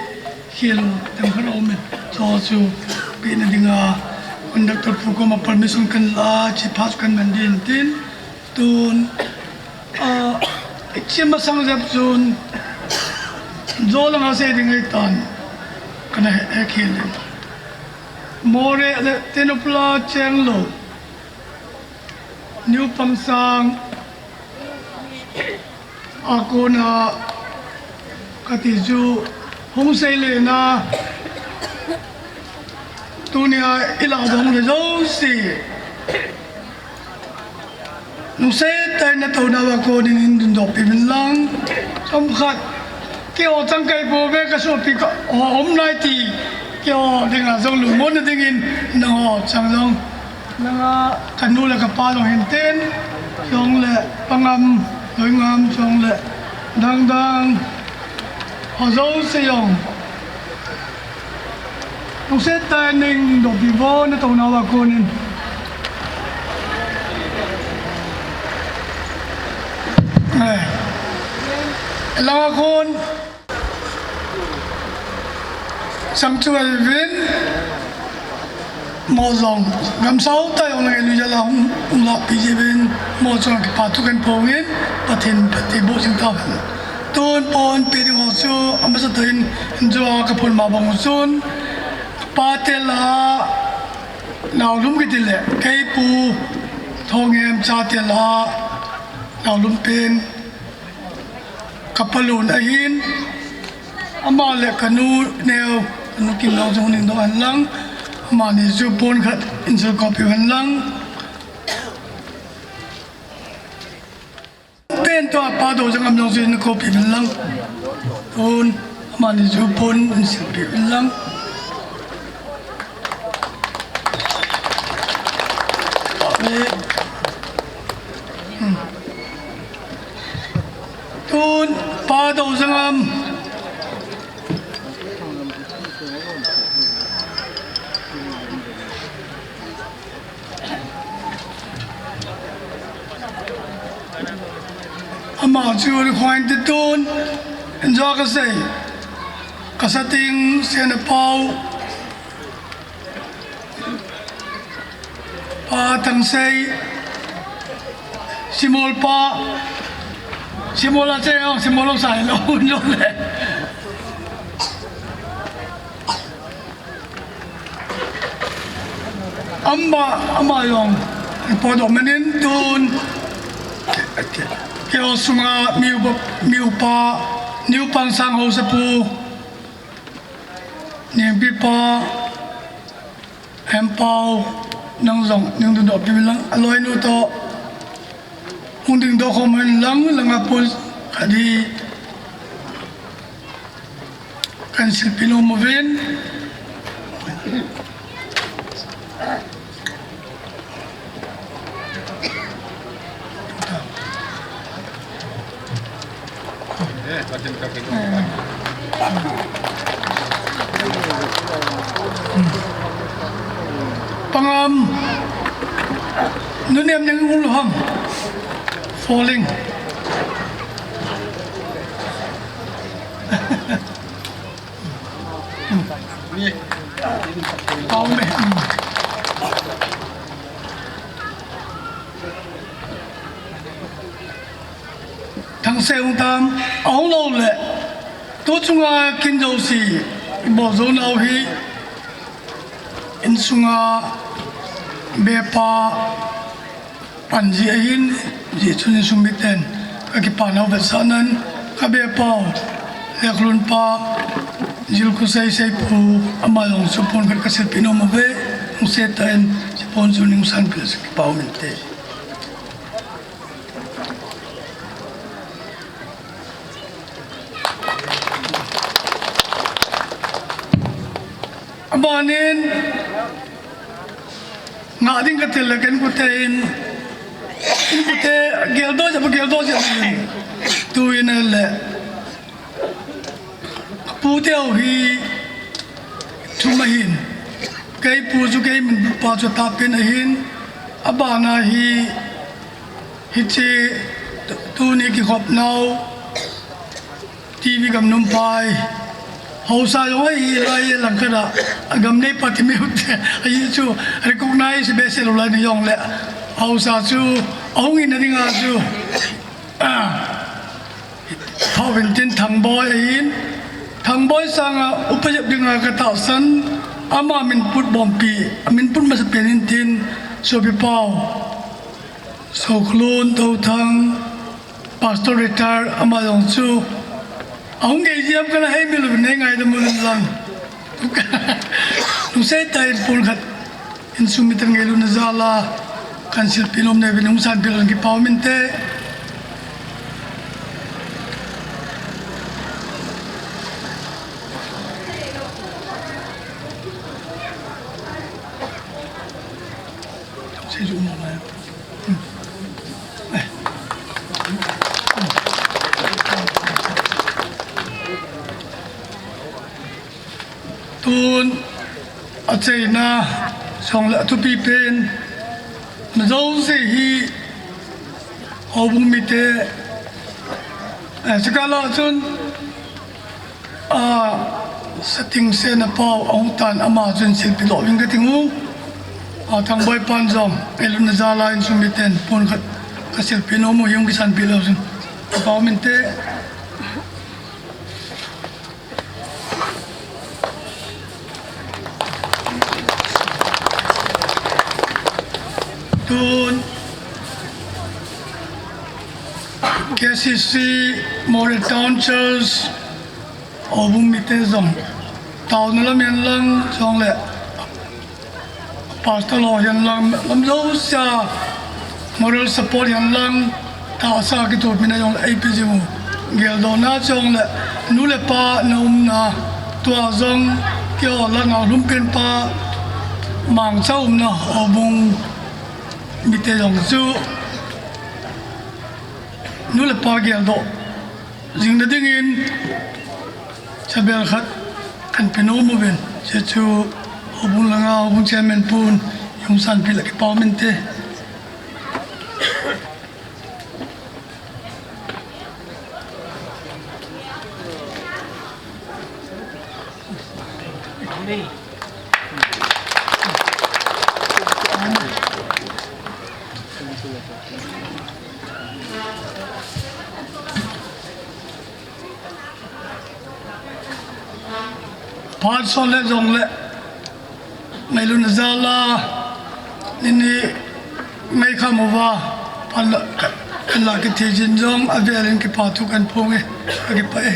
khel u themkhat aum in. Chu chu pehna dinga conductor pu koma permission kan la, chi phat kan man ding tin. Tun, ah, ichi masang jep chun, jo langa sei ding ahitan, kana he, he khel in. Moreh le Tengnoupal a cheng lou, New Pangsang, a kona kati chu hung sei le na, tunia ilah dong le jouse. Lungset tah in natouna uva kon in hin dungdoh peh uvin lang. Chomkhat, keiho chang kahi pouve, ka sopi ka, ho um nai ti, keiho dinga jong lungmonna dingin, nangho chang jong, nanga kanu le kapa jong hin tin, Chong le, Pangam, Loingam, chong le, dangdang, ho jouse jong. Lungset tah in ning doppi vo na tou nauva konin. Eh. Langa kon. Sang chu ahi uvin, mo jong, gamsau tah jong langa lui jala hung, hung lahpi ji uvin, mo jong kipa thu kahin phong in, Pathen, Pathen boh jing tauhen. Tun ponpe ding ho chu, amasa tah in, injo a kaphon ma bang u chun, pate lah a, naolum kiti le, kei pu, Thongem chate lah a, naolum pen, Ka palun ahin, ama le ka nu neo, ka nu Kimlou jong ning doh hen lang, amani chu pon khat in sil kopi hen lang. Pen to a Pa Doujangam jong chu in kopi hen lang. Pon, amani chu pon in silpi hen lang. Hmm. Tun, Pa Doujangam. Ama chu ri khwain ti tun, injo kasei. Kasating, Senapao. Pa Thangsei, Simol pa, Simol a che ong, Simol ong sai lo, lo le. Ama, ama jong, po do menin tun, keo sunga, miu pa, miu pa, niu pang sang ho sa pu, niu pi pa, Hempau, nang jong, ning dingdoh pi lang, aloinu toh. Hung dingdoh khom hen lang, langa pun, khat hi. Kan silpi nom uvin. Pangam, nu nem neng ul ham. Falling. Pau me. Thangsei hung tam, ahung lou le. Tu chunga kin jouse, ibol jou nau hi, insunga bepa, pan ji ahin, ji chun insung miten, ka kipa nau vetsahnan, ka bepau, Leklun pa, Jilkhosei Seipu, ama jong chu pon khat ka silpi nom uve, hung se ta in, chu pon chu ning san pil si kipa um inte. Abanin, ngah ding ka til le ken kute in, in kute, geldoh jep, geldoh jep in. Tu in le. Pu teu hi thum ahin. Kei pu chu kei min pa chu tapen ahin. Abana hi, hiche tuni kikhop nau. T V gamnung pai. Haosa jong ahi lai langkhat a. Agam nei pa ti meu te. Ahi chu recognize behseh lou lai ni jong le. Haosa chu ahung in a ding a chu. Ah. Thauvin tin Thangboi ahin, Thangboi sanga upa jep dinga ka tahsan, ama min put bompi, min put masa pen in tin, Sopi Pau, Sokhulun, Touthang, Pastor Retire, ama jong chu, ahung gei jiam kana hei mil nei ngaidam un lang. Lungset tah in pon khat. Insung miten ngailutna jal a, kan silpi nom neuvin hung sanpi lou in kipa um inte. Sei ju um ngai. Hmm. Eh, Tun achaina jong le athupi pen, na jouse hi houbung mite, eh, chukah lah chun, a, Sating Sen a pau ahung tan ama chun silpi lou ving kati u. A, Thangboi pan jong, eh, luna jal a insung miten pon khat kasilpi nom u hi hung kisanpi lou chun. Ka pau minte. Tun K C C Moreh Town Church houbung mite jong, taona lam hen lang jong le, Pastor lo hen lang, lam jousea moral support hen lang, tahsa kithopina jong le eipe jing u. Geldohna jong le, nu le pa na umna, tua jong keiho langa lhumpen pa Mangcha umna houbung mite jong chu nu le pa geldoh jing na dingin chabel khat kan pe nom uvin, hiche chu houbung langa houbung chairman pun hung sanpi le kipa minte. Phat sot le jong le, ngailutna jal a, nini ngaikham uva, phat la, kan la kithi jin jong, avel in kipa thu kan phong e, ka kipah e.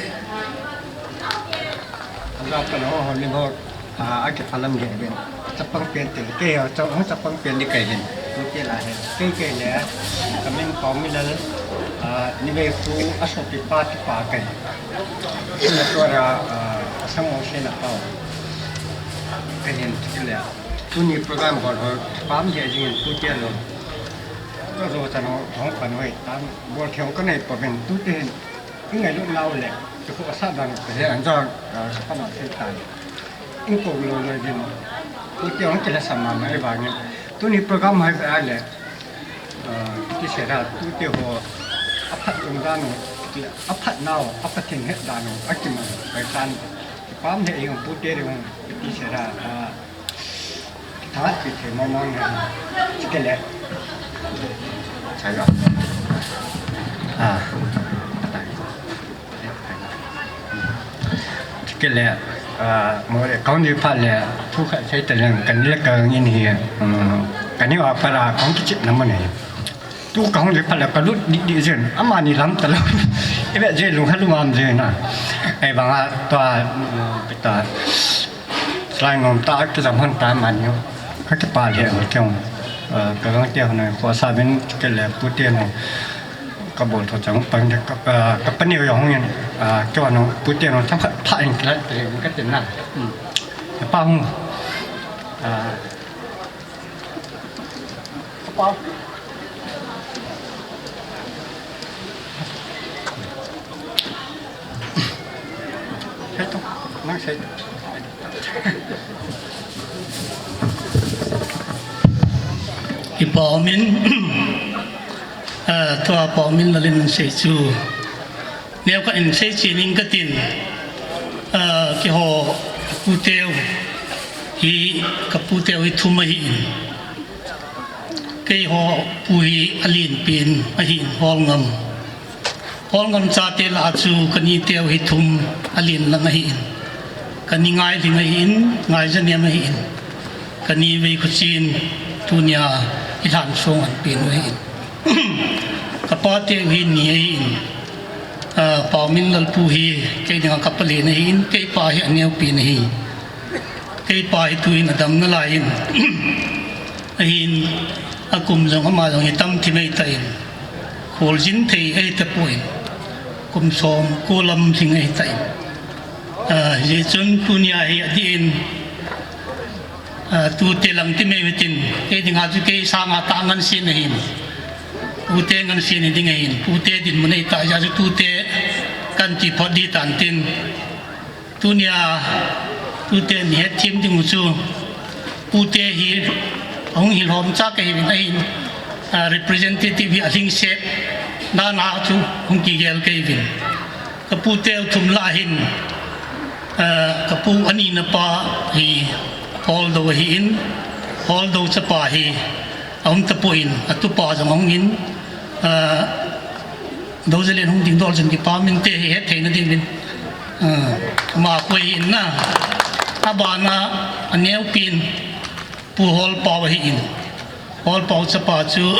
Aja ka lo, ho, ni ho. A, akipah lam gei ben. Chapang pen te, kei ho, cha, hung chapang pen ni kei hin. Tu kei la hin. Kei kei le, ka min Paominlal, a, Nivei khu a sopi pa kipa kei. Sina tua ra, a, a sang ong sina pau. Kei hin tu le. Tuni program bol ho, pam dia jing tu kei lo. Ka jo chan ho, hong pan hoi, tam bol kei hong ka nei pa ben tu te hin. I ngailut nau le, tu khu a sa dan ka he an jong, a, sa pa ma se tan. Inko lo lo jin. Tute hung kila sama mai vangin. Tuni program hai ve le. Ah, ti se ra tute ho. Aphat jong dan u. Aphat nau, aphat thing het dan u. Akiman. Pai tan. Pam he yung tute ri hung. Ti se ra. Ah. Thangat pi thei mong mong le. Chike le. Chai lo. Ah. Chike le. Ah, mo le, kaun di phat le, thu khat sei ta leng, kani le kangin hi, um, kani wa para kaun kichip na mo ne. Tu kaun di phat le, kalut di di jen, ama ni lam ta lo. Ibe je lung halu mam je na. Ai bang a, tua, um, pita. Lai ngom ta, kizam hon ta man yo. Ka kipah le, kei, eh, ka gang te hon, ko sa ben ke le pu te no. Ka bol tho chang pang de, ka, eh, ka pa ni yo hong yen, eh, kei wa no, pu te no, tham khat pha in kila te, ka te na. Hmm. Ka pa hong. Eh, Kipa umin, ah, tua pa umin lalin sei chu. Neo ka in sei chi ning ka tin, ah, keiho puteu hi, ka puteu hi thum ahi in. Keiho pu hi alen pen ahi in, Holngam. Holngam chate lah a chu ka ni teu hi thum alen lang ahi in. Ka ni Ngailhing ahi in, Ngaijanem ahi in. Ka ni Veikhuchin tunia i lhan song an pen u ahi in. Ka pa teu hi ni ahi in. Ah, Paominlal pu hi kei dinga ka palen ahi in, kei pa hi aneo pen ahi. Kei pa hi tuin adam nalai in. Ahin, akum jong ama jong hi tam thim ahi tan. Kholjin thei ahi tapon. Kum som ko lam lhing ahi tan. Ah, hijeh chun tunia hi adih in, ah, tute lang ti mai u hitin, kei dinga chu kei sanga tah ngansen ahin. Pute ngansen hi ding ahin. Pute dinmun ahi tah jeh a chu tute kan ti phot ding tan tin. Tunia, Tute ni het thim ding u chu, pute hi, ahung hi lhom cha ka hi vin ahin, ah, representative hi alhingset, dan a chu hung kigel ka hi vin. Ka pute u thum lah hin, ah, ka pu ani na pa hi, Hol Do hi in, Hol Do chapa hi, ahung ta pu in, atupa jong ahung in, ah, Do Zalen hung ding dol chun kipa min te hi het theina ding vin. Ah, ama koi in na. Abana aneo pin Pu Hol Pau hi in. Hol Pau chapa chu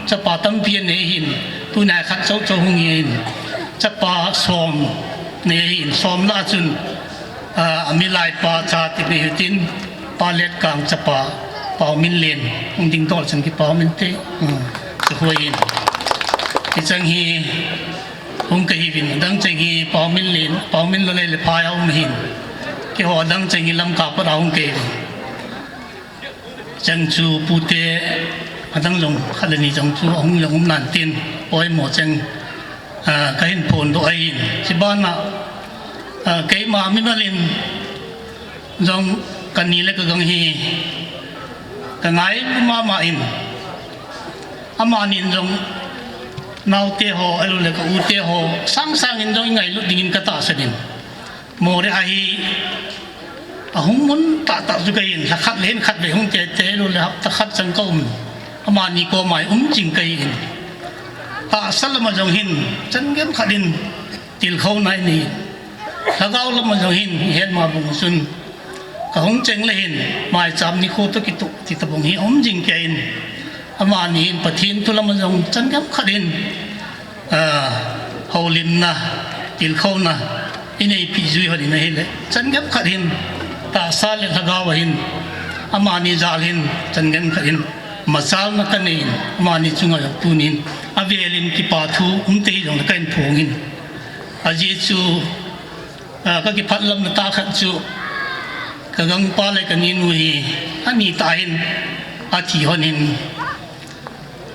chapa tampi anei hin. Tuna khat chau chau hung in. Chapa som nei hin. Som lah chun, ah, amilai pa cha ti nei hitin. Pa Letkang chapa, Pau Min Len, hung ding dol chun kipa min te, um, chu huai in. Hichang hi, hung ka hi vin, adang cheng hi, Pau Min Len, Pau Min Lo le le pha ya um hin. Keiho adang cheng hi Lamka pat a hung ka hi vin. Chang chu pute, adang jong khat le ni jong chu, ahung jong um nan tin, poimo cheng, ah, ka hin phon doh ahin. Chibana, ah, keima mimal in, jong ka ni le ka gang hi ka ngai mama in. Amanin jong naote ho, ahilouleh ka ute ho, sang sang in jong i ngailut dingin ka tahsan in. Moreh a hi ahung mun tahtah chu ka hin, lha khat le hin khat vei hung tete, ahilouleh hapta khat chang ka um. Amani koma hi um jing ka hin. Tahsa lama jong hin, changem khat in, tilkhouna i nei. Lhagao lama jong hin, i het ma bang chun, ka hung cheng le hin, maicham nikho toh kitoh, ti tabang hi um jing kei in. Amani hin, Pathen thu lama jong changem khat in, ah, houlimna, tilkhouna, i neipi jui hon in ahile. Changem khat hin, tahsa le lhagao a hin, amani jal hin, changem khat in, machalna ka nei in, amani chunga jong tunin, avel in kipa thu, um te hi jong le ka hin phong in. Ajeh chu, ah, ka kiphat lamna tah khat chu, ka gangpa le ka ninu hi, ani tah hin, athi hon in,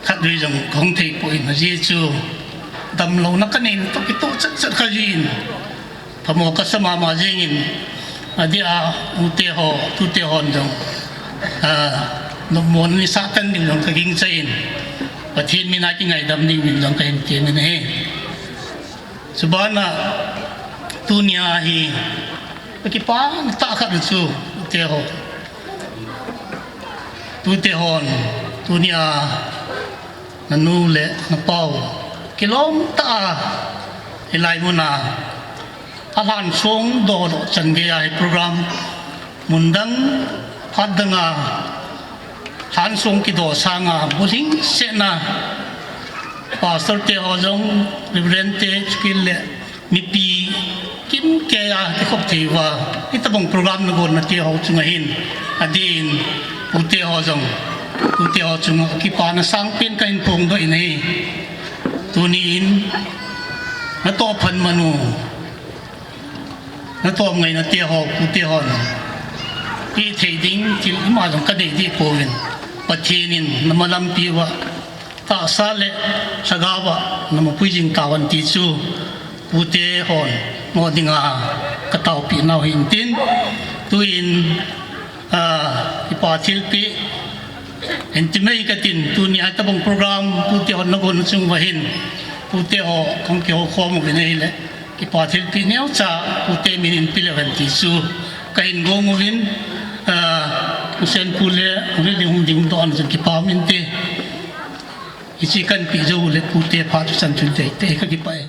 khatvei jong ka hung thei poi in, ajeh chu, damlouna ka neina toh kitoh chat chat ka jui in, phamo ka sa mama jeng in, adeh a, ute ho, tute hon jong, ah, nopmo ni sah tan ding jong ka gingchai in, Pathen mina kingaidam ding in jong ka hin ti min ahi. Chubana tunia hi, ka kipah tah khat chu, tute ho. Tute hon, tunia, nanu le napau. Kilom tah a, hilai muna, alhan song doh doh chan gei a hi program. Mun dang, phat dang a, lhan song kidoh sanga, bulhing sena, Pastor te ho jong, Reverend te, chukit le, mipi, kimkei a, kikhop thei uva, hitabang program na gonna te ho chunga hin, adin, pute ho jong, pute ho chunga, kipana sangpen ka hin phongdoh in ahi. Tuni in, natoh phan manu, Natom ngaina te ho, pute hon. Ithei ding thil ima jong ka nei dih pouvin. Pathen in namalampi uva. Tahsa le lhagao va namapui jing tauvin ti chu. Pute hon. Ngo dinga ka taopi nau hin tin. Tuin, ah, kipa thilpeh. Hin ti mai ka tin, tunia tabang program, pute hon nagon chung uva hin. Pute ho, kong kihou khom uvin ahile. Kipa thilpeh neocha, pute min in pe leu hen ti chu ka hin gong uvin, ah, Hussein pu le, hung ding hung ding doh an chun kipa min te. Hiche kan pe jou le pute phat chu chan chun te, te ka kipah e.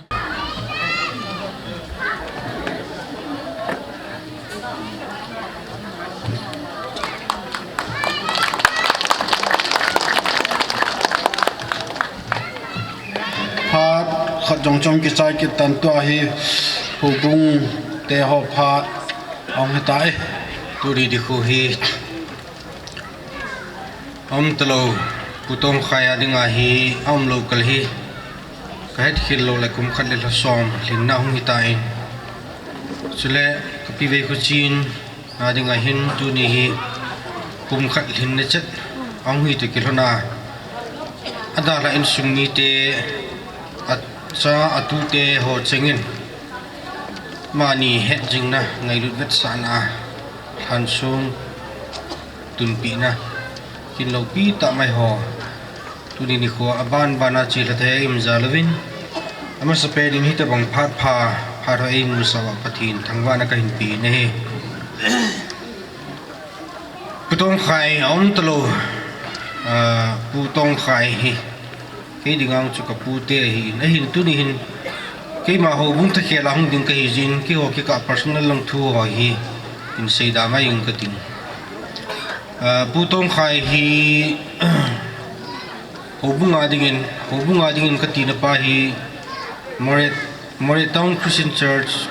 Phat khat jong chom kichai kit tan tua hi, houbung te ho phat ahung hitai. Tuni nikho hi aum talou, Pu Tongkhai a dinga hi aum lou kal hi. Ka het khel lou le kum khat le lha som lhinna hung hitan. Chule ka pi Veikhuchen a dinga hin tuni hi kum khat lhinna chet ahung hi toh kilhon a, adalha insung mite, acha atute ho chengin mani hetjingna ngailut vetsahna Thansung tunpina kin loupi tah mai ho, tuni nikho aban bana chilha thei a i um jal uvin, amasapen in hitobang phat pha, phat ho ei musah uva Pathen thangvahna kahin pe in ahi. Pu Tongkhai aum talou, ah, Pu Tongkhai hi kei dinga chu ka pute ahin, ahin tuni hin keima houbung thakhel a hung ding kahi jeh in, keiho kikah personal lang thu ho hi hin seida mai ing kating. Ah, Pu Tongkhai hi houbung a dingin, houbung a dingin katina pa hi Moreh, Moreh Town Christian Church,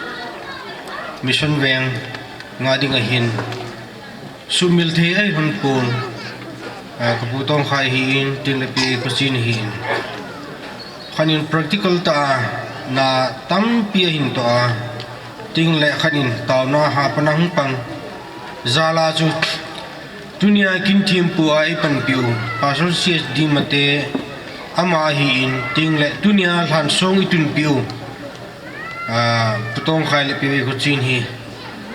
Mission Veng nga ding ahin, sumil thei ahi lhon pon, ah, ka Pu Tongkhai hi in, tin le pi khuchin hi in. Khan in practical tah a na tampi ahin toh a, tin le khan in taona hahpan a hung pang jal a chu, tunia kin thempu a i panpiu Pastor C S D Mate ama ahin, tin le tunia lhansong i tunpiu, ah, Pu Tongkhai le Pi Veikhuchin hi,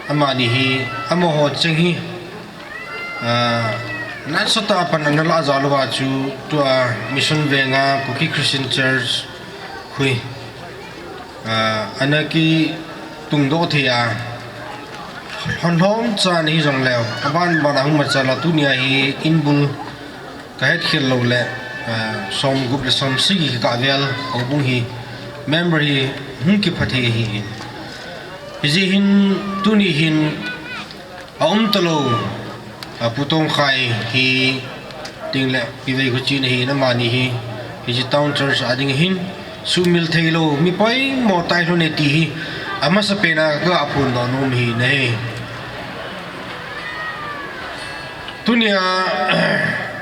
amani hi, amaho cheng hi, ah, nasatah a pan ana lah jal uva chu tua Mission Veng a Kuki Christian Church hui, ah, ana kitungdoh thei a, lhon lhom chan hijongleu, aban bana hung machal a tunia hi inbul kahet khel lou le, ah, som gup le som sagi kikah vel houbung hi member hi hung kipha thei ahin. Hijeh hin tuni hin aum talou, ah, Pu Tongkhai hi, tin le Pi Veikhuchin ahin, amani hi hiche Town Church a ding hin sumil thei lou mi poimo tah ahi lhon e ti hi amasapen a kaga phondoh nom ahi nahi. Tunia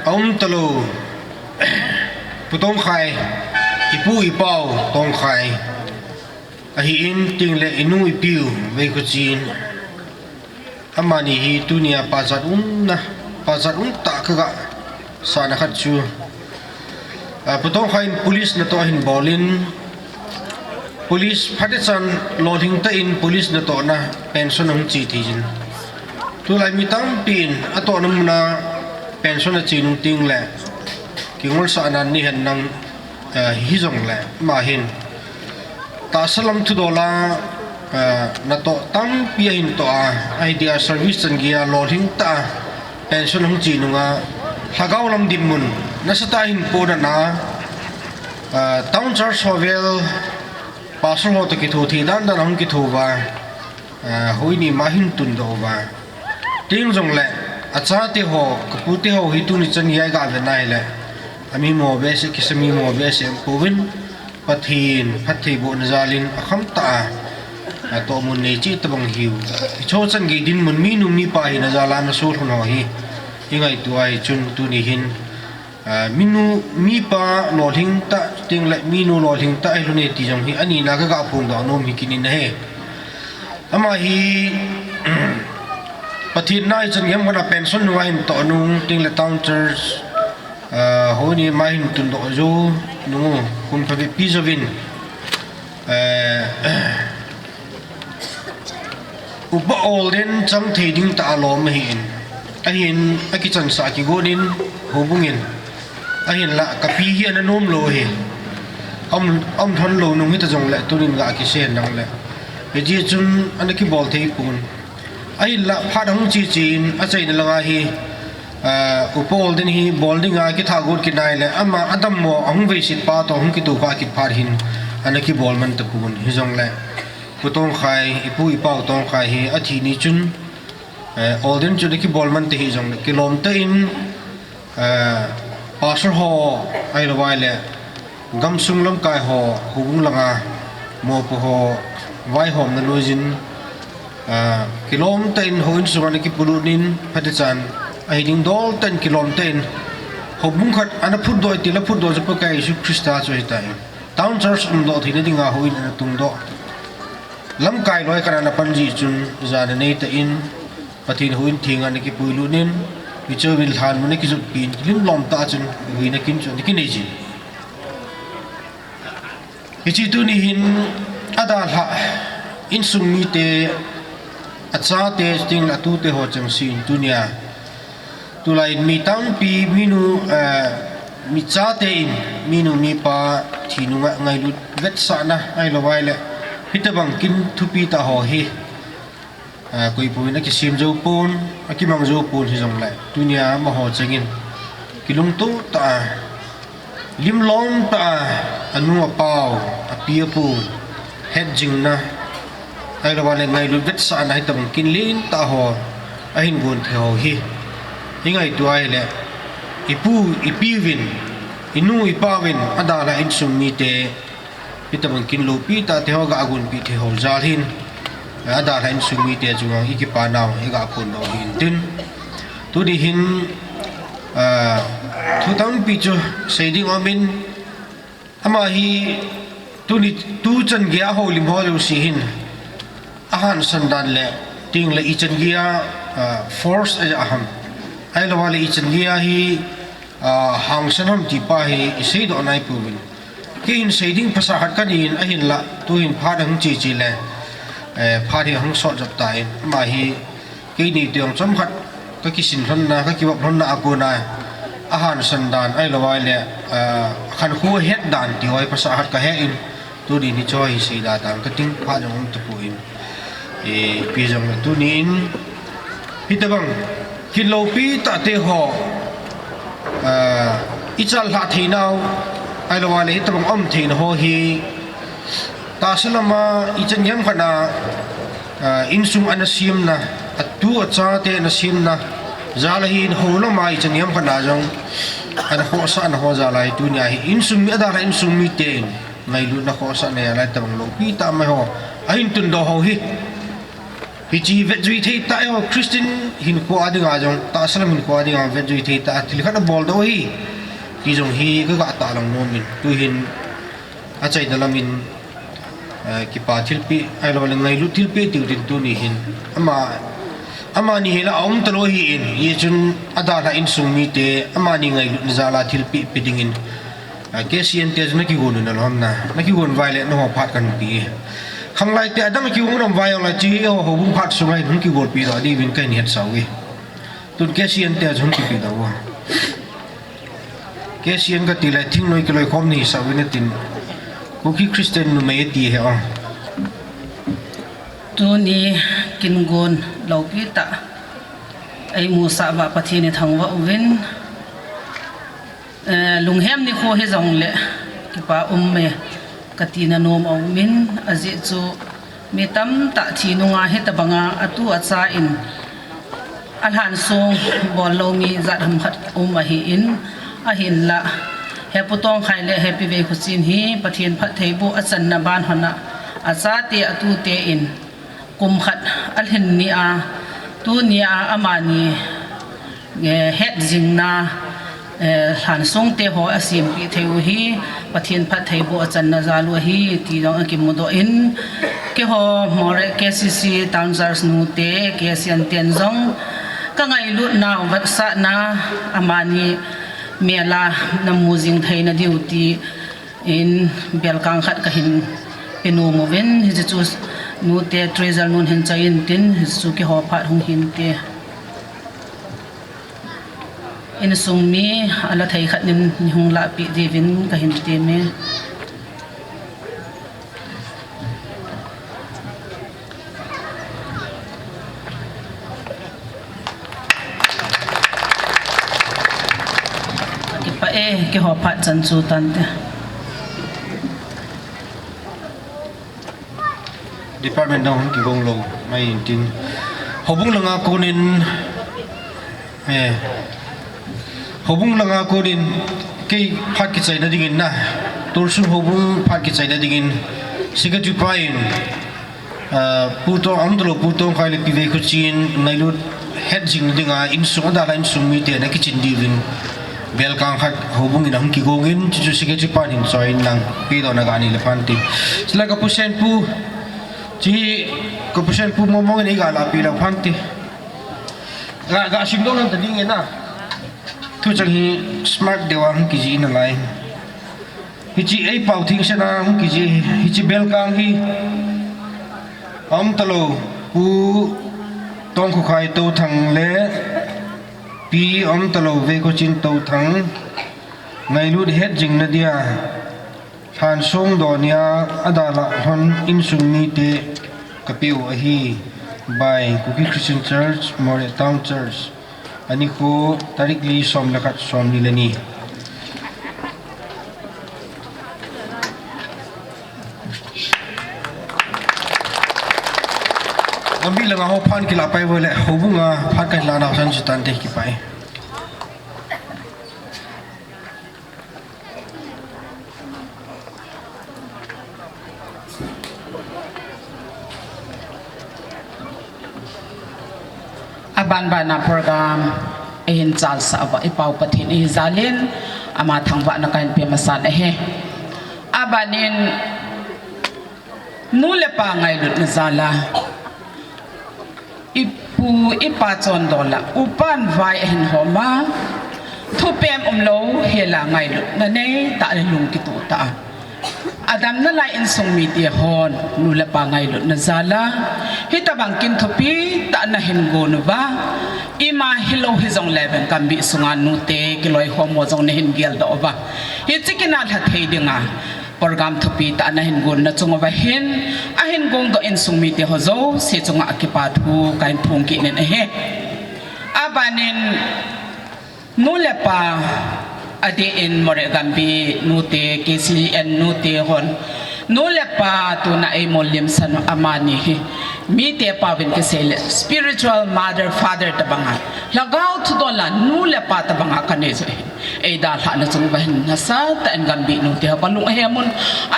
aum talou Pu Tongkhai, i pu i pau Tongkhai ahin, tin le i nu i piu Veikhuchin, amani hi tunia pachat umna, pachat um tah kaga sahna khat chu, ah, Pu Tongkhai in police natoh ahin bol in, police phatechan lolhing tah in police natohna pension ahung che thei jin, tulai mi tampi in atohna muna pension ache nung tin le kingolsahna nei hen lang, ah, hijongle ama hin tahsa lam thudol a, ah, natoh tampi ahin toh a, ahi dia service chan geiya lolhing tah a pension ahung che nunga lhagao lam dinmun nasatah a ahin pohnat a, ah, Town Church ho vel Pastor ho toh kitho thei dan dan ahung kitho uva, ah, houin ima ahin tundoh uva, tin jongle achate ho, ka pute ho hi tuni chan geiya iga vet na hile, ami mo behseh, kisa mi mo behseh umpouvin, Pathen phattheibohna jal in akham tah a, atohmun nei cheh tobang ahiu. Hiche chan gei dinmun minu mipa hina jal a ana soh lhon ho hi i ngaito ahi chun tuni hin, ah, minu, mipa lolhing tah, tin le minu lolhing tah ahi lhon e ti jong hi anina kaga phondoh nom hi kit in ahi. Ama hi Pathen na ichan gei ham khat a pension nunga ahin toh nung, tin le Town Church, ah, houin ima ahin tundoh jou nung u, kum phabep pi jouvin, eh, Upa Olden chang thei ding tah a lom ahin, ahin akichansah kigon in, houbung in, ahinla kapi hi ana nom lou ahi, aum, aum lhon lou nung hita jongle tunin ga kise hen lang le, hijeh chun ana kibol thei pon. Ahinla phat ahung che che in achaina langa hi, ah, Upa Olden hi bol dinga kitha got kit nai le, ama adammo ahung veiset pa toh ahung kitoh kha kit phat hin ana kibol man tapon. Hijongle Pu Tongkhai, i pu i pau Tongkhai hi athi ni chun, eh, Olden chun ana kibol man tahih jongle kilom tah in, eh, Pastor ho ahilou vai le gamsung lamkai ho, houbung langa mopo ho vaihomna lui jin, ah, kilom tah in houin sunga ana kipolut in phatechan ahi ding dol tah in kilom tah in houbung khat ana phutdoh, itile phutdoh chu Pakai Jesu Christa chu ahitai. Town Church umdoh theina dinga houin ana tungdoh. Lamkai loi khat ana pan jeh chun jana nei tah in Pathen houin thenga ana kipuilut in, hiche uvin lhanmun ana kijotpi in, lim lom tah chun vuina kin chu ana kinei jin. Hiche tuni hin adalhah insung mite Achate chuteng le atute ho chengse in tunia, tulai in mi tampi, minu, eh, michate in minu mipa thi nunga ngailut vetsahna ahilou vai le, hitobang kin thupi tah ho hi, eh, koipu in akisem jou pon, akimang jou pon hijongle, tunia amaho chengin kilungto tah a, limlom tah a, anu apau, api apu hetjingna ahilou vai le ngailut vetsahna hitobang kin lentah ho ahin gon thei ho hi, ingaito ahile, ipu ipiuvin, inu ipauvin, adalha insung mite hitobang kin loupi tah te ho ga gonpeh thei ho jal hin, adalha insung mite chunga ikipanau iga phondoh u ahin tin, tuni hin, ah, thu tampi chu sei ding aumin, ama hi tuni, tuchan geiya houlim ho jouse hin ahansan dan le, chuteng le ichan geiya, ah, force aja ham, ahilou vai le ichan geiya hi, ah, hangsan ham ti pa hi iseidoh naipouvin. Kei hin sei ding phasah khat kahin, ahinla tuhin phat ahung che che le, eh, phat hi ahung sot jep tan, ama hi keini toh jong chomkhat kakisin lhonna, kakivop lhonna a kona ahansan dan ahilou vai le, ah, khankho het dan ti ho hi phasah khat kahen, tunin hiche hi seida tang kating, phat jong um tapon. Eh, ipi jongle tunin hitobang kin loupi tah te ho, ah, ichalhah theinau ahilou vai le hitobang um theina ho hi, tahsa lama ichan gei ham khat a, ah, insung ana semna, atu achate ana semna jal ahin, hou lama ichan gei ham khat a jong ana khohsahna ho jal ahi, tunia hi insung mi, adalha insung miten ngailutna khohsahna jal a hitobang loupi tah mai ho ahin tundoh ho hi, hiche vetjui thei tah eiho Christian hinkho a dinga jong, tahsa lam hinkho a dinga vetjui thei tah a thil khat aboldoh hi, ti jong hi kaga tahlang nomin, tuhin achaina lamin, eh, kipa thilpeh ahilou le ngailut thilpeh tiu tin, tuni hin ama, amani hi la aum talou ahin, hichun adalha insung mite amani ngailutna jal a thilpeh pe dingin, ah, K C N te chu nakigon u nalou ham, nakigon vai le nangho phat kahin pe. Khanglai te adang kigon u nam vai jongle, hiche ho houbung phat sunga hin hung kigolpeh doh diuvin kahin hetsah uve. Tun K C N te chu hung kipe doh uva. K C N kati le thingnoi kiloikhom nahisah uvin tin, Kuki Christian numei ati ahi o. Tuni kin gon loupi tah eimusah uva Pathen ithangvah uvin, eh, lunghem nikho hijongle kipa um e kati nanom aumin, ajeh chu mi tamtah thi nunga hitobanga atu acha in alhansong bollou mi jat hamkhat um ahin, ahinla He Pu Tongkhai le He Pi Veikhuchen hi Pathen phattheiboh achanna ban hon a, achate atute in kum khat alhin nia, tunia amani, eh, hetjingna, eh, lhansong te ho asempeh thei u hi Pathen phattheiboh achanna jal u ahi ti jong akimudoh in, keiho Moreh K C C Town Church nute, K C N ten jong kangailutnau vetsahna, amani mel a namu jing theina diu tin belkang khat kahin pe nom uvin, hiche chu nute treasurer nun hin choi intin, hiche chu keiho phat hung hinte. Insung mi ala thei khat nin neihung lahpeh diuvin kahin teme. Kipah e, keiho phat chan chu tante. Department dang hung kigong lou mai intin, houbung langa konin, eh, houbung langa konin kei phat kichaina dingin na, Tolsung houbung phat kichaina dingin secretary pa in, ah, Pu Tong, aum talou Pu Tongkhai le Pi Veikhuchen ngailut hetjing dinga insung, adalha insung mite nakichin diuvin belkang khat houbung in ahung kigongin, chuchu secretary pan hin choi in lang pedohna ganei le phante. Chule ka Pu Senpu, chi ka Pu Senpu mong mong in eiga lahpeh le phante. Ga, ga simdoh lhon ta ding e na. Thucheng hi smart deuva hung kijih nalai. Hiche eipao thengsetna hung kijih, hiche belkang hi aum talou Pu Tongkhokhai Touthang le Pi Omtalou Veikochin Touthang, ngailut hetjing nadia Lhansong Donia adalhah lhon insung mite kapeu ahi. By Kuki Christian Church, Moreh Town Church. Anikho tarik li som le khat, som ni le ni. Gambi langa ho phat kilah pai uva le, houbunga phat kalah nau san chu tante kipai. Abanbana program eihin chalsah uva i Pau Pathen ihi jalin, ama thangvahna kahin pe masan ahi. Abanin nu le pa ngailutna jala ipu ipa chondola upan vai ahin homa, thupem umlou hela ngailutna neitah le lung kitoh tah a, adamna lai insung mite hon nu le pa ngailutna jala hitobang kin thupi tah nahin gon uva, ima hilou hijongle veng Gambi sunga nute kiloikhom ho jong nahin geldoh uva, hiche kin a lha thei dinga program thupi tah nahin gonna chung uva hin, ahin gongdoh insung mite ho jouse chunga kipa thu kahin phongkit in ahi. Abanin nu le pa, adeh in Moreh Gambi nute, K C N nute hon, nu le pa tuna eimolhimsan u amani hi mite paovin kisei le spiritual mother, father tobanga, lhagao thudol a nu le pa tobanga kanei u ahi. Eidalhahna chung uva hin nasatah in Gambi nute ho kalung ahem un,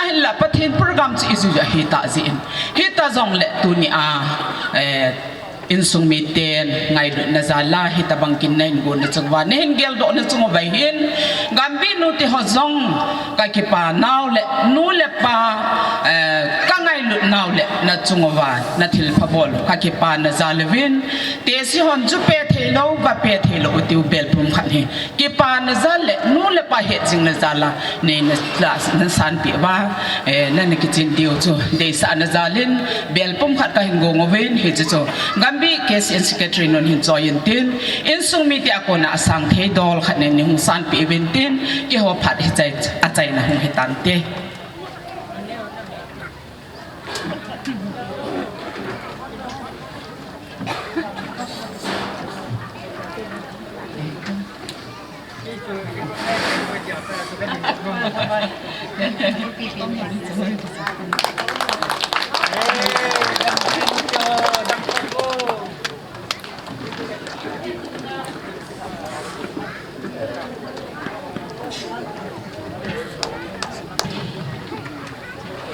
ahinla Pathen program chu ijui u ahitah jeh in, hita jongle tunia, eh, insung miten ngailutna jala hitobang kin nahin gonna chung uva, nahin geldohna chung uva hin, Gambi nute ho jong kakipa nau le, nu le pa, eh, kangailut nau le na chung uva nathilpha bol u kakipana jal uvin, tesi hon chu pe theilou, va pe theilou u tiu bel pumkhat hi kipana jal le nu le pa hetjingna jala neina la nasanpeh uva, eh, nana kichin diu chu deisahna jalin bel pumkhat kahin gong uvin, hiche chu Gambi K C N Secretary nun hin choi intin, insung mite a kona asang thei dol khat neihung sanpeh uvin tin, keiho phat hichai achaina hung hitante.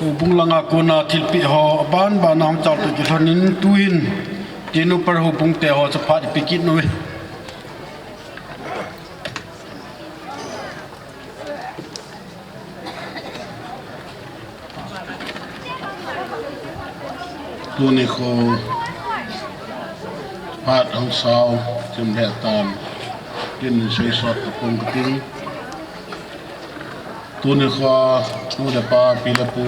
Houbung langa kona thilpeh ho abanbana hung chaltoh kilhonin tuin Tengnoupal houbung te ho chu phat ipe kit uve. Tuni kho phat hung sao chim le tan kin sei sot ka pung ka ting. Tuni kho nu le pa, pi le pu,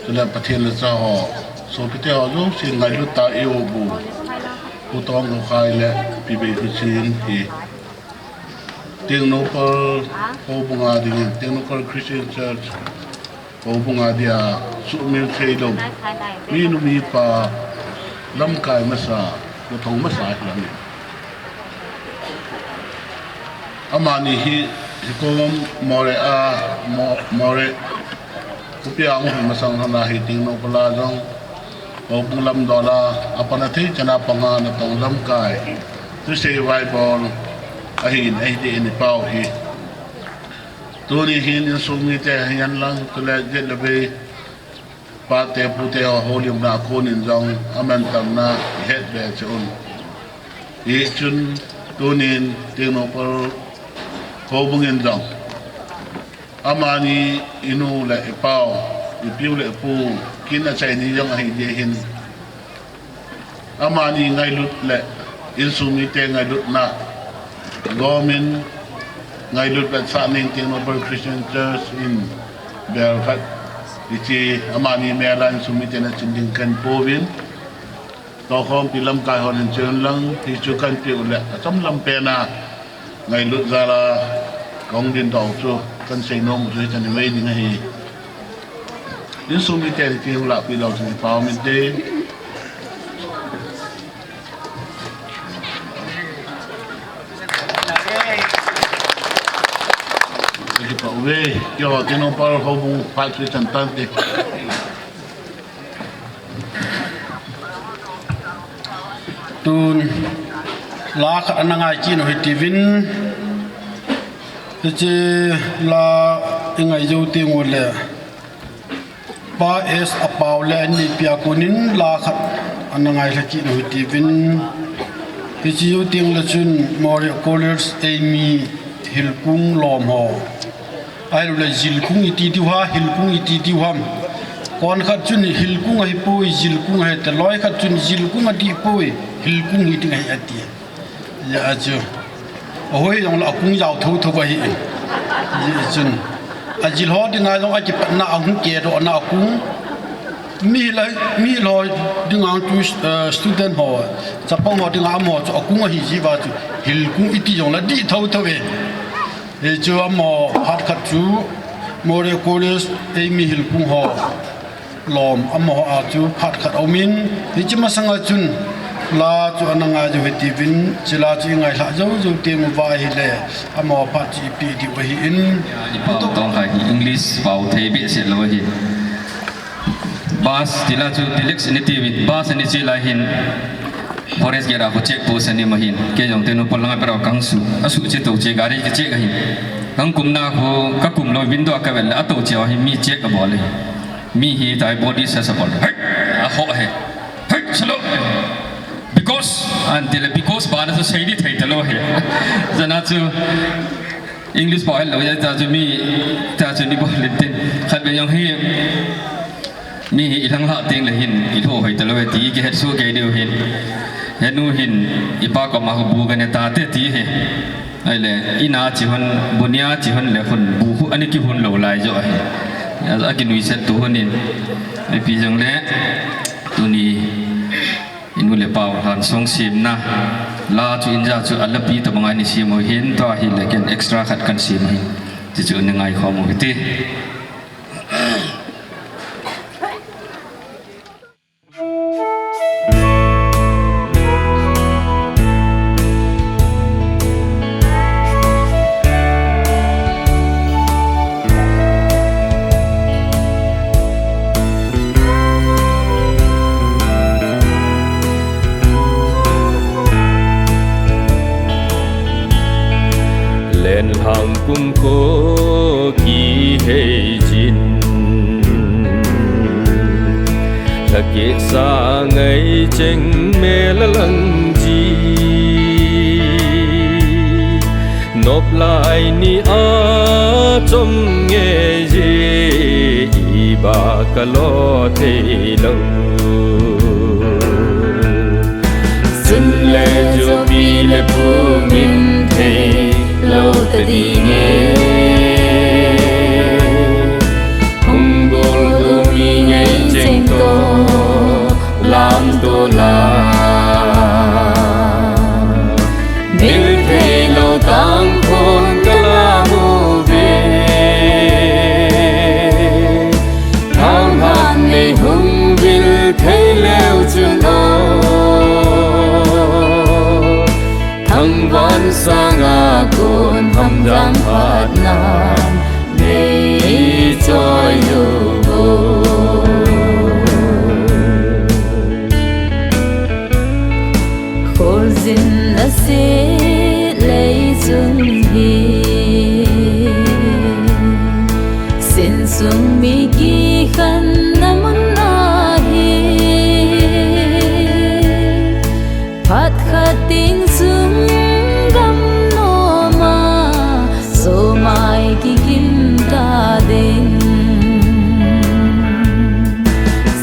chule Pathen le cha ho, sopite ho jouse ngailut tah a i-upu Pu Tongkhokhai le Pi Veikochin hi Tengnoupal houbunga dingin, Tengnoupal Christian Church houbunga dia suhmil theilou, minu mipa, lamkai masa, muthong masa hilam in. Amani hi, hikom Moreh a, Mo-, Moreh khopi a hung masang lhona hi Tengnoupal a jong, houbung lamdol a, apana thei chan a panga natong lamkai, thusei vaibol ahin, ahi din i pau hi. Tuni hin insung mite hihen lang, chule jet le vei, pate pute ho houlimna a konin jong amantamna i het be cheh un. Hichun tunin Tengnoupal houbung in jong amani inu le ipau, ipiu le ipu kin achai ni jong ahi jeh hin, amani ngailut le insung mite ngailutna gomin ngailut vetsah ning Tengnoupal Christian Church in bel khat hiche amani mel a insung miten achin ding kahin pouvin. Tokhompi lamkai hon in chun lang, ti chu kan ti u le, achom lam pen a, ngailut jal a, kahung ding doh chu, kan sei nom u chu, hitan ve ding ahi. Insung miten kihung lahpeh lou chu, pao min te. Kipah uve, keiho Tengnoupal houbung phat chu chan tante. Tun, la khat ana ngai kit u hitiuvin, hiche la i ngai jou teng u le, Pa S Apao le aneipi a konin la khat ana ngailha kit u hitiuvin. Hiche jou teng le chun Moreh College eimi Hilkung lom ho. Ahilou le Jilkung iti diu ham, Hilkung iti diu ham. Kon khat chun Hilkung ahipoi, Jilkung ahi te, loi khat chun Jilkung adih poi, Hilkung hiding ahi ati. Hijeh a chu, ahoi jong le akung jao thotho ahi. Hijeh chun, ajil ho dinga jong akipatna ahung kedohna akung. Mi la, mi lo dinga chu, eh, student ho, chapang ho dinga amaho chu akung ahi jeh uva chu, Hilkung iti jong le adih thotho e. Hichu amaho phat khat chu Moreh College eimi Hilkung ho lom amaho a chu phat khat aumin, hiche masanga chun la chu ana ngai jou hitiuvin, hiche la chu i ngailhah jou jou teng uva ahile, amaho phat chu ipi diu ahin. Ipao tong kha hi English pao thei behseh lou ahi. Bus tila chu Tilex ani tiuvin, bus ani che lai hin. Forest gate a kho check post ani ma hin. Kei jong Tengnoupal langa perao kangsu. Asu che to che gari kiche kahin. Kangkumna kho kakum lou window a kavel le ato che ahi mi check abol le. Mi hitia body search abol. Hei! Aho he. Hei! Chalo! Because, anti le because bana chu sei di thei talou he. Jana chu English pao helou jeh a chu mi, ta chu ni bol le tin. Khat ve jong hi, mi hi ilhang lhah teng le hin, ilhoh hoi talou e ti, kihetsoh kei diu hin. Henu hin, ipa koma kho bu kane tate ti hi. Ahile, ina che hon, bu nia che hon le hon, bu khu ani kihon lou lai jo ahi. Akinuisat tu hon in. Ipi jong le, tuni, inu le pao hansong semna. La chu inja chu alapi tabang a ani sem u hin, tua hile ken extra khat kan sem u hin. Chuchu ni ngaikhom u hite. Lenlhang pum kho kihei jin, lhakeh sa ngai cheng mel a lang ji. Nop lai ni a chom nge ji, iba ka lo thei lou. Sun le jopi le pu min thei lou ta ding e. Hung bol u mi ngai cheng toh lam toh la. Mil thei lou tang khon ka lam u ve. Thang han nei hung vil thei leu chun o. Thangvah sanga kon hamjang phatna nei choi u. Kholjin a se lei chun hi, sinsung mi kikhen na mun ahi. Phat khat ding sung gam nom a, sumai kikim ta ding.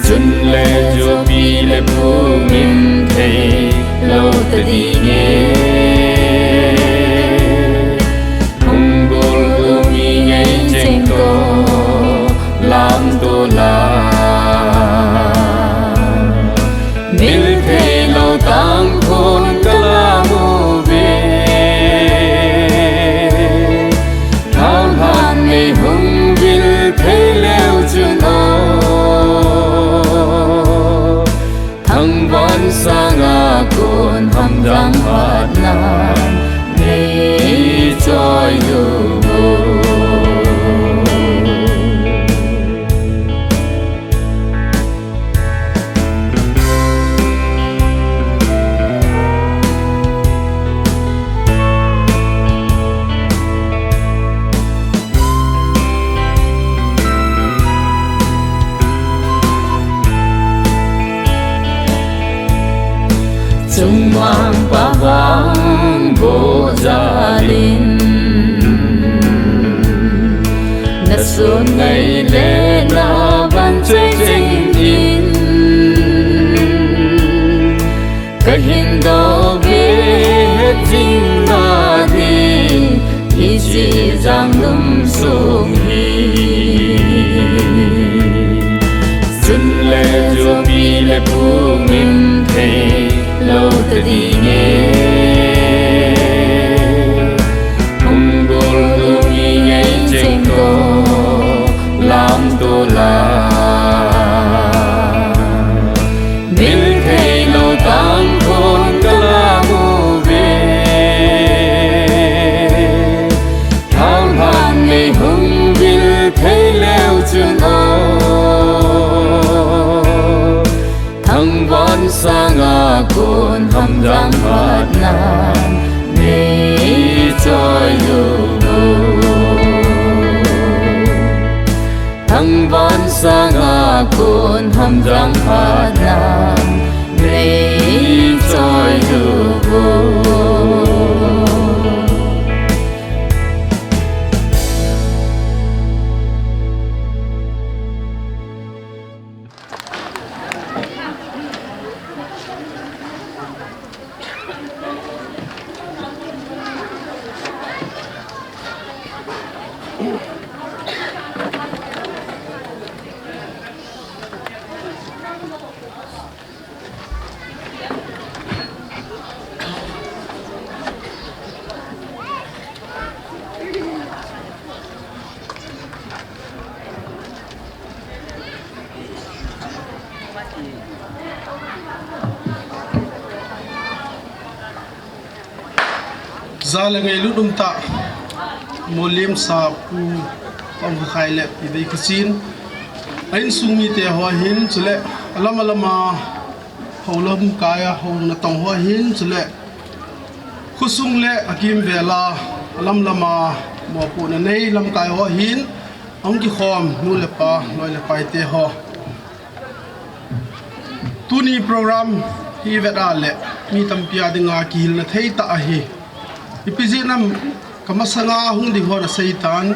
Sun le jopi le pu min thei lou ta ding e. Hung bol u mi ngai cheng toh lam toh la. Mil thei jalin, na sun ngai le na ban chai chai in, ka hin do ve jing na di, hichi jang lum sung hi. Sun le ju mi le pu min thei lo ta ding e. Hung gol du mi ngai cheng ko lam to la. Mil thei lo tang khon ka la mu ve. Thao han nei hung vil thei leu chun o. Thangvan sanga kon hamjang phatna nei choi lu. Thangvan sanga kon hamjang phatna nei choi lu. Jale ngailut umtah, Molem sa Pu Tongkhakhai le Pi Veikhuchin, a insung mite ho hin, chule alam alama hou lamkai a hou natong ho hin, chule khosung le akimvel a alam lama mopohna nei lamkai ho hin, ahung kikhom nu le pa, loi le paite ho. Tuni program hi vet a le mi tampi a dinga kihilna thei tah ahi. Ipi jeh ham, ka masanga hung ding hon asei tan,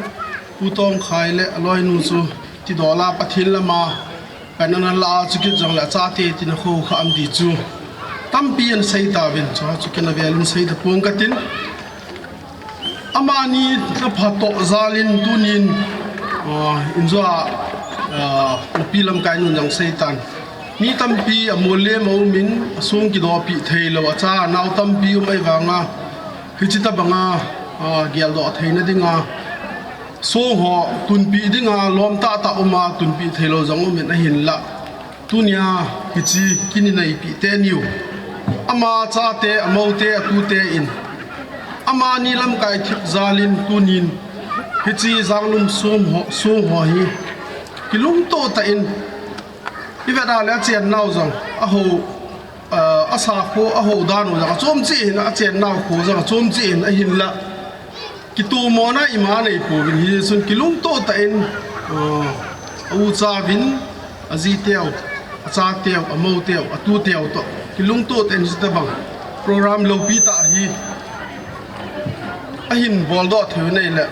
Pu Tongkhai le aloinu chu tidola Pathen lama pen ana la a, chukit jongle achate tina kho kha am ti chu tampi ana sei tauvin, chu chu ken avel in sei tapong katin. Amani na phatdoh jalin tunin, ah, injua, ah, upi lamkai nun jong sei tan. Mi tampi a Molem a umin, asung kidopi thei lou, acha nao tampi um ahivanga, hichi tabanga, ah, geldoh theina dinga, song ho tunpi dinga, lom tahtah uma tunpi thei lou jong umin ahinla. Tunia hichi kin ineipi teniu. Ama chate, amoute, atute in. Amani lamkai thip jalin tunin. Hichi janglum song ho, song ho hi. Kilungto tah in. Ivet a le achen nau jong. Aho, ah, asa kho, aho dan u jong. Achom chi in achen nau kho jong. Achom chi in ahinla. Kitomona ima neipouvin hichun kilungto tah in, ah, a ucha uvin, aji teu, acha teu, amou teu, atu teu toh. Kilungto tah in hitabang program loupi tah hi ahin boldoh thei u nei le.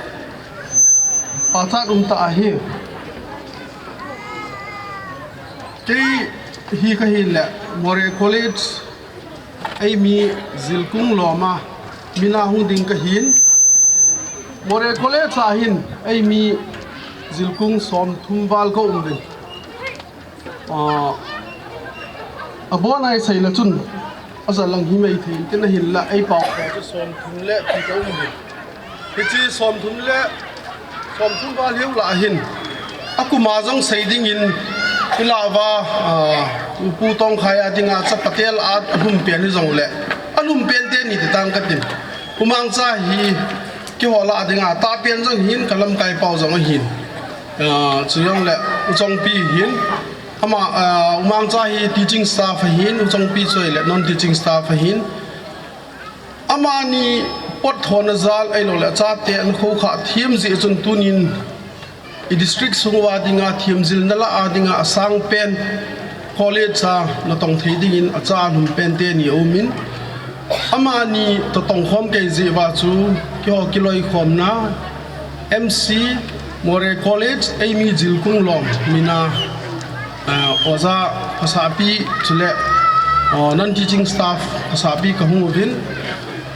Pachat um tah ahi. Kei hi kahi le Moreh College eimi jilkung loma mina hung ding kahin. Moreh College a hin eimi jilkung somthum val ka um uvin. Ah, abon a isei le chun ajalang himai thei tin ahinla eipao chu somthum le pi ka um uvin. Hichi somthum le somthum val hiu lah ahin. Akuma jong sei dingin ilah uva, ah, Pu Tongkhai a dinga chapa tel a alhum pen hijongle. Alhum pen teni ti tang katin. Umangcha hi kihol a dinga tahpen jong hin ka lamkai pau jong ahin. Ah, chujongle U Chongpi hin. Ama, ah, Umangcha hi teaching staff ahin, U Chongpi chu ahile non teaching staff ahin. Amani potthona jal ahilouleh achate ana khoukhah them jeh chun tunin i district sung uva dinga themjilna lah a dinga asangpen college a natong thei dingin acha alhum pen teni aumin. Amani toh tongkhom kei jeh uva chu keiho kiloikhomna M C, Moreh College, eimi Jilkung Lom mina, eh, oja phasapi chule, eh, non-teaching staff phasapi kahung uvin,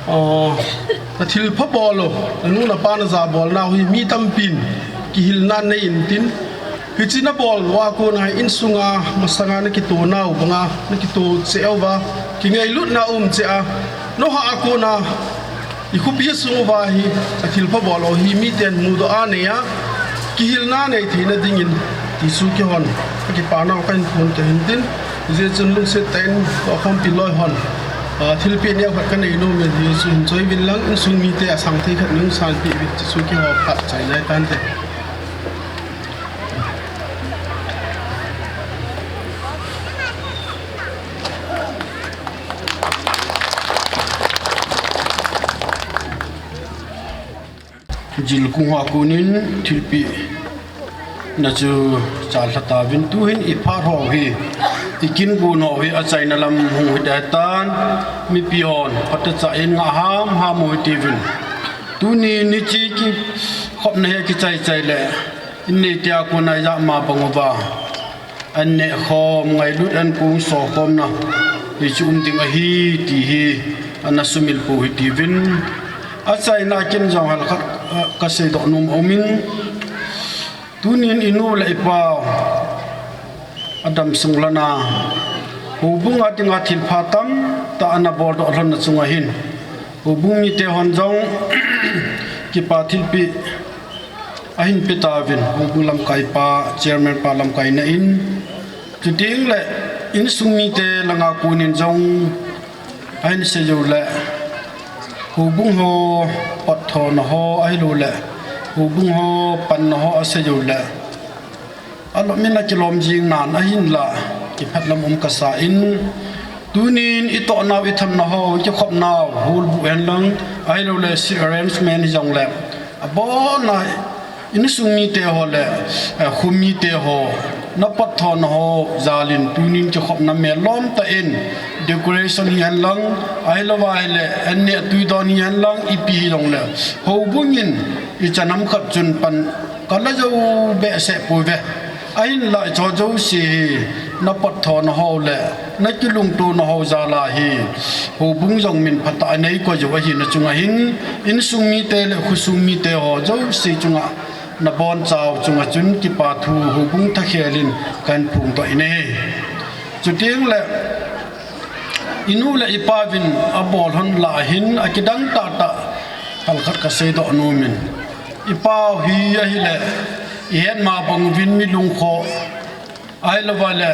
eh, nathilpha bol u, nanu napa najabolnau hi mi tampin kihilna nei intin, hiche nabol uva kona insunga masanga nakitohnau banga nakitoh cheh uva, kingailutna um cheh a, nahah a kona ikhopi sung uva hi athilpha bol u hi miten mudoh a nei a, kihilna nei theina dingin ti chu keihon akipanau kahin phon kahin tin, hijeh chun lungset tah in tohkhompi loi hon, ah, thilpeh neokhat kanei nom in hichu hin choiuvin lang, insung mite asang thei khat neisanpeh uvin ti chu keiho phat chai nai tante. Jilkung ho a konin thilpehna chu chalha tauvin, tuhin iphat ho hi, ikin gon ho hi achaina lam hung hiding ahitan, mipi hon phatechan ngah hamham u hitiuvin. Tuni niche kikhopna hi kichai chai le, inneite a kona ijat ma bang uva anneh khom, ngailut ankong sokhomna hichu um ding ahi ti hi ana sumil pou hitiuvin. Achaina kin jong halkhat, ah, kaseidoh nom aumin, tunin inu le ipau adam sung lhona, houbung a dinga thilpha tamtah ana boldoh lhonna chunga hin, houbung mite hon jong kipa thilpeh ahin pe tauvin, houbung lamkaipa, chairman pa lamkaina in, chuteng le insung mite langa konin jong ahin seijou le, houbung ho potthona ho ahilouleh houbung ho panna ho aseijou le, alom in akilom jing nan ahinla, kiphatlam um kasa in, tunin itohnau ithamnau ho, ikikhopnau holbuh henlang, ahilouleh seat arrangement hijongle, abonna insung mite ho le, eh, kho mite ho, napotthona ho jalin tunin kikhopna melom tah in, decoration hihenlang, ahilouva ahile anneh twi don hihenlang, ipi hijongle, houbung in ichan ham khat chun pan kala jou behseh pouve. Ahinla hicheho jouse hi napotthona ho le nakilungtona ho jal a hi, houbung jong min phatah a neikoi jou ahina chunga hin, insung mite le khosung mite ho jouse chunga, nabonchau chunga chun kipa thu houbung thakhel in kahin phongdoh in ahi. Chuteng le, inu le ipauvin abol lhon lah a hin akidang tahtah halkhat kaseidoh nom in, ipau hi ahile, ihet ma bang uvin mi lungkhoh, ahilouva le,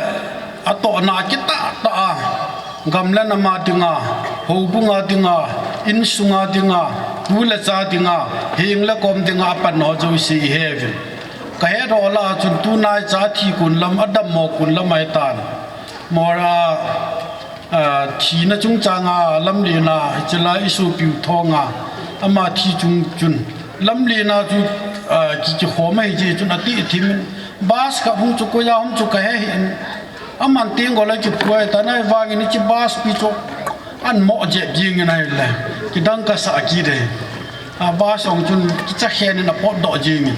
atohna akitahtah a, gam le nam a dinga, houbung a dinga, insung a dinga, tu le cha dinga, heng le kom dinga apanna ho jouse iheuvin. Kahet ho lah a chun tunaicha athi kon lam, adammo kon lam ahitan. Moreh a, ah, thina chungchanga lamlen a, hiche lai isopiu Thonga, ama thi chung chun, lamlen a chu, ah, ki, kikhom ahijeh chun atih thim in, bus khat hung chu koiya hung chu kahehih in, aman teng gol a kipuitan ahivangin hiche bus pi chu anmo jep jengin ahile, kidang kasah kit e. A bus jong chun kicha khen in apotdoh jengin.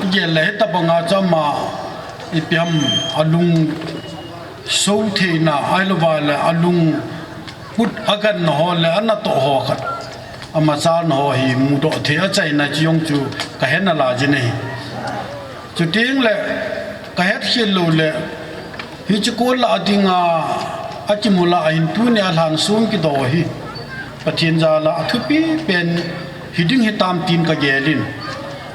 Igel le hitobanga chu ama ipi ham alung so theina ahilouva le alung put aganna ho le anatoh ho khat, amachalna ho hi mudoh thei achaina chu jong chu kahet nalai jin ahi. Chuteng le kahet khel lou le, hiche kol lah a dinga akimu lah a hin tunia lhansong kido hi Pathen jal a athupi pen hiding hitam tin kagel in.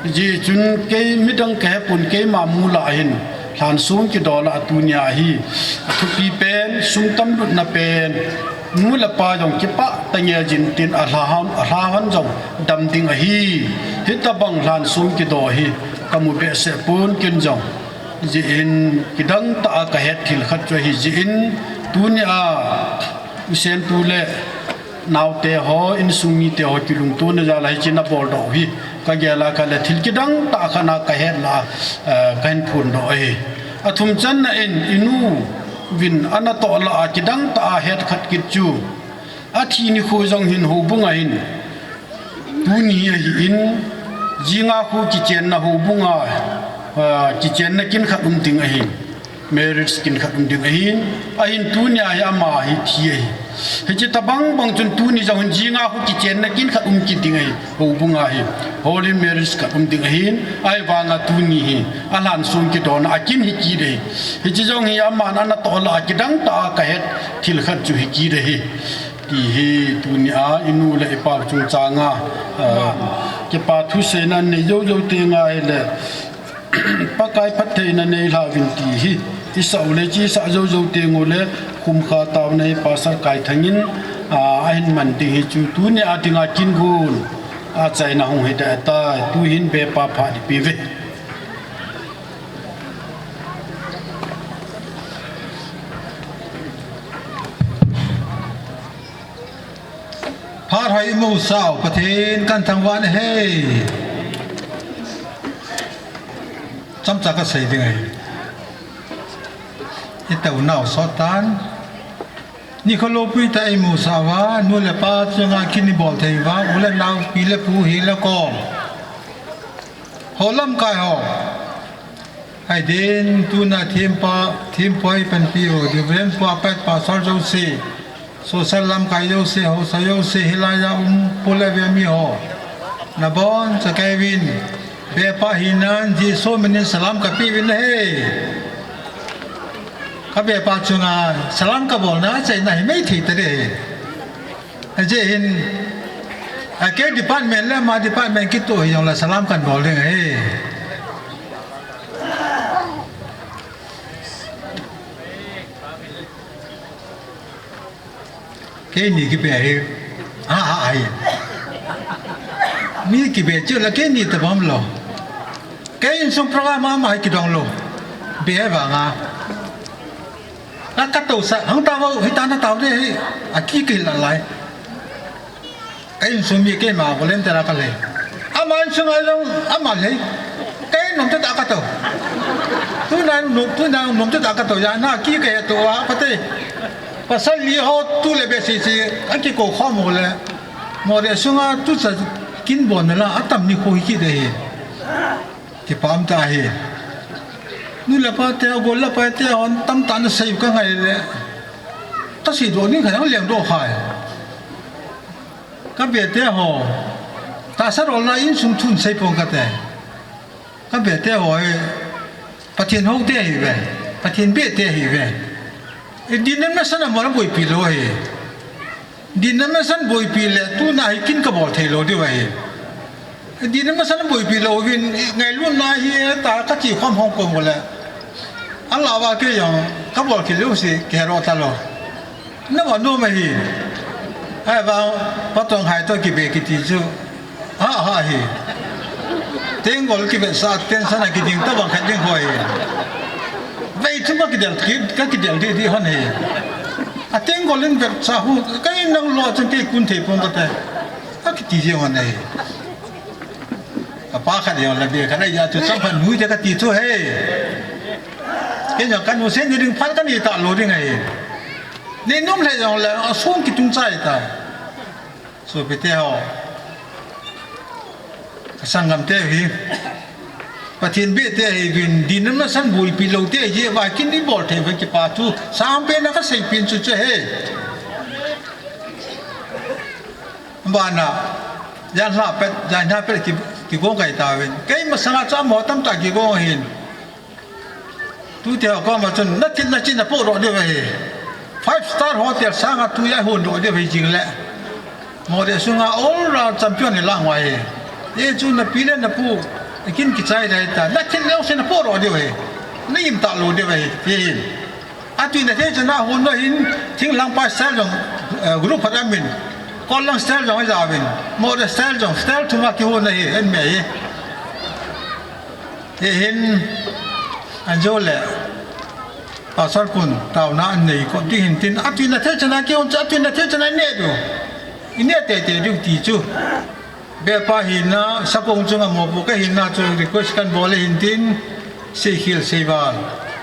Hijeh chun kei midang kahepon, keima mu lah a hin lhansong kido lah a tunia hi athupi pen, sum tamlutna pen, nu le pa jong kipah tah ngei jin tin alha hon, alha hon jong dam ding ahi. Hitobang lhansong kido hi kamu behseh pon ken jong. Hijeh in kidang tah a kahet thil khat chu ahijeh in, tunia usentu le naote ho, insung mite ho kilungtona jal a hiche naboldoh u hi kagel a kale thil kidang tah khat a kahet lah a, eh, kahin phondoh ahi. Athum channa in, inu vin anatoh lah a kidang tah a het khat kit chu, Athi nikho jong hin houbung a hin, tuni ahin, jinga khu kichenna houbung a, ah, kichenna kin khat um ding ahin, marriage kin khat um ding ahin, ahin tuni a hi ama hi thi ahi. Hiche tabang bang chun tuni jong hin jinga khu kichenna kin khat um kit ding ahi, houbung a hi, holy marriage khat um ding ahin, ahivanga tuni hi, alhan sung kidon a kin hi kit ahi. Hiche jong hi aman anatoh lah a kidang tah a kahet thil khat chu hi kit ahi. Ti hi tuni a inu le ipa chungchang a, ah, kipa thuseina nei jou jou teng ahile, Pakai phattheina nei lha uvin ti hi, isah u le, chi isah jou jou teng u le, khumkha taona hi Pastor Kaithang in, ah, ahin man ding hi chu, tuni a dinga kin gon, achaina hung hi tatai, tu hin bepa pha ding ipi ve. Phat hoi imusah u Pathen kathangvah in ahi. Chomcha kasei ding ahi. Itaona u sot tan. Nikho loupitah a imusah uva, nu le pa chunga kin ibol thei uva, u le nao, pi le pu, heng le kom. Ho lamkai ho. Ahi din, tuna thempa, thempu a panpi u, Reverend Pu Apat, Pastor jouse, social lamkai jouse, haosa jouse, hilai a um, pu le ve mi ho. Nabonchauvin, bepa hinan, Jesu minin salam kapeh uvin ahi. Kabepa chunga, salam kabolna, achaina hi mei thei tading ahi. Ajeh hin, akei department le ama department kitoh hijongle salam kanbol ding ahi. Keini kibe hi, ha, ha, ahi. Mi kibe chu la keini tabang lou. Kei insung program ama hi kidong lou. Be vanga. A katousah, hang tao, hita natao ding ahi, akikei lalai. Ka insung mi keima volunteer a kalei. Ama insung a jong, ama lei. Kei nomtah a katou. Tuna nom, tuna nomtah a katou, jana kikei tou a, pate. Pasal li ho tu le be si si, akikou khom u le. Moreh sunga tucha kin bolna la, atam nikho hi kit ahi. Kipah um tah ahi. Nu le pa te, agol le apai te, hon tamtah nasei u kangai le. Kasei doh ding khat jong lengdoh khai. Kabe te ho. Tahsa rol la insung thu nasei pon kate. Kabe te ho hi. Pathen hou te ahiuve. Pathen beh te ahiuve. Denomination a mol a boipi lou ahi. Denomination boipi le tuna hi kin kabol thei lou diu ahi. Denomination boipi louvin ngailutna hi ta kati khom hong kom le. Alah uva kei jong kabol kit lou si kero talou. Nabol nom ahi. Ahivang patong hai toh kibe kiti chu. Ha, ha, hi. Tenggol kivetsah, tensan a kiding tabang khat ding ho hi. Vei chu kakidel, ki, kakidel didi hon hi. A tenggol in vetsah u, kei nang lo chun kei kun thei pon kate. Kakiti jeng hon hi. Apa khat jong la be khat a ya chu cham khat nui te kati chu hi. Kei jong kanu sen ni ding phat kani talou ding ahi. Nei nom le jong le, asung kitung chai ta. Sopite ho, kasangam te hi, Pathen beh te ahiuvin, denomination boipi lou te ahi, va kin ibol thei uva kipa thu, sangpen a kasei pen chu chu ahi. Bana, jan lha pet, jan lha pet ki, kigong kai tauvin. Kei masanga chu amaho tamtah kigong ahin. Tute ho koma chun, nathil nachin napoh doh diu ahi. Five star hotel sanga tuja hon doh diu ahi jing le. Moreh sunga all round champion hi lang uva ahi. Hichu napi le napu, kin kichai dai ta. Nathil le se napoh doh diu ahi. Naim talou diu ahi. Ti hin. Atui nathei chana hon doh hin, thinglhang pa style jong, eh, group khat amin. Kollang style jong ajauvin. Moreh style jong, style thum a kihon ahi, en me ahi. Hihin, anjo le, Pastor pun, taona anei kop ding hin tin, atui nathei chana kihon chu, atui nathei chana ineh diu. Ineh teitei diu ti chu. Bepa hina, sakong chunga mopo kahina chu request kanbol ahin tin, seikhel seival.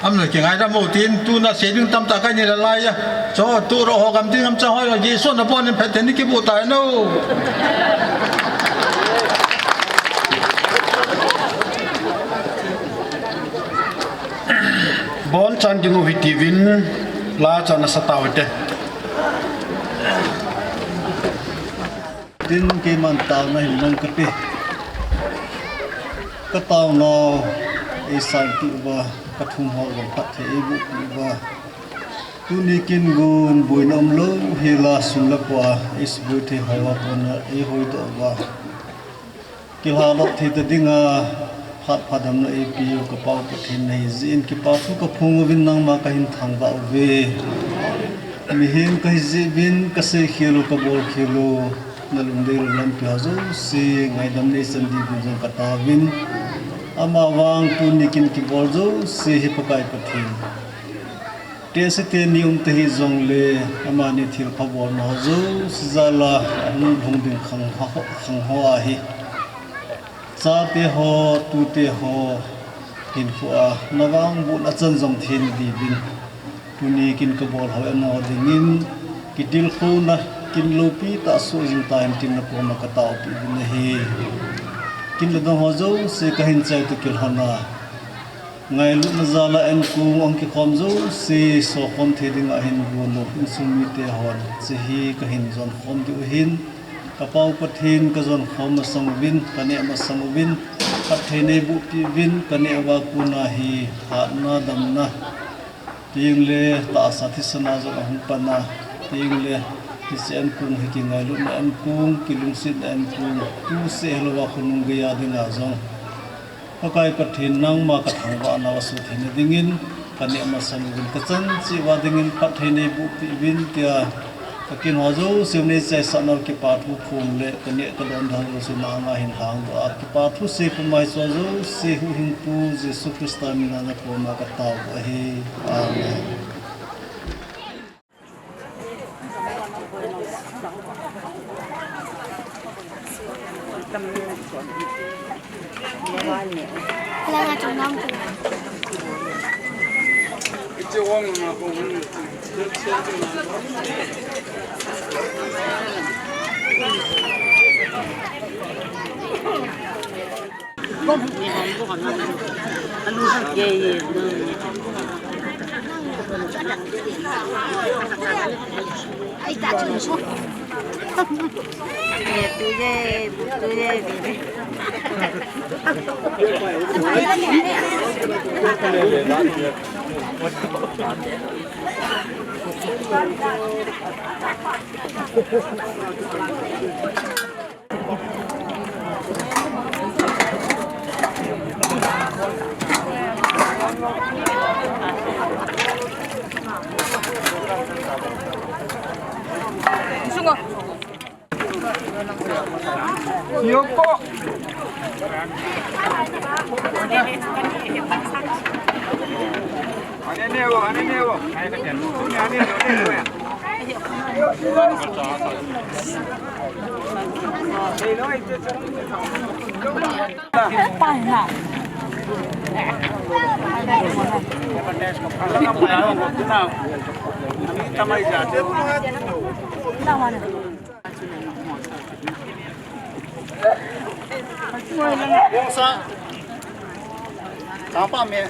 Amna kingaidam u tin, tuna sei ding tamtah kahin nei lai a. Cho, tu ro ho gam ding am cha hoi, Jesu na bon in phet ni kibu tai no. Bon chan ding u hiti vin, la chan a sa tau te. Tin keiman taona hin nang ka pe. Ka taonau ei sanpeh uva, ka thum ho jong phatthei ei bohpeh uva. Tuni kin gon boina umlou hela sum le pai a ei suboi thei ho a kona ei hoidoh uva. Kilhalop thei ta dinga phat pha damna eipeu ka Pau Pathen nahi jeh in kipa thu ka phong uvin nangma kahin thangvah uve. Mihem kahi jeh uvin ka seikhel u ka bolkhel u na lungdei lou lampi ho jouse ngaidam neichan diuvin jong ka taovin. Amavang tuni kin kibol jouse hi Pakai Pathen. Tehse teni um ta hijongle, amani thilpha bolna ho jouse jal a, ahung lhung ding khang ho, khang ho ahi. Chate ho, tute ho, hinkho a, na vangbohna chan jong thei na diuvin. Tuni kin ka bol ho amaho dingin, kitilkhouna, kin loupi tah soh jing tahen tin na koma ka taopeh uvin ahi. Kin le dong ho jouse kahin chai toh kilhon a. Ngailutna jal a ankong hung kikhom jouse, sokhom thei dinga hin gon u, insung mite hon, hiche hi kahin jon khom diu ahin, ka Pau Pathen ka jon khom masang uvin, ka neh masang uvin, phatthei nei bohpeh uvin, ka neh uva kona hi, hatna damna, tengle tahsa thisan a jong ahung pan a, tengle hiche ankong hi kingailutna ankong, kilungsetna ankong, tu seh hilouva khonung geiya dinga jong Pakai Pathen nangma ka thangvah nau asuh theina dingin, ka neh masang uvin ka chan cheh uva dingin phatthei nei bohpeh uvin tia, ka kin ho jouse u nei chaisah nau kipa thu phong le, ka neh ka don ding ho jouse nanga hin lhangdoh a, kipa thu sei puma hiche jouse huhhingpu Jesu Christa mina na koma ka tao u ahi. Amen. Yoko. Bongsa. Tangpa me.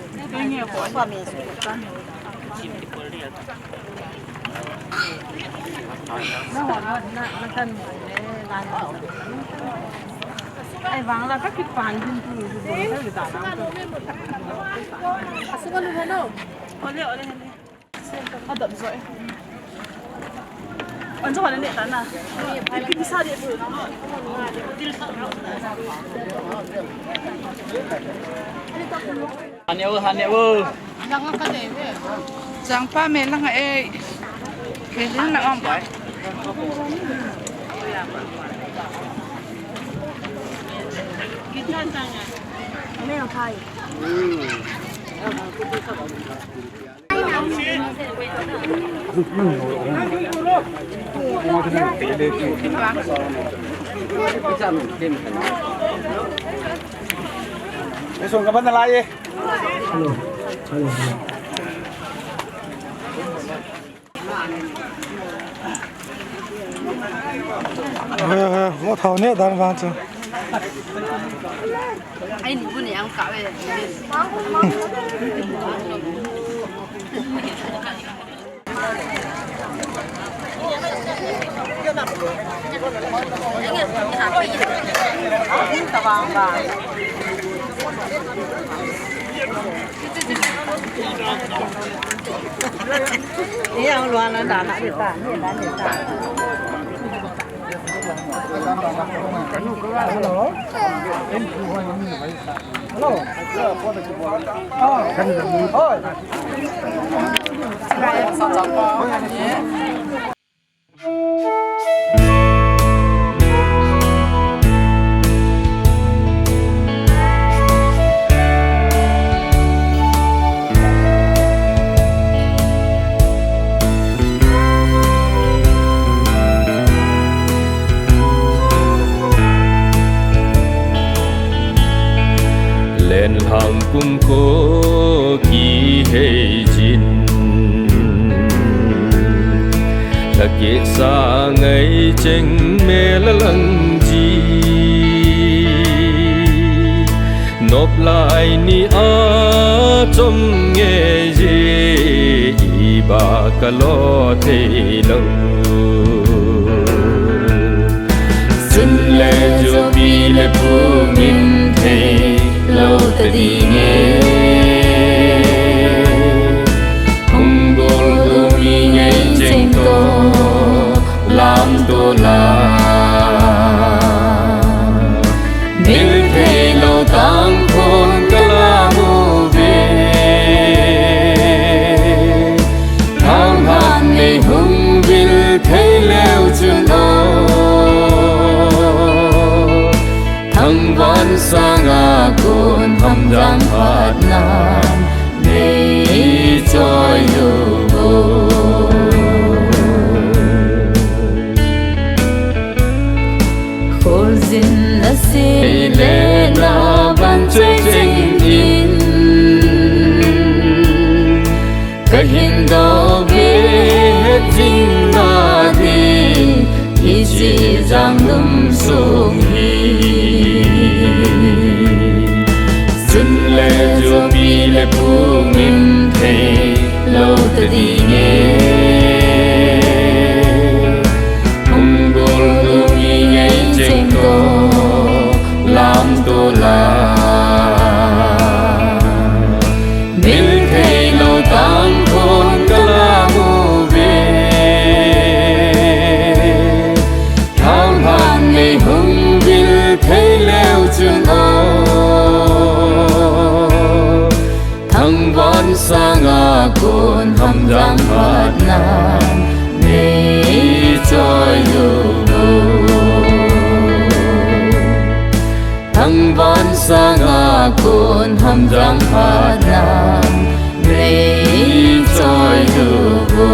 Ai, vang la ka kipan din tu ni tu ka da na. Asunga lu no. Ole, ole. Adap joi. Anjo hane ne tana. Ipi sa de tu. Hane o, hane o. Jang pa me lang e. Ke jin lang am bai. Kita tanya. Me ang kai. Hello. Hello. He, he, mo thao ne dan vang chu. Ai, ni bu ne ang ka ve. Hello. Hello. Oh. Oh. Lenlhang kum ko kihei jin, lhakeh sa ngai cheng mel a lang ji. Nop lai ni a chom nge ji, i ba ka lo thei lo. Sun le jopi le pu min thei lo ta ding e. Hung bol du mi ngei cheng to lam to la. Mil thei lo tang khon ka la mu ve. Thao han nei hung vil thei leu chun o. Thangvan sanga kun hamjang phat nan nei choi u bo. Kholjin na se le na van choi cheng in. Ka hin dou ve het jing na ding, hiche jang lum sung hi. Sun le jopi le pu min thei lo ta ding e. Hung bol du mi ngei cheng to lam to la. Mil thei lo tang khon ka la mu ve. Thao han nei hung vil thei leu chun o. Thangvan sanga kun hamjang phat nan nei choi u bo. Thangvan sanga kun hamjang phat nan nei choi u bo.